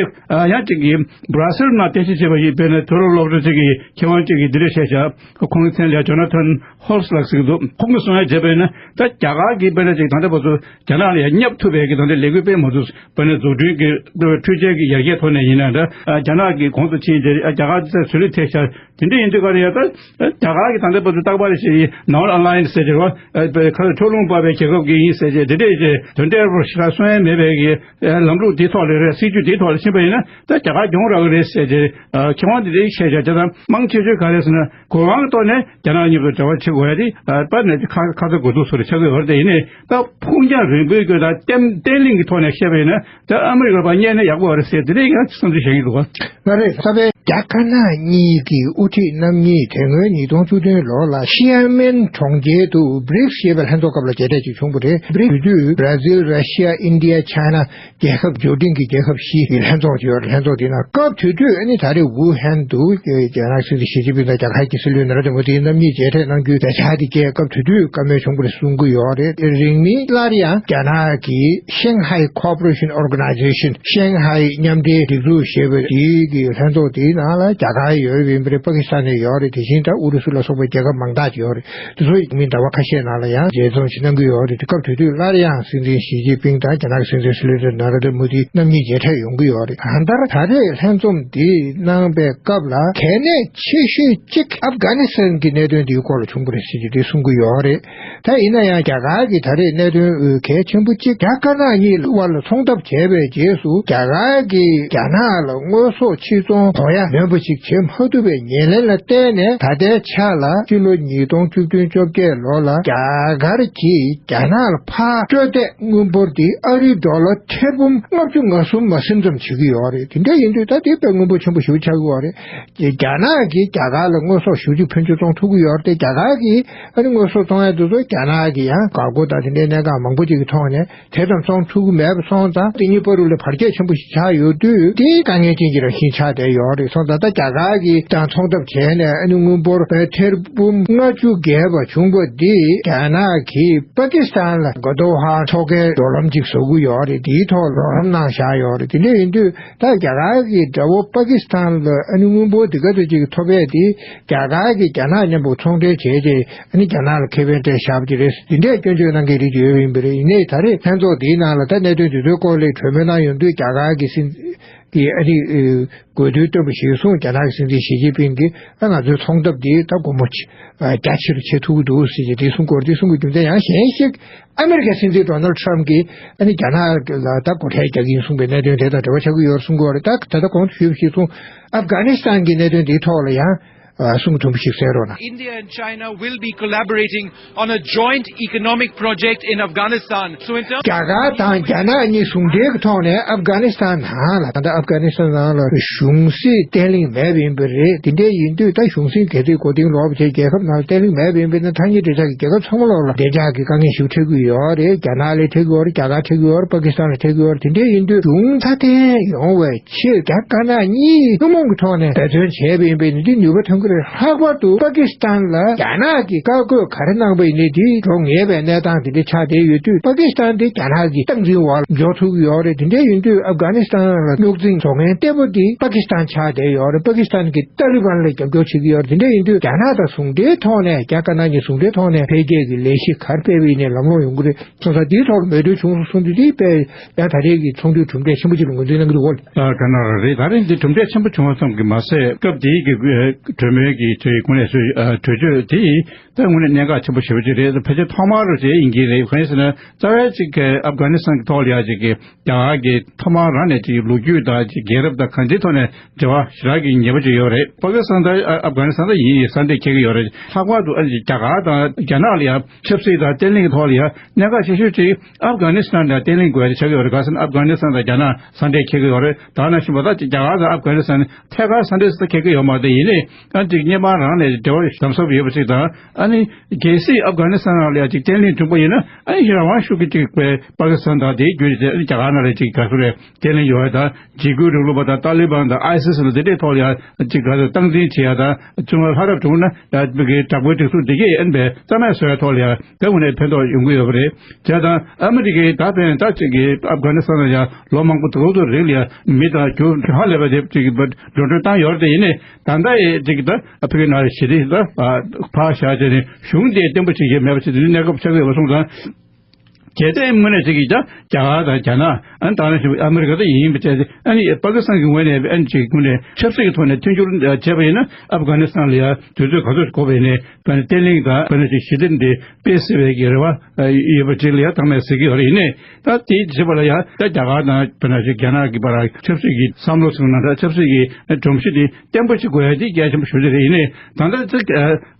ཡང་ཅིག་གི་བྷ་ར་སེལ་ནང་རྟེན་གཞི་བྱས་པ་ཡིན་པས་ན་དུས་རབས་སློབ་གྲྭ་ཅིག་གི་མཁས་དབང་ཅིག་གིས་འདི་འདྲ་བཤད་བཞག་ཁོང་གི་མཚན་ལ་ཇོ་ན་ཐན་ཧོལ་སི་ལགས་ཟེར་གྱི་འདུག་ཁོང་གིས་གསུང་ཡ་བྱས་པས་ན་ད་རྒྱ་གར་གྱིས་དཔེར་ན་ཅིག་ད་ལྟ་བར་དུ་རྒྱ་ནག་ལ་ཡ་བསྙབ་ཐུབ་པའི་གི་ད་ལྟ་ལས་འགུལ་སྤེལ་མ་ཐུབ། དཔེར་ན་འཛུགས་སྐྲུན་གྱི་འཕྲུལ་ཆས་ཀྱི་ཡར་རྒྱས་ཐོག་ནས་ཡིན་ན་འདྲ། རྒྱ་ནག་གིས་གོང་དུ་ཕྱིན་རྗེས་རྒྱ་གར་ཚོས་ལས་ཐེབས་ཤར་དེ་འདྲ་ཡིན་དུས་ག་རེ་ཡ་ད་རྒྱ་གར་གྱིས་ད་ལྟ་བར་དུ་རྟག་པར་ཞིག་ནོན་ཨ་ལ་ཡན་སི་ཟེར་གྱི་རེད་བ། ཁ་ཕྱོགས་ལྷུང་སྤར་བའི་རྒྱལ་ཁབ་ཀྱི་ཡིན་ཟེར་རྗེས་དེ་འདྲས་ཀྱི་དོན་འབྲས་བར་ཞེ་དྲག་གསུང་ཡ་མེད་པའི་གི་ལམ་ལུགས་དེ་ཐོག་ལ་རེད། སྲིད་ཇུས་དེ་ཐོག་ལ་ཕྱིན་པ་ཡིན་ན་ད་རྒྱ་གར་གྱོང་རག་གི་རེད་ཟེར་རྗེས་མཁས་དབང་དེ་འདྲས་བཤད་བྱ་བྱ་དང་མང་ཆེ་ཤོས་ག་རེ་ཟེར་ན་གོ་དབང་གི་ཐོག་ནས་རྒྱ་ནག་མཉམ་དུ་འབྲེལ་བ་བྱེད་དགོས་ཡ་དེ་དཔེར་ན་ཁ་ཁ་ཚ་དགོས་གཏུགས་སོགས་རེ་ཆགས་ཀྱི་ཡོད་རེད། དེ་ཡིན་ནའི་ད་ཕུགས་རྒྱང་རིང་པོའི་སྐྱོད་དང་བརྟན་བརྟན་ལྷིང་གི་ཐོག་ནས་བཤད་པ་ཡིན་ན་ད་ཨ་མི་རི་ཀར་ཕར་བསྙེགས་ན་ཡག་པོ་རེད་ཟེར་དེ་འདྲའི་ཡང་བསམ་ཚུལ་བཤད་ཀྱི་འདུག་བ། ལགས་རེད། ས་པཎ་རྒྱ་དཀར་ནག་གཉིས་ཀྱི་དབུ་ཁྲིད་རྣམ་གཉིས་དེ་སྔོན་ཉིས་སྟོང་བཅུ་བདུན་ལོ་ལ་ཤི་ཡ་མེན་གྲོང་ཁྱེར་དུ་བྷི་རིགས་ཞེས་པའི་ལྷན་ཚོགས་སྐབས་ལ་མཇལ་འཕྲད་ཅིག་བྱུང་བ་རེད། བྷི་རིགས་དེ་དུས་བྷ་ར་ཟིལ། ར་ཤི་ཡ། ཨིན་ཌི་ཡ། ཆའི་ན། རྒྱལ་ཁབ་འབྱོར་འབྲིང་གི་རྒྱལ་ཁབ་བཞི་ཡི་ལྷན་ཚོགས་ཡོད་རེད། ལྷན་ཚོགས་དེ་ནང་སྐབས་དེ་དུས་ཨ་ནི་ད་རེས་ཝུ་ཧན་དུ་རྒྱ་ནག་སྲིད་འཛིན་ཞི་ཅིན་ཕིང་དང་རྒྱ་གར་གྱི་སྲིད་བློན་ན་རེན་དྲ་མོ་དི་རྣམ་གཉིས་མཇལ་འཕྲད་གནང་རྒྱུའི་མཛད་འཆར་དེ་བཅས་སྐབས་དེ་དུས་བཀའ་མོལ་བྱུང་བ་རེད་གསུང་གི་ཡོད་རེད། རིང་མིན་སླར་ཡང་རྒྱ་ནག་གི་Shanghai Cooperation Organization། ཤང་ཧའེ་མཉམ་འབྲེལ་སྒྲིག་འཛུགས་ཞེས་པ་དེའི་གི་ལྷན་ཚོགས་དེའི་ནང་ལ་རྒྱ་གར་ཡོད་ཡིན་པ་རེད། པ་ཀི་སི་ཐན་ནས་ཡོད་རེད། དེ་བཞིན་ད་ཨུ་རུ་སུ་ལ་སོགས་པའི་རྒྱལ་ཁབ་མང་དག་ཅིག་ཡོད་རེད། དེ་ཚོ་ཡིན་མིན་ཟླ་བ་ཁ་ཤས་ནང་ལ་ཡང་མཇལ་འཛོམས་ཤིག་གནང་གི་ཡོད་རེད། དེ་སྐབས་དེ་དུས་སླར་ཡང་སྲིད་འཛིན་ཞི་ཅིན་ཕིང་དང་རྒྱ་ནག་གི་སྲིད་འཛིན་སྲིད་བློན་ན་རེན་དྲ་མོ་དི་རྣམ་གཉིས་མཇལ་འཕྲད་ཡོང་གི་ཡོད་རེད། གང་ལྟར་ད་རེས་ལྷན་འཛོམས་འདི་གནང་པའི་སྐབས་ལ་གལ་གནད་ཆེ་ཤོས་གཅིག་ཨབ་གྷ་ནི་སི་ཐན་གྱི་གནད་དོན་འདིའི་སྐོར་ལ་བྱུང་བ་རེད་ཟེར་གྱི་འདི་གསུང་གི་ཡོད་རེད། ད་ཡིན་ན་ཡང་རྒྱ་གར་གྱི་ད་རེས་གནད་དོན་གལ་ཆེན་པོ་གཅིག་རྒྱ་དཀར་ནག་གཉིས་དབར་ལ་ཚོང་འཐབ་བྱས་པའི་རྗེས་སུ་རྒྱ་གར་གྱིས་རྒྱ་ནག་ལ་དངོས་ཟོག་ཕྱིར་ཚོང་དོ་ཡ་ ལ་ནོན་པོ་ཞིག་བྱེད་མ་ཐུབ་པའི་ཉེར་ལེན་ལ་བརྟེན་ནས། ད་ལྟའི་ཆ་ལ་ཕྱི་ལོ་ཉིས་སྟོང་བཅུ་བདུན་བཅོ་བརྒྱད་ལོ་ལ་རྒྱ་གར་གྱིས་རྒྱ་ནག་ལ་ཕར་སྤྲོད་བདེ་དངུལ་འབོར་འདི་ཨ་རིའི་ཌོ་ལར་ཐེར་འབུམ་ལྔ་བཅུ་ང་གསུམ་མ་ཟིན་ཙམ་བྱེད་ཀྱི་ཡོད་རེད། དེ་འདྲ་ཡིན་དུས་ད་དེ་དཔེ་དངུལ་འབོར་ཆེན་པོ་ཞེ་པོ་ཆགས་ཀྱི་ཡོད་རེད། རྒྱ་ནག་གིས་རྒྱ་གར་ལ་དངོས་ཟོག་ཞེ་པོ་ཅིག་ཕོན་ཆེ་བཙོང་ཐུབ་ཀྱི་ཡོད་རེད་དེ། རྒྱ་གར་གྱིས་ཨ་ནི་དངོས་ཟོག་བཙོང་ཡ་དེ་ཚོ་རྒྱ་ནག་གི་ཡང་འགག་སྒོ་དང་དེ་འདྲའི་གནད་འགག་མང་པོ་ཅིག་གི་ཐོག་ནས་དེ་ཙམ་བཙོང་ཐུབ་ཀྱི་མེད་པ་སོང་ཙང་། དེ་གཉིས་བར་དུ་ལ་བར་ཁྱད་ཆེན་པོ་ཞིག་ཆགས་ཡོད་དུས། དེའི་དཀའ་ངལ་ཅན་གྱི་རང་བཞིན་ཆགས་བསྡད་ཡོད་རེད། སོང་ཙང་ད་རྒྱ་གར་གྱིས་དང་ཚོང་འཐབ་བྱས་ནས་ཨ་ནི་དངུལ་འབོར་ཐེར་འབུམ་ལྔ་བཅུ་བརྒལ་བ་བྱུང་བ་འདི་རྒྱ་ནག་གིས་པ་ཀི་སི་ཐན་ལ་གོ་ཏོ་ཧ་མཚོ་ཁའི་འགྲོ་ལམ་ཅིག་བཟོ་གི་ཡོད་རེད། དེའི་ཐོག་རོགས་རམ་གནང་བཞག་ཡོད་རེད། དེ་འདྲ་ཡིན་དུས་ད་རྒྱ་གར་གྱི་དགྲ་བོ་པ་ཀི་སི་ཐན་ལ་ཨ་ནི་དངུལ་འབོར་འདི་ག་ཚོད་ཅིག་ཐོབ་ཡས་དེ། རྒྱ་གར་གྱིས་རྒྱ་ནག་མཉམ་པོ་ཚོང་འབྲེལ་བྱས་རྗེས་ཨ་ནི་རྒྱ་ནག་ལ་ཁེ་ཕན་སྤྲད་བཞག་པ་ཅིག་རེད། འདི་འདྲའི་སྐྱོན་བརྗོད་གནང་མཁན་རིགས་ཅིག་ཡོད་པ་ཡིན་པ་རེད། ཡིན་ནའི་ད་རེས་ལྷན་ཚོགས་འདིའི་ནང་ལ་ད་གནད་དོན་དེ་ཚོའི་སྐོར་ལ་གྲོས་མོལ་གནང་ཡོང་དུས། རྒྱ་གར་གྱི་སྲིད་འཛིན་གྱིས་ཨ་ནི་དགོས་འདུན་བཏོན་པ་ཞིག་གསུངས། རྒྱ་ནག་གི་སྲིད་འཛིན་ཞི་ཅིན་ཕིང་གིས་ཨ་ང་ཚོའི་ཚོང་འཐབ་འདི་ད་སྒོ་མོ་ཆེ་རྒྱ་ཆེ་རུ་བྱེད་ཐུབ་ཀྱི་འདུག་ཟེར་གྱི་དེ་གསུང་སྐོར་དེ་གསུང་གི་རྒྱུ་མཚན་ཡང་གཞན་ཞིག་ཨ་མི་རི་ཀའི་སྲིད་འཛིན་ཌོ་ནལ་ཊམ་གྱིས་ཨ་ནི་རྒྱ་ནག་ལ་ད་སྒོ་ཁྲལ་རྒྱག་གི་ཡིན་གསུངས་པའི་གནད་དོན་དེ་དང་འབྲེལ་བ་ཆགས་ཀྱི་ཡོད་གསུང་གི་ཡོད་རེད། ད་ད་ལྟ་གོང་དུ་ཞུས་པ་ཞིག་གསུངས། ཨབ་གྷ་ནི་སི་ཐན་གྱི་གནད་དོན་དེའི་ཐོག་ལ་ཡང་ཨ་གསུང་གི་དུམ་བུ་ཞིག་གསན་རོགས་གནང་། India and China will be collaborating on a joint economic project in Afghanistan. So in terms རྒྱ་གར་དང་རྒྱ་ནག་གཉིས་ཟུང་འབྲེལ་གྱི་ཐོག་ནས་ཨབ་གྷ་ནི་སི་ཐན་ནང་ལ། ད་ལྟ་ཨབ་གྷ་ནི་སི་ཐན་ནང་ལ་གཞུང་སྲིད་བརྟན་ལྷིང་མེད་པ་ཡིན་པ་རེད། དེ་འདྲ་ཡིན་དུས་ད་གཞུང་སྲིད་གལ་སྲིད་མགོ་རྟིང་སློག་པ་བྱས། རྒྱལ་ཁབ་ནང་ལ་བརྟན་ལྷིང་མེད་པ་ཡིན་པ་ཡིན་ན། ཐག་ཉེ་འབྲེལ་ཆགས་ཀྱི་རྒྱལ་ཁབ་ཚང་མ་ལོག་ལ་བདེ་འཇགས་ཀྱི་དཀའ་ངལ་ཞིག་འཕྲད་ཀྱི་ཡོད་རེད། རྒྱ་ནག་ལ་འཕྲད་ཀྱི་ཡོད་རེད། རྒྱ་གར་འཕྲད་ཀྱི་ཡོད་རེད། པ་ཀི་སི་ཐན་ལ་འཕྲད་ཀྱི་ཡོད་རེད། དེ་འདྲ་ཡིན་དུས་གཞུང་མཐའ་བརྟན་ཡོང་བའི་ཆེད་རྒྱ་དཀར་ནག་གཉིས་ཐུན་མོང་གི་ཐོག་ནས་འབད་བརྩོན་བྱས་པ་ཡིན་པས་ནི་འདི་ནུས་པ་ཐོན་གྱི་རེད། ལྷག་པར་དུ་པ་ཀི་སི་ཐན་ལ་རྒྱ་ནག་གིས་བཀའ་བཀོད་ག་རེ་གནང་པ་ཡིན་ནའི་འདི་འགྲོ་ངེས་པའི་གནས་སྟངས་དེ་འདྲ་ཆགས་བསྡད་ཡོད་དུས། པ་ཀི་སི་ཐན་དེ་རྒྱ་ནག་གི་སྟངས་འཛིན་འོག་ལ་འཇོག་ཐུབ་ཀྱི་ཡོད་རེད། དེ་འདྲ་ཡིན་དུས་ཨབ་གྷ་ནི་སི་ཐན་ལ་རྙོག་འཛིང་བཟོ་མཁན་གཏེ་པོ་དེ་པ་ཀི་སི་ཐན་ཆགས་བསྡད་ཡོད་རེད། པ་ཀི་སི་ཐན་གྱིས་ཏཱ་ལི་བན་ལ་རྒྱབ་སྐྱོར་བྱེད་ཀྱི་ཡོད་རེད། དེ་འདྲ་ཡིན་དུས་རྒྱ་ནག་དང་ཟུང་འབྲེལ་ཐོག་ནས་རྒྱ་དཀར་ནག་གཉིས་ཟུང་འབྲེལ་ཐོག་ནས་འཕེལ་རྒྱས་ཀྱི་ལས་གཞི་ག་རེ་སྤེལ་བ་ཡིན་ནའི་ལམ་ལྷོང་ཡོང་གི་རེད། སོང་ཙང་དེའི་ཐོག་ལ་མོས་མཐུན་བྱུང་སོང་དུས་དེ་དཔེ་ཡང་ད་རེས་ཀྱི་ཚོགས་འདུའི་གྲུབ་འབྲས་ཆེན་པོ་ཅིག་ལ་ངོས་འཛིན་གནང་གི་འདུག་གོ། ཨ་ག་ན་རེད། ད་རེས་འདི་གྲུབ་འབྲས་ཆེན་པོ་བྱུང་བ་ཙམ་གྱིས་མ་ཟད། སྐབས་དེའི་གི་གྲོས་མོལ་གྱི་གྲོས་དངོས་གནས་སུ་ཨ་གྲོས་ཆོད་དེ་ད་དངོས་གནས་གནད་འགག་ཆེན་པོ་ཞེ་པོ་ཅིག་རེད། ཕལ་ཆེར་ཐོག་མར་རུ་བྱས་ཡིན་གྱི་རེད། གང་ཡིན་ཟེར་ན་རྩ་བའི་ཅིག་གི་ཨབ་གྷ་ནི་སི་ཐན་གྱི་ཐོག་ལ་ཡ་ཅིག་གི་རྒྱ་གར་གྱི་ཐོག་མར་རང་ནས་ཅིག་ལོ་རྒྱུས་དང་ཅིག་རྒྱལ་རབས་དང་གང་ཅིའི་ཐོག་ནས་འབྲེལ་བ་ཞེ་དྲག་གི་ཉེ་པོ་ཅིག་ཡོད་རེད། པ་ཀི་སི་ཐན་དང་ཨ་ཨབ་གྷ་ནི་སི་ཐན་ད་ཡིན་ཡིན་ས་འདི་འཁེལ་གྱི་ཡོད་རེད། ལྷག་པར་དུ་ཨ་ནི་རྒྱ་གར་དང་རྒྱ་ནག་ལ་ཡ་ཆབ་སྲིད་དང་བརྟན་ལྷིང་གི་ཐོག་ལ་ཡ་གནད་འགག་ཆེ་ཤོས་ཅིག་ཨབ་གྷ་ནི་སི་ཐན་ལ་བརྟན་ལྷིང་དགོས་ཡ་དེ་ཆགས་ཀྱི་ཡོད་རེད། ག་ཟེར་ན་ཨབ་གྷ་ནི་སི་ཐན་དང་རྒྱ་ནག་ས་འདི་འཁེལ་གྱི་ཡོད་རེད། ད་ནང་བཞིན་པ་ད་རྒྱ་གར་དང་ཨབ་གྷ་ནི་སི་ཐན་ཐད་ཀར་ས་འདི་ས་འཁེལ་གྱི་ཡོད་མ་རེད། ཡིན་ནའི་ཨ་ཅིག་སྔོན་མ་རང་ནས་འབྲེལ་བ་དམ་ཟབ་ཡོད་པ་ཅིག་དང་། ཨ་ནི་གལ་སྲིད་ཨབ་གྷ་ནི་སི་ཐན་ནང་ལ་ཡ་ཅིག་བརྟན་ལྷིང་བྱུང་པ་ཡིན་ན། ཨ་ནི་རང་དབང་ཤུགས་ཀྱིས་ཅིག་པའི་པ་ཀི་སི་ཐན་དང་དེའི་བརྒྱུད་དེ་ཨ་ནི་རྒྱ་གར་ནང་ལ་ཅིག་ག་ཚོད་རེད། བརྟན་ལྷིང་ཡོང་ཡ་དང་འཇིགས་སྐུལ་རིང་ལུགས་པ་དང་ཏཱ་ལི་བན་དང་ཨའི་སི་སི་ལ་དེ་འདྲའི་ཐོག་ལ་ཡ་ཅིག་ག་ཚོད་སྟངས་འཛིན་བྱེད་ཡ་དང་། བཙོན་ལ་ལྷ་རབ་བྱུང་ན་ཡ་བི་གི་དྲག་པོའི་སྒྲིག་འཛུགས་དེ་གས་ཨན་པའི་རྩ་མེད་བཟོ་ཡ་ཐོག་ལ་ཡ་དེ་དངོས་གནས་ཕན་ཐོགས་ཡོང་གི་ཡོད་པ་རེད། བྱས་ཙང་ཨ་མི་རི་ཀའི་ད་ཕན་ད་ཅིག་གི་ཨབ་གྷ་ནི་སི་ཐན་ལ་ཡ་ལོ་མང་པོ་དེ་ཚོ་རིང་ལ་ཡ་མི་དང་རྒྱུ་ཧ་ལས་པ་དེ་ཅིག་འགྲོ་གྲོན་བཏང་ཡོད་རེད། དེ་ཡིན་ནའི་ད་ལྟ་ཡི་ཅིག་ད་ཨ་ཕི་གི་ནང་ལ་ཞི་བདེ་ད་ཕར་བཞག་བྱས་ནས་གཞུང་དེ་བརྟན་པོ་བྱེད་ཀྱི་མེད་པ་ཞིག་དེ་ནི་གནས་སྐབས་ཆགས་ཀྱི་ཡོད་པ་སོང་ཙང་། གལ་ཏེ་དངོས་གནས་ཅིག་གིས་ཀྱང་རྒྱ་གར་དང་རྒྱ་ནག་ཨ་ནི་ད་ནང་བཞིན་ཨ་མི་རི་ཀ་དང་ཡིན་པ་བྱས་ཏེ། ཨ་ནི་པ་ཀི་སི་ཐན་གྱི་ངོས་ནས་ཨ་ནི་ཅིག་དངོས་གནས་ཆབ་སྲིད་ཀྱི་ཐོག་ནས་མཐུན་འགྱུར་བྱས་པ་ཡིན་ན། ཨབ་གྷ་ནི་སི་ཐན་ལ་ཡང་དུས་ཚོད་ག་ཚོད་འགོར་བ་ཡིན་ནའི་བརྟན་ལྷིང་དང་བརྟན་ལྷིང་ཞི་བདེ་འདི་སྤེལ་སྲིད་པའི་གི་རེ་བ་ཡོད་པ་ཅིག་ལ་ཡང་ཚང་མས་གཟིགས་ཀྱི་ཡོད་རེད། ཡིན་ནའི་ད་དེ་བྱེད་པ་ལ་ཡང་ད་རྒྱ་གར་དང་བར་ན་ཅིག་རྒྱ་ནག་གི་བར་ཆབ་སྲིད་ཀྱི་བསམ་བློ་ཟེར་ན་འདྲ། ཆབ་སྲིད་ཀྱི་སྒྲོམ་གཞི་དེ་བརྟན་པོ་ཞིག་དགོས་ཡ་དེ་གལ་ཆེན་པོ་ཞེ་པོ་ཅིག་རེད། ཡིན་ནའི་ད་ལྟ་ཅིག་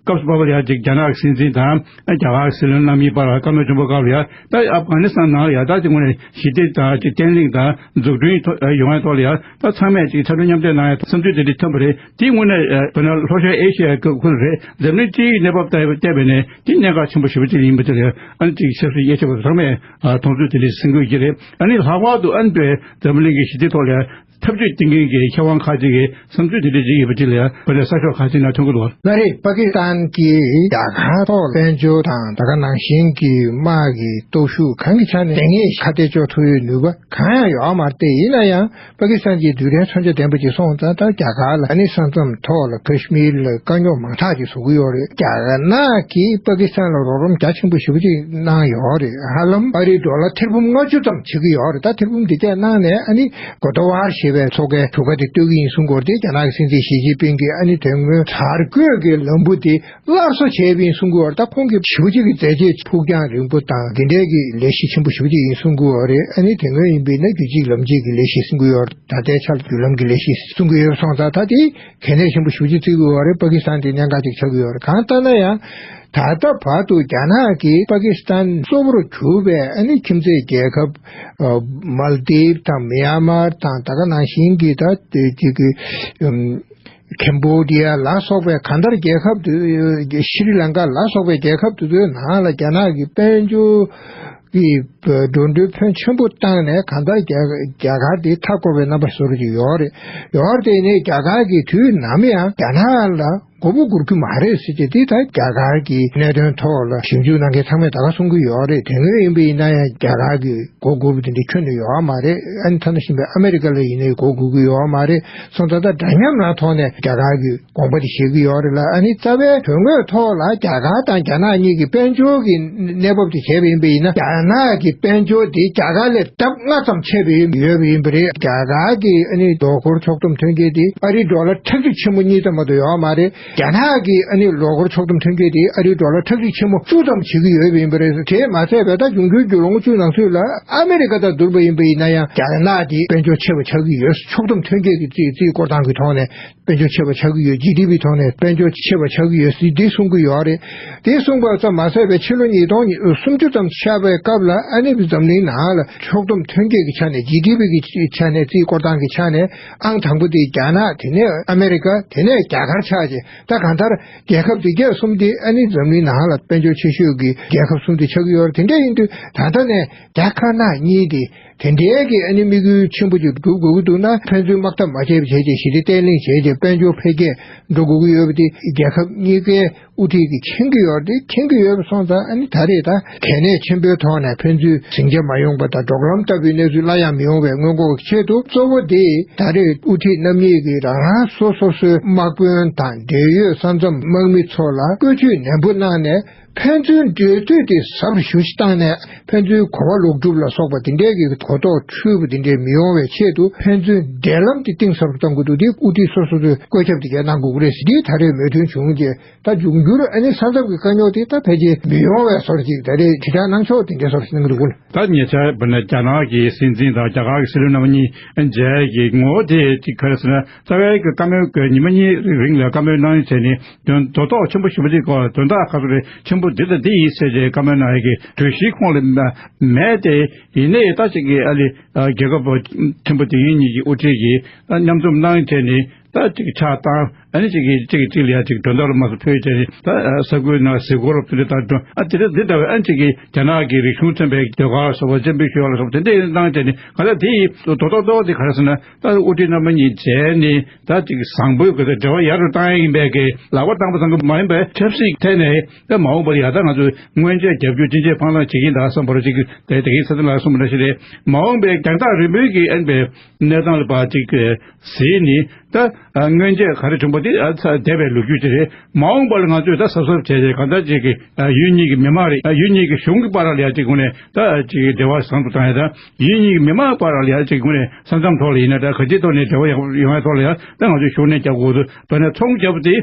སྐབས་སུ་བབས་པ་ལ་ཡང་ཅིག་རྒྱ་ནག་གི་སྲིད་འཛིན་དང་རྒྱ་གར་གྱི་སྲིད་བློན་རྣམ་གཉིས་བར་བཀའ་མོལ་བྱུང་བའི་སྐབས་ལ་ཡང་། ད་ཨབ་གྷ་ནི་སི་ཐན་ནང་ལ་ཡང་ད་ཅིག་དངོས་གནས་ཞི་བདེ་དང་ཅིག་བརྟན་ལྷིང་དང་འཛུགས་སྐྲུན་ཐོག་ཡོང་ཡ་ཐོག་ལ་ཡང་ད་ཚང་མས་ཅིག་འཐབ་རྩོད་མཉམ་འདེགས་གནང་ཡ་བསམ་ཚུལ་དེ་འདྲ་ཐོན་པ་རེད། དེ་དངོས་གནས་ཨ་དཔེར་ན་ལྷོ་ཤར་ཨེ་ཤི་ཡའི་སྐབས་ཁུལ་རེད། འཛམ་གླིང་སྤྱིའི་གནས་བབ་ལྟ་བལྟས་པ་ཡིན་ནའི་དེ་གནད་འགག་ཆེན་པོ་ཞེ་པོ་ཅིག་ཡིན་པ་དེ་ལ་ཡང་ཨ་ནི་ཅིག་ཆབ་སྲིད་དབྱེ་ཞིབ་པ་ཚང་མས་ཨ་མཐོང་ཚུལ་དེ་འདྲ་གསུང་གི་ཡོད་ཀྱི་རེད། ཨ་ནི་ལྷག་པར་དུ་ཨ་ནི་དཔེ་འཛམ་གླིང་གི་ཞི་བདེ་ཐོག་ལ་ཡང་ཐབས་ཇུས་འདིང་མཁན་གྱི་མཁས་དབང་ཁག་ཅིག་གིས་བསམ་ཚུལ་འདི་འདྲ་ཅིག་ཡོད་པ་ཅིག་ལ་ཡང་དཔེར་ན་གསར་ཤོག་ཁག་ཅིག་ནང་ཐོན་གྱི་འདུག་ལ། ལ་རེད། པ་ཀི་སི་ཐན་གྱིས་རྒྱ་གར་ཐོག་དཔལ་འབྱོར་དང་ད་ག་ནང་བཞིན་གྱི་དམག་གི་སྟོབས་ཤུགས་གང་གི་ཆ་ནས་ལས་འགན་ཁ་གཏད་གཅོག་ཐུབ་ཡོད་ནུས་པ་གང་ཡང་ཡོད་མ་རེད། ཡིན་ན་ཡང་པ་ཀི་སི་ཐན་གྱིས་རྡུལ་ཕྲན་མཚོན་ཆ་ལྡན་པ་ཅིག་སོང་ཙང་། ད་རྒྱ་གར་ལ་ཨ་ནི་ས་མཚམས་ཐོག་ལ་ཀ་ཤི་མིར་ལ་དཀའ་རྙོག་མང་དྲགས་ཅིག་བཟོ་གི་ཡོད་རེད། རྒྱ་ནག་གིས་པ་ཀི་སི་ཐན་ལ་རོགས་རམ་རྒྱ་ཆེན་པོ་ཞེ་པོ་ཅིག་གནང་ཡོད་རེད། ཧ་ལམ་ཨ་རིའི་ཌོ་ལར་ཐེར་འབུམ་ལྔ་བཅུ་ཙམ་བྱེད་ཀྱི་ཡོད་རེད། ད་ཐེར་འབུམ་འདི་གས་གནང་ནས་ཨ་ནི་གོ་ཏོ་ཝར་ཞེས་ པའི་ཚོགས་ཁའི་གྲུ་ཁ་དེ་གཏོད་ཀྱི་ཡིན་གསུང་གི་ཡོད་རེད། དེ་རྒྱ་ནག་གི་སྲིད་འཛིན་ཞི་ཅིན་ཕིང་གིས་ཨ་ནི་དོན་དངོས་དར་གོས་ཀྱི་ལམ་བུ་དེ་སླར་གསོ་བྱས་པ་ཡིན་གསུང་གི་ཡོད་རེད། ད་ཁོང་གིས་ཞེ་པོ་ཅིག་གི་མཛད་རྗེས་ཕུགས་རྒྱང་རིང་པོ་དང་དེ་འདྲའི་གི་ལས་གཞི་ཆེན་པོ་ཞེ་པོ་ཅིག་ཡིན་གསུང་གི་ཡོད་རེད། ཨ་ནི་དེ་སྔོན་ཡིན་པས་ན་རྒྱུད་གཅིག་ལམ་གཅིག་གི་ལས་གཞི་གསུང་གི་ཡོད་རེད། ད་ལྟའི་ཆར་བརྒྱུད་ལམ་གྱི་ལས་གཞི་གསུང་གི་ཡོད་སོང་ཙང་ད་དེ་གལ་གནད་ཆེན་པོ་ཞེ་པོ་ཅིག་བརྩི་གི་ཡོད་རེད། པ་ཀི་སི་ཐན་དེ་གནད་འགག་ཅིག་ཆགས་ཀྱི་ཡོད་རེད། གང་ལྟར་ན་ཡང་ད་ལྟ་བར་དུ་རྒྱ་ནག་གིས་པ་ཀི་སི་ཐན་གཙོ་བོར་གྱུར་པའི་ཨ་ནི་ཁྱིམ་མཚེས་རྒྱལ་ཁབ་ཨ་མལ་དིབ་དང་མི་ཡན་མར་དང་ད་ག་ནང་བཞིན་གྱི་ད་དེ་གཅིག་གི་ཨམ་ཁེམ་བྷོ་ཌི་ཡ་ལ་སོགས་པའི་གང་ལྟར་རྒྱལ་ཁབ་དེ་ཤྲི་ལང་ཀ་ལ་སོགས་པའི་རྒྱལ་ཁབ་དེ་ཚོའི་ནང་ལ་རྒྱ་ནག་གི་དཔལ་འབྱོར་གྱི་འགྲོ་གྲོན་ཕོན་ཆེན་པོ་བཏང་ནས་གང་ལྟར་རྒྱ་རྒྱ་གར་དེ་མཐའ་བསྐོར་བའི་རྣམ་པ་བཟོ་རྒྱུ་ཡོད་རེད། ཡོད་རེད། དེ་ནས་རྒྱ་གར་གྱིས་དུས་ནམ་ཡང་རྒྱ་ནག་ལ་མགོ་སྒུར་རྒྱུ་མ་རེད་ཟེར་གྱི་དེ་ད་རྒྱ་གར་གྱི་གནད་དོན་ཐོག་ལ་ཞིབ་འཇུག་གནང་མཁན་ཚང་མས་ད་ག་གསུང་གི་ཡོད་རེད། དེ་སྔོན་ཡིན་པ་ཡིན་ན་ཡང་རྒྱ་གར་གྱི་མགོ་སྒུར་བ་དེ་འདྲ་ཁྱོན་ནས་ཡོད་མ་རེད། ཨ་ནི་ཐ་ན་ཤི་བའི་ཨ་མེ་རི་ཀ་ལ་ཡིན་ནའི་མགོ་སྒུར་གྱི་ཡོད་མ་རེད། སོང་ཙང་ད་འདྲ་མཉམ་ལ་ཐོག་ནས་རྒྱ་གར་གྱི་དགོངས་པ་དེ་བཞེས་ཀྱི་ཡོད་རེད་ལ། ཨ་ནི་རྩ་བའི་དོན་དངོས་ཐོག་ལ་རྒྱ་གར་དང་རྒྱ་ནག་གཉིས་ཀྱི་དཔལ་འབྱོར་གྱི་གནས་བབ་དེ་བྱས་པ་ཡིན་པ་ཡིན་ན་རྒྱ་ནག་གི་དཔལ་འབྱོར་དེ་རྒྱ་གར་ལས་ལྡབ་ལྔ་ཙམ་ཆེ་བ་ཡོད་པ་ཡིན་པ་རེད། རྒྱ་གར་གྱི་ཨ་ནི་ལོ་འཁོར་ཕྱོགས་བསྡོམས་ཐོན་སྐྱེད་དེ་ཨ་རིའི་ཌོ་ལར་ཁྲག་ཁྲིག་ཆེན་མོ་གཉིས་ཙམ་མ་གཏོགས་ཡོད་མ་རེད། རྒྱ་ནག་གི་ཨ་ནི་ལོ་འཁོར་ཕྱོགས་བསྡོམས་ཐོན་སྐྱེད་དེ་ཨ་རིའི་ཌོ་ལར་ཁྲག་ཁྲིག་ཆེན་མོ་བཅུ་ཙམ་བྱེད་ཀྱི་ཡོད་པ་ཡིན་པ་རེད། དེས་མ་ཚད་པའི་ད་འབྱུང་འགྱུར་གྱི་ལོ་ངོ་བཅུ་ནང་ཚུད་ལ་ཨ་མེ་རི་ཀ་དང་བསྡུར་བ་ཡིན་པ་ཡིན་ན་ཡང་རྒྱ་ནག་དེ་དཔལ་འབྱོར་ཆེ་བ་ཆགས་ཀྱི་ཡོད། ཕྱོགས་བསྡོམས་ཐོན་སྐྱེད་ཀྱི་རྩིས་རྩིས་སྐོར་སྟངས་ཀྱི་ཐོག་ནས་དཔལ་འབྱོར་ཆེ་བ་ཆགས་ཀྱི་ཡོད། ཇི་ཌི་པི་ཐོག་ནས་དཔལ་འབྱོར་ཆེ་བ་ཆགས་ཀྱི་ཡོད་ཟེར་འདི་གསུང་གི་ཡོད་རེད། དེ་གསུངས་པ་ཙམ་མ་ཟད་པའི་ཕྱི་ལོ་ཉིས་སྟོང་སུམ་ཅུ་ཙམ་ཆགས་པའི་སྐབས་ལ་ཨ་ནི་འཛམ་གླིང་ནང་ལ་ཕྱོགས་བསྡོམས་ཐོན་སྐྱེད་ཀྱི་ཆ་ནས་ཇི་ཌི་པི་གི་ཆ་ནས་རྩིས་སྐོར་སྟངས་ཀྱི་ཆ་ནས་ཨང་དང་པོ་དེ་རྒྱ་ནག་དེ་ནས་ཨ་མེ་རི་ཀ་དེ་ནས་རྒྱ་གར་ཆགས་རྗེས་ད་གང་ལྟར་རྒྱལ་ཁབ་དེ་གས་གསུམ་དེ་ཨ་ནི་འཛམ་གླིང་ནང་ལ་དཔལ་འབྱོར་ཆེ་ཤོས་ཀྱི་རྒྱལ་ཁབ་གསུམ་དེ་ཆགས་ཀྱི་ཡོད་རེད། དེ་འདྲ་ཡིན་དུས་ད་ལྟ་ནས་རྒྱ་དཀར་ནག་གཉིས་དེ་དེ་འདྲའི་གི་ཨ་ནི་དམིགས་ཡུལ་ཆེན་པོ་ཅིག་སྒྲུབ་དགོས་ཀྱི་འདུག་ན་ཕན་ཚུན་དམག་འཐབ་མ་བྱས་པ་བྱས་རྗེས་ཞི་བདེ་བརྟན་ལྷིང་བྱས་རྗེས་དཔལ་འབྱོར་འཕེལ་རྒྱས་འགྲོ་དགོས་ཀྱི་ཡོད་པ་དེ་རྒྱལ་ཁབ་གཉིས་ཀའི་དབུ་ཁྲིད་ཀྱིས་མཁྱེན་གྱི་ཡོད་རེད། མཁྱེན་གྱི་ཡོད་པ་སོང་ཙང་ཨ་ནི་ད་རེས་ད་གལ་གནད་ཆེན་པོའི་ཐོག་ནས་ཕན་ཚུན་ཟིང་ཆ་མ་ཡོང་པ་དང་འབྲོག་ལམ་ལྟ་བུའི་གནས་ཚུལ་སླར་ཡང་མི་ཡོང་བའི་སྔོན་འགོག་གི་ཆེད་དུ་གཙོ་བོ་དེ་ད་རེས་དབུ་ཁྲིད་རྣམ་གཉིས་ཀྱིས་རང་རང་སོ་སོ་སོའི་དམག་དཔོན་དང་འབྲེལ་ཡོད་ས་མཚམས་དམག་མི་ཚོ་ལ་བཀོད་ཇུས་ནན་པོ་གནང་ནས། ཕན་ཚུན་འབྲེལ་མཐུད་དེ་ཟབ་ཞུ་ཞིག་བཏང་ནས་ཕན་ཚུན་གོ་བ་ལོག་སྒྲུབ་ལ་སོགས་པ་དེ་འདྲའི་གི་གོ་རྟོགས་འཁྲུལ་པ་དེ་འདྲའི་མི་ཡོང་བའི་ཆེད་དུ་ཕན་ཚུན་འབྲེལ་ལམ་དེ་གཏིང་ཟབ་རུ་གཏོང་དགོས་འདུག་དེ་དབུ་ཁྲིད་སོ་སོ་ཚོས་བཀོད་ཁྱབ་དེ་གས་གནང་དགོས་ཀྱི་རེད་ཟེར་དེ་ད་རེས་མོས་མཐུན་བྱུང་རྗེས་ད་འབྱུང་འགྱུར་ཨ་ནི་ས་མཚམས་ཀྱི་དཀའ་རྙོག་དེ་ད་ཕལ་ཆེར་མི་ཡོང་བའི་བཟོ་འདྲ་ཅིག་ད་རེས་དྲིལ་བསྒྲགས་གནང་ཕྱོགས་དེ་འདྲའི་བཟོ་འདྲ་གནང་གི་འདུག་གོ། ད་ཉེ་ཆར་བོད་ནས་རྒྱ་ནག་གི་སྲིད་འཛིན་དང་རྒྱ་གར་གྱི་སྲིད་བློན་རྣམ་གཉིས་མཇལ་གྱི་ངོ་བོ་དེ་ཅིག་ག་རེ་ཟེར་ན་རྩ་བའི་གི་བཀའ་མོལ་གྱི་ཉི་མ་གཉིས་རིང་ལ་བཀའ་མོལ་གནང་བྱས་ནས། དོན་དོན་དག་ཆེན་པོ་ཞེ་པོ་ཅིག་གོ། དོན་དག་ཁ་ཚུར་རེ་ཆེན་པོ་འདི་དང་འདི་ཡིན་ཟེར་ཏེ་བཀའ་མོལ་གནང་ཡག་གི་གྲོས་གཞི་ཁོང་ལ་མ་མེད་དེ། ཡིན་ནའི་ད་ཅིག་གི་ཨ་ལི་ཨ་རྒྱལ་ཁབ་ཆེན་པོ་དེ་གཉིས་ཀྱི་དབུ་ཁྲིད་ཀྱིས་ཨ་མཉམ་འཛོམས་གནང་བྱས་ནས་ད་ཅིག་ཕྱག་བཏང་། ཨ་ནི་ཅིག་གི་ཅིག་གི་ཅིག་ལ་ཡ་ཅིག་སྒྲོ་འདོགས་ལ་མ་སོ་ཕུལ་བྱས་ནས་ད་ཨ་ས་ཁུལ་ནང་གཟིགས་སྐོར་དེ་འདྲ་ད་འགྲོ། ཨ་དེ་འདྲ་འདི་འདྲ་བའི་ཨ་ཅིག་གི་རྒྱ་ནག་གི་རིག་གཞུང་ཚན་པའི་ཟློས་གར་ལ་སོགས་པ་སྤྱན་འབུལ་ཞུ་བ་ལ་སོགས་པ་དེ་འདྲ་གནང་བྱས་ནས་ག་ད་དེ་ཡི་དོ་དོ་དོ་དེ་ག་རེ་ཟེར་ན་ད་དབུ་ཁྲིད་རྣམ་པ་གཉིས་མཇལ་ནས། ད་ཅིག་བཟང་པོའི་སྒོ་ནས་འབྲེལ་བ་ཡག་རུ་བཏང་ཡ་ཡིན་པའི་གི་ལག་པ་བཏང་པ་ཙམ་གྱིས་མ་ཡིན་པའི་ཆབ་སྲིད་ཐད་ནས་ད་མ་འོངས་པར་ཡ་ད་ང་ཚོས་སྔོན་ཆད་རྒྱབ་སྐྱོར་ཅི་འདྲའི་ཕངས་ལངས་བྱེད་ཀྱིན་གདའ་བསམ་པར་ཅིག་དེ་དེ་གའི་ས་ཐེ་ལ་གསུངས་པ་འདྲ་ཞིག་རེད། མ་འོངས་པའི་རྒྱང་ཐག་རིང་པོའི་གི་ཨན་པའི་གནས་སྟངས་ལ་ཕར་ཅིག་གཟིགས་ནས་ད་སྔོན་ཆད་ག་རེ་བྱུང་པ་དེ་ཨ་ཚ་འདས་པའི་ལོ་རྒྱུས་ཅིག་རེད། མ་འོངས་པར་ང་ཚོས་ད་གཟབ་གཟབ་བྱས་བྱས་གང་ལྟར་ཅིག་གི་ཡུལ་གཉིས་ཀྱི་མི་མང་རེད། ཡུལ་གཉིས་ཀྱི་གཞུང་གི་བར་ལ་ཡ་ཅིག་དངོས་གནས་ད་ཅིག་འབྲེལ་བ་བཟང་དུ་བཏང་ཡ་ད། ཡུལ་གཉིས་ཀྱི་མི་མང་བར་ལ་ཡ་ཅིག་དངོས་གནས་ས་མཚམས་ཐོག་ལ་ཡིན་ན་འདྲ་ག་ཅིའི་ཐོག་ནས་འབྲེལ་བ་ཡག་པོ་ཡོང་ཡ་ཐོག་ལ་ཡ་ད་ང་ཚོས་ཤུགས་སྣོན་རྒྱག་དགོས་འདུག་དོན་ནས་ཚོང་རྒྱག་པ་དེ་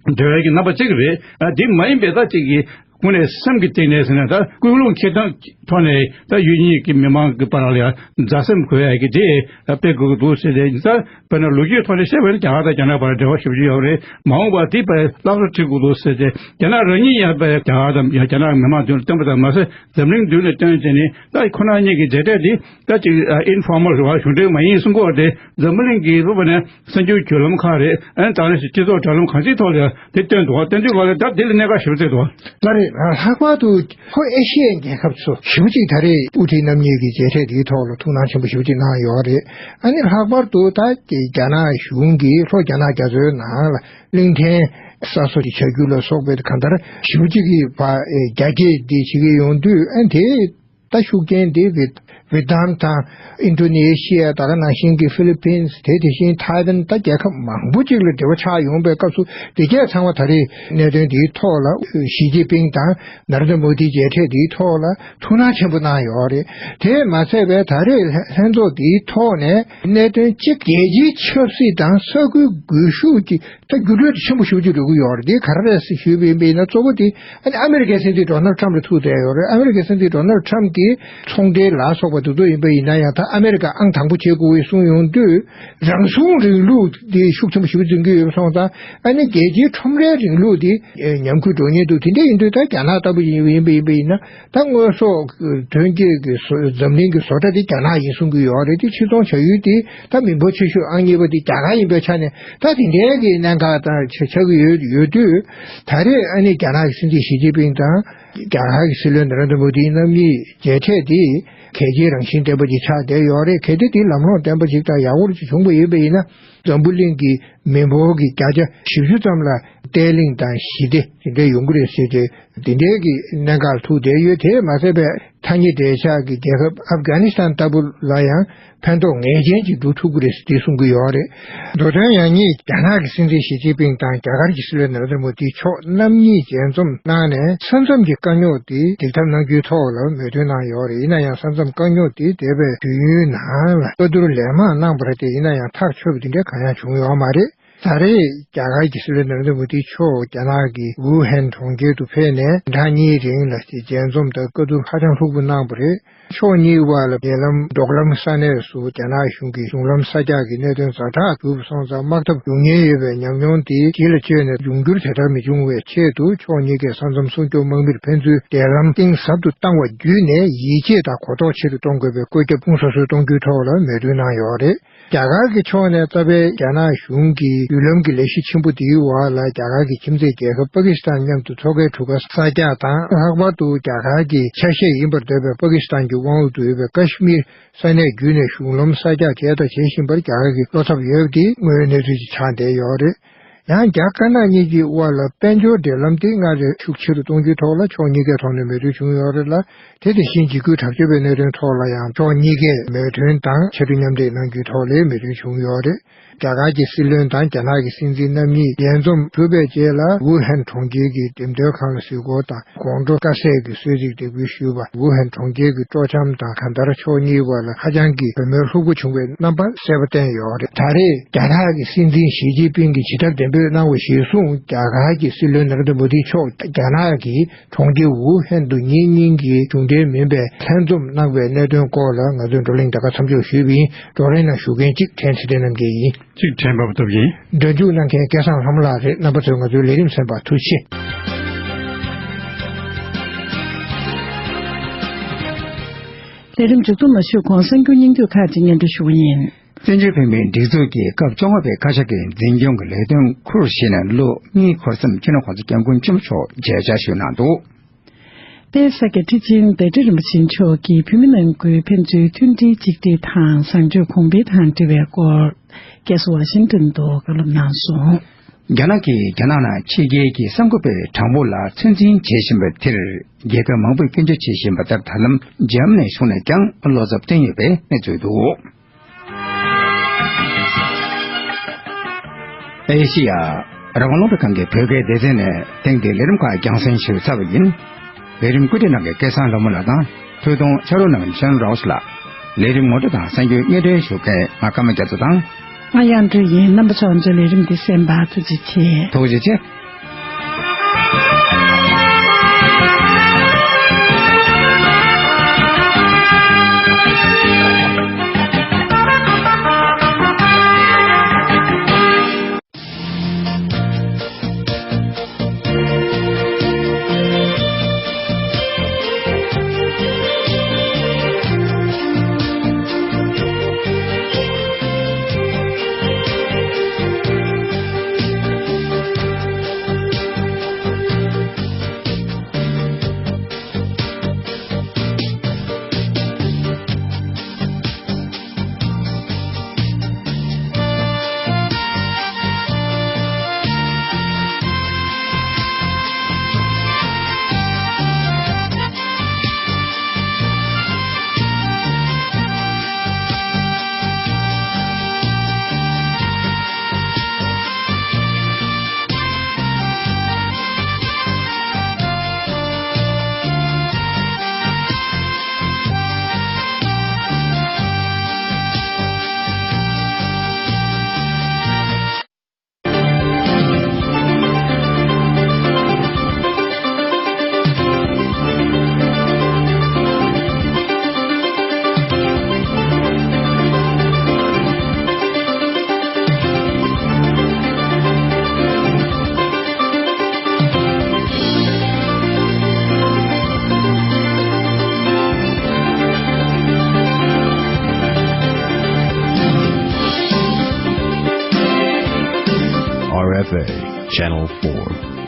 འབྲེལ་བའི་གི་རྣམ་པ་གཅིག་རེད། ཨ་དེ་མ་ཡིན་པའི་ད་ཅིག་གི་དངོས་གནས་སེམས་ཀྱི་གཏིང་ནས་ཟེར་ན་ད་ཀུན་སློང་འཁྱེར་སྟངས་ཐོག་ནས་ད་ཡུལ་གཉིས་ཀྱི་མི་མང་གི་བར་ལ་ཡ་མཛའ་སེམས་དགོས་ཡ་གི་དེ་སྤེལ་དགོས་ཀྱི་འདུག་ཟེར་ཏེ་ད་དཔེར་ན་ལོ་རྒྱུས་ཐོག་ནས་བཤད་པ་ཡིན་ན་རྒྱ་གར་དང་རྒྱ་ནག་བར་འབྲེལ་བ་ཞེ་པོ་ཅིག་ཡོད་རེད། མ་འོངས་པ་དེ་བར་སླར་གསོ་བྱེད་དགོས་འདུག་ཟེར་ཏེ་རྒྱ་ནག་རང་ཉིད་ཡང་བར་རྒྱ་གར་དང་ཡང་རྒྱ་ནག་མི་མང་མདུན་ལ་བསྟན་པ་དང་མ་ཟད། འཛམ་གླིང་མདུན་ལ་སྟོན་བྱས་ནས་ད་ཁོ་རང་གཉིས་ཀྱི་མཇལ་འཕྲད་འདི་ད་ཅིག་ཨིན་ཕོར་མལ་རེད་བ། གཞུང་འབྲེལ་མ་ཡིན་གསུང་གི་ཡོད་རེད། འཛམ་བུ་གླིང་གི་རུ་བ་ནས་གསར་འགྱུར་བརྒྱུད་ལམ་ཁག་རེད། ཨན་ད་ནི་སྤྱི་ཚོགས་དྲ་ལམ་གང་ཅིའི་ཐོག་ལ་དེ་སྟོན་འདུག་སྟོན་དུས་ག་ལ་ད་དེ་ལ་གནད་འགག་ཞེ་པོ་བརྩིས་འདུག་ལགས་རེད། ལྷག་པར་དུ་ལྷོ་ཨེ་ཤི་ཡའི་རྒྱལ་ཁབ་ཚོ་ཞེ་པོ་ཅིག་ད་རེས་དབུ་ཁྲིད་རྣམ་གཉིས་ཀྱི་མཇལ་འཕྲད་འདིའི་ཐོག་ལ་ཐུགས་སྣང་ཆེན་པོ་ཞེ་པོ་ཅིག་གནང་ཡོད་རེད། ཨ་ནི་ལྷག་པར་དུ་ད་རྒྱ་ནག་གཞུང་གིས་ལྷོ་རྒྱ་ནག་རྒྱ་མཚོའི་ནང་ལ་གླིང་ཕྲན་གསར་བཟོ་ཅིག་བྱ་རྒྱུ་ལ་སོགས་པའི་གང་ལྟར་ཞེ་པོ་ཅིག་གི་བ་རྒྱ་སྐྱེད་འདི་བྱེད་ཀྱི་ཡོང་དུས་ཨ་དེ། ད་ཤུགས་རྐྱེན་དེ་ཝེ་ཝེ་ཏི་ནམ་དང་ཨིན་ཌོ་ནེ་ཤི་ཡ། ད་ག་ནང་བཞིན་གྱི་ཧྥི་ལི་པིན། དེ་དེ་བཞིན་ཐའེ་ཝན། ད་རྒྱལ་ཁབ་མང་པོ་ཅིག་ལ་འབྲེལ་བ་ཆགས་ཡོང་པའི་སྐབས་སུ། དེ་གས་ཚང་མ་ད་རེས་གནད་དོན་འདིའི་ཐོག་ལ་ཞི་ཅིན་ཕིང་དང་ནཱ་རེན་དྲ་མོ་དིའི་མཇལ་འཕྲད་འདིའི་ཐོག་ལ་ཐུགས་སྣང་ཆེན་པོ་གནང་ཡོད་རེད། དེས་མ་ཚད་པའི་ད་རེས་ལྷན་ཚོགས་འདིའི་ཐོག་ནས་གནད་དོན་གཅིག་རྒྱལ་སྤྱིའི་ཆབ་སྲིད་དང་ས་ཁུལ་སྒུལ་ཤུགས་ཀྱི་ད་འགྱུར་འགྲོས་དེ་ཆེན་པོ་ཞེ་པོ་ཅིག་འགྲོ་གི་ཡོད་རེད། དེ་ག་རེ་རེད་ཟེར་ཞུས་པ་ཡིན་ན། གཙོ་བོ་དེ་ཨ་ནི་ཨ་མི་རི་ཀའི་སྲིད་འཛིན་ཌོ་ནལ་ཊམ་ལ་ཐུག་བསྡད་ཡོད་རེད། ཨ་མི་རི་ཀའི་སྲིད་འཛིན་ཌོ་ནལ་ཊམ་གྱིས་ཚོང་འབྲེལ་ལ་སོགས་པ་དེ་ཚོ་ཡིན་པ་ཡིན་ན་ཡང་། ད་ཨ་མི་རི་ཀ་ཨང་དང་པོ་བྱེད་དགོས་གསུངས་ཡོང་དུས། རང་སྲུང་རིང་ལུགས་དེ་ཤུགས་ཆེན་པོ་ཞེ་པོ་འཛིན་གྱི་ཡོད་པ་སོང་ཙང་། ཨ་ནི་རྒྱལ་སྤྱིའི་ཁྲོམ་རའི་རིང་ལུགས་དེ་ཉམས་རྒུད་འགྲོ་ཉེན་འདུག་དེ་འདྲ་ཡིན་དུས། ད་རྒྱ་ནག་ལྟ་བུ་ཡིན་ཡིན་པ་ཡིན་པ་ཡིན་ན། ད་དངོས་ཟོག་ཐོན་སྐྱེད་ཀྱི་བཟོ་འཛམ་གླིང་གི་བཟོ་གྲྭ་དེ་རྒྱ་ནག་ཡིན་གསུང་གི་ཡོད་རེད། དེ་ཕྱིར་ཚོང་བྱ་ཡུལ་དེ་ད་མི་འབོར་ཆེ་ཤོས་ཨང་གཉིས་པ་དེ་རྒྱ་གར་ཡིན་པའི་ཆ་ནས། ད་དེ་འདྲའི་གི་གནད་འགག་དང་ཆ་ཆགས་ཀྱི་ཡོད་ཡོད་དུས། ད་རེས་ཨ་ནི་རྒྱ་ནག་གི་སྲིད་འཛིན་ཞི་ཅིན་ཕིང་དང་རྒྱ་གར་གྱི་སྲིད་བློན་ནཱ་རེན་དྲ་མོ་དི་རྣམ་གཉིས་མཇལ་འཕྲད་དེ་གལ་ཆེའི་རང་བཞིན་ལྡན་པ་ཅིག་ཆགས་བསྡད་ཡོད་རེད། གལ་ཏེ་དེ་ལམ་ལྷོང་ལྡན་པ་ཅིག་དང་ཡག་པོ་ཅིག་བྱུང་བ་ཡིན་པ་ཡིན་ན། འཛམ་བུ་གླིང་གི་མི་འབོར་གྱི་བརྒྱ་ཆ་བཞི་བཅུ་ཙམ་ལ་བརྟན་ལྷིང་དང་ཞི་བདེ་དེ་འདྲ་ཡོང་གི་རེད་ཟེར་ཏེ། དེ་འདྲའི་གི་གནད་འགག་ལ་ཐུག་བསྡད་ཡོད། དེས་མ་ཟད་པའི་ཐ་སྙད་འབྲེལ་ཆགས་ཀྱི་རྒྱལ་ཁབ་ཨབ་གྷ་ནི་སི་ཐན་ལྟ་བུ་ལ་ཡང་ཕན་ཐོགས་ངེས་ཅན་ཅིག་འགྲོ་ཐུབ་ཀྱི་རེད་ཟེར་དེ་གསུང་གི་ཡོད་རེད། མདོ་དོན་ཡང་སྙིང་རྒྱ་ནག་གི་སྲིད་འཛིན་ཞི་ཅིན་ཕིང་དང་རྒྱ་གར་གྱི་སྲིད་བློན་ནཱ་རེན་དྲ་མོ་དི་མཆོག་རྣམ་གཉིས་མཇལ་འཛོམས་གནང་ནས། ས་མཚམས་ཀྱི་དཀའ་རྙོག་དེ་སྒྲིག་ཐབས་གནང་རྒྱུའི་ཐོག་ལ་མོས་མཐུན་གནང་ཡོད་རེད། ཡིན་ན་ཡང་ས་མཚམས་དཀའ་རྙོག་དེ་འདས་པའི་དུས་ཡུན་ནང་ལ་བཀའ་བསྡུར་ལན་མང་གནང་བ་རེད་དེ། ཡིན་ན་ཡང་ཐག་ཆོད་པ་དེ་འདྲ་གང་ཡང་བྱུང་ཡོད་མ་རེད། ད་རེས་རྒྱ་གར་གྱི་སྲིད་བློན་ནཱ་རེན་དྲ་མོ་དི་མཆོག་རྒྱ་ནག་གི་ཝུ་ཧན་གྲོང་ཁྱེར་དུ་ཕེབས་ནས་ཟླ་གཉིས་རིང་ལ་མཇལ་འཛོམས་དང་བཀའ་བསྡུར་ཧ་ཅང་ལྷུག་པོ་གནང་བ་རེད། ཕྱོགས་གཉིས་དབར་ལ་འབྲེལ་ལམ་འབྲོག་ལམ་ས་གནས་སུ་རྒྱ་ནག་གཞུང་གིས་གཞུང་ལམ་གསར་རྒྱག་གི་གནད་དོན་ཛ་དྲག་གྱུར་པ་སོང་ཙང་། དམག་འཐབ་འབྱུང་ཉེན་ཡོད་པའི་ཉམས་མྱོང་དེ་གཞི་ལ་བཅོལ་ནས་འབྱུང་འགྱུར་དེ་ལྟར་མི་འབྱུང་བའི་ཆེད་དུ། ཕྱོགས་གཉིས་ཀས་ས་མཚམས་སྲུང་སྐྱོབ་དམག་མིར་ཕན་ཚུན་འབྲེལ་ལམ་གཏིང་ཟབ་ཏུ་བཏང་བ་བརྒྱུད་ནས་ཡིད་ཆེས་དང་གོ་རྟོགས་ཆེ་རུ་གཏོང་དགོས་པའི་བཀོད་ཁྱབ་ཁུངས་སོ་སོས་གཏོང་རྒྱུའི་ཐོག་ལ་མོས་མཐུན་གནང་ཡོད་རེད། རྒྱ་གར་གྱི་ཕྱོགས་ནས་རྩ་བའི་རྒྱ་ནག་གཞུང་གི་བརྒྱུད་ལམ་གྱི་ལས་གཞི་ཆེན་པོ་འདིའི་འོག་ལ། རྒྱ་གར་གྱི་ཁྱིམ་མཚེས་རྒྱལ་ཁབ་པ་ཀི་སི་ཐན་མཉམ་དུ་མཚོ་ཁའི་གྲུ་ཁ་གསར་རྒྱག་དང་། ལྷག་པར་དུ་རྒྱ་གར་གྱི་ཆ་ཤས་ཡིན་པར་འདོད་པའི་པ་ཀི་སི་ཐན་གྱི་དབང་དུ་ཡོད་པའི་ཀ་ཤི་མིར་ས་གནས་བརྒྱུད་ནས་གཞུང་ལམ་གསར་རྒྱག་བྱས་དང་བྱེད་བཞིན་པར་རྒྱ་གར་གྱི་བློ་འཚབ་ཡོད་པ་དེ་དངོས་ཡོད་གནས་ཚུལ་ཅིག་ཆགས་བསྡད་ཡོད་རེད། ཡང་རྒྱ་དཀར་ནག་གཉིས་ཀྱི་དབར་ལ་དཔལ་འབྱོར་འབྲེལ་ལམ་དེ་སྔར་ལས་ཤུགས་ཆེ་རུ་གཏོང་རྒྱུའི་ཐོག་ལ་ཕྱོགས་གཉིས་ཀའི་ཐོག་ནས་མོས་མཐུན་བྱུང་ཡོད་རེད་ལ། དེ་དེ་བཞིན་འཇིགས་སྐུལ་དྲག་སྤྱོད་པའི་གནད་དོན་ཐོག་ལ་ཡང་ཕྱོགས་གཉིས་ཀས་མོས་མཐུན་དང་ཕྱར་གྲུ་མཉམ་འདེགས་གནང་རྒྱུའི་ཐོག་ལ་མོས་མཐུན་བྱུང་ཡོད་རེད། རྒྱ་གར་གྱི་སྲིད་བློན་དང་རྒྱ་ནག་གི་སྲིད་འཛིན་རྣམ་གཉིས་མཇལ་འཛོམས་གྲུབ་པའི་རྗེས་ལ། ཝུ་ཧན་གྲོང་ཁྱེར་གྱི་འགྲེམས་སྟོན་ཁང་ལ་གཟིགས་སྐོར་དང་། དགོང་དྲོ་དཀར་ཟས་ཀྱི་གསོལ་ཚིགས་འདེགས་འབུལ་ཞུས་པ། ཝུ་ཧན་གྲོང་ཁྱེར་གྱི་སྤྲོ་འཆམ་དང་། གང་ལྟར་ཕྱོགས་གཉིས་བར་ལ་ཧ་ཅང་གི་གྲོས་མོལ་ལྷུག་པོ་བྱུང་བའི་རྣམ་པ་གསལ་པོ་བསྟན་ཡོད་རེད། ད་རེས་རྒྱ་ནག་གི་སྲིད་འཛིན་ཞི་ཅིན་ཕིང་གིས་བྱེད་ཐབས་འདོན་སྤེལ་གནང་བ་གཞིར་བཟུང་། རྒྱ་གར་གྱི་སྲིད་བློན་ནཱ་རེན་དྲ་མོ་དི་མཆོག་རྒྱ་ནག་གི་གྲོང་ཁྱེར་ཝུ་ཧན་དུ་ཉིན་གཉིས་ཀྱི་གཞུང་འབྲེལ་མིན་པའི་ལྷན་འཛོམས་གནང་བའི་གནད་དོན་སྐོར་ལ་ང་ཚོའི་བགྲོ་གླེང་ད་ག་མཚམས་འཇོག་ཞུས་པ་ཡིན། བགྲོ་གླེང་ནང་ཞུགས་མཁན་གཅིག་ཕྲན་ཚེ་བརྟན་རྣམ་རྒྱལ་ཡིན། གཅིག་ཕྲན་པ་སྟོབས་ཡིན། སྒྲ་འཇུག་གནང་མཁན་སྐལ་བཟང་ལྷ་མོ་ལགས་རེད། རྣམ་པ་ཚོས་ང་ཚོའི་ལས་རིམ་གསན་པར་ཐུགས་རྗེ་ཆེ། ལས་རིམ་མཇུག་བསྡོམས་མ་ཞུས་གོང་གསར་འགྱུར་སྙིང་བསྡུས་ཁག་ཅིག་སྙན་སྒྲོན་ཞུ་བ་ཡིན། བཙན་བྱོལ་བོད་མིའི་སྒྲིག་འཛུགས་ཀྱི་སྐབས་བཅོ་ལྔ་པའི་བཀའ་ཤག་གི་འཛིན་སྐྱོང་གི་ལས་དོན་ཁུར་བཞེས་ནས་ལོ་གཉིས་འཁོར་མཚམས། སྤྱི་ནོར་༸གོང་ས་༸སྐྱབས་མགོན་ཆེན་པོ་མཆོག་མཇལ་བཅར་ཞུས་གནང་འདུག་དཔལ་ས་སྐྱ་ཁྲི་ཆེན་བཛྲ་རིན་པོ་ཆེ་མཆོག་གིས་བོད་མི་ནང་ཁུལ་ཕན་ཚུན་མཐུན་སྒྲིལ་གཅིག་སྒྲིལ་དང་བཟང་སྤྱོད་གོང་འཕེལ་དང་འབྲེལ་བའི་སྐོར། རྒྱལ་ས་ཝ་ཤིང་ཏོན་དུ་བཀའ་སློབ་གནང་སོང་། རྒྱ་ནག་གིས་རྒྱ་ནག་ནང་ཕྱི་རྒྱལ་གྱི་གསར་འགོད་པའི་གྲངས་འབོར་ལ་ཚོད་འཛིན་བྱེད་བཞིན་པའི་དེར། རྒྱལ་ཁབ་མང་པོས་སྐྱོན་བརྗོད་བྱེད་བཞིན་པ་ལྟར། ད་ལམ་འཇར་མ་ནི་གཞུང་ནས་ཀྱང་བློ་འཚབ་བསྟན་ཡོད་པའི་གནས་ཚུལ་འདུག་ཨེ་ཤི་ཡ་རང་དབང་རླུང་འཕྲིན་ཁང་གི་བོད་སྐད་སྡེ་ཚན་ནས་ཐེངས་འདིའི་ལས་རིམ་ཁག་རྒྱང་སྲིང་ཞུས་ཚར་བ་ཡིན། ལས་རིམ་བཀོད་སྒྲིག་གནང་མཁན་སྐལ་བཟང་ལྷ་མོ་ལགས་དང་། ཐུགས་གཏོང་ཕྱག་རོགས་གནང་མཁན་ཤོན་རའོ་སི་ལགས། ལས་རིམ་ངོ་སྤྲོད་དང་གསར་འགྱུར་སྙན་སྒྲོན་ཞུ་མཁན་ང་ཀརྨ་རྒྱ་མཚོ་དང་། ང་དབྱངས་སྒྲོལ་ཡིན། རྣམ་པ་ཚོ་ང་ཚོའི་ལས་རིམ་འདི་གསན་པར་ཐུགས་རྗེ་ཆེ། ཐུགས་རྗེ་ཆེ། Channel four.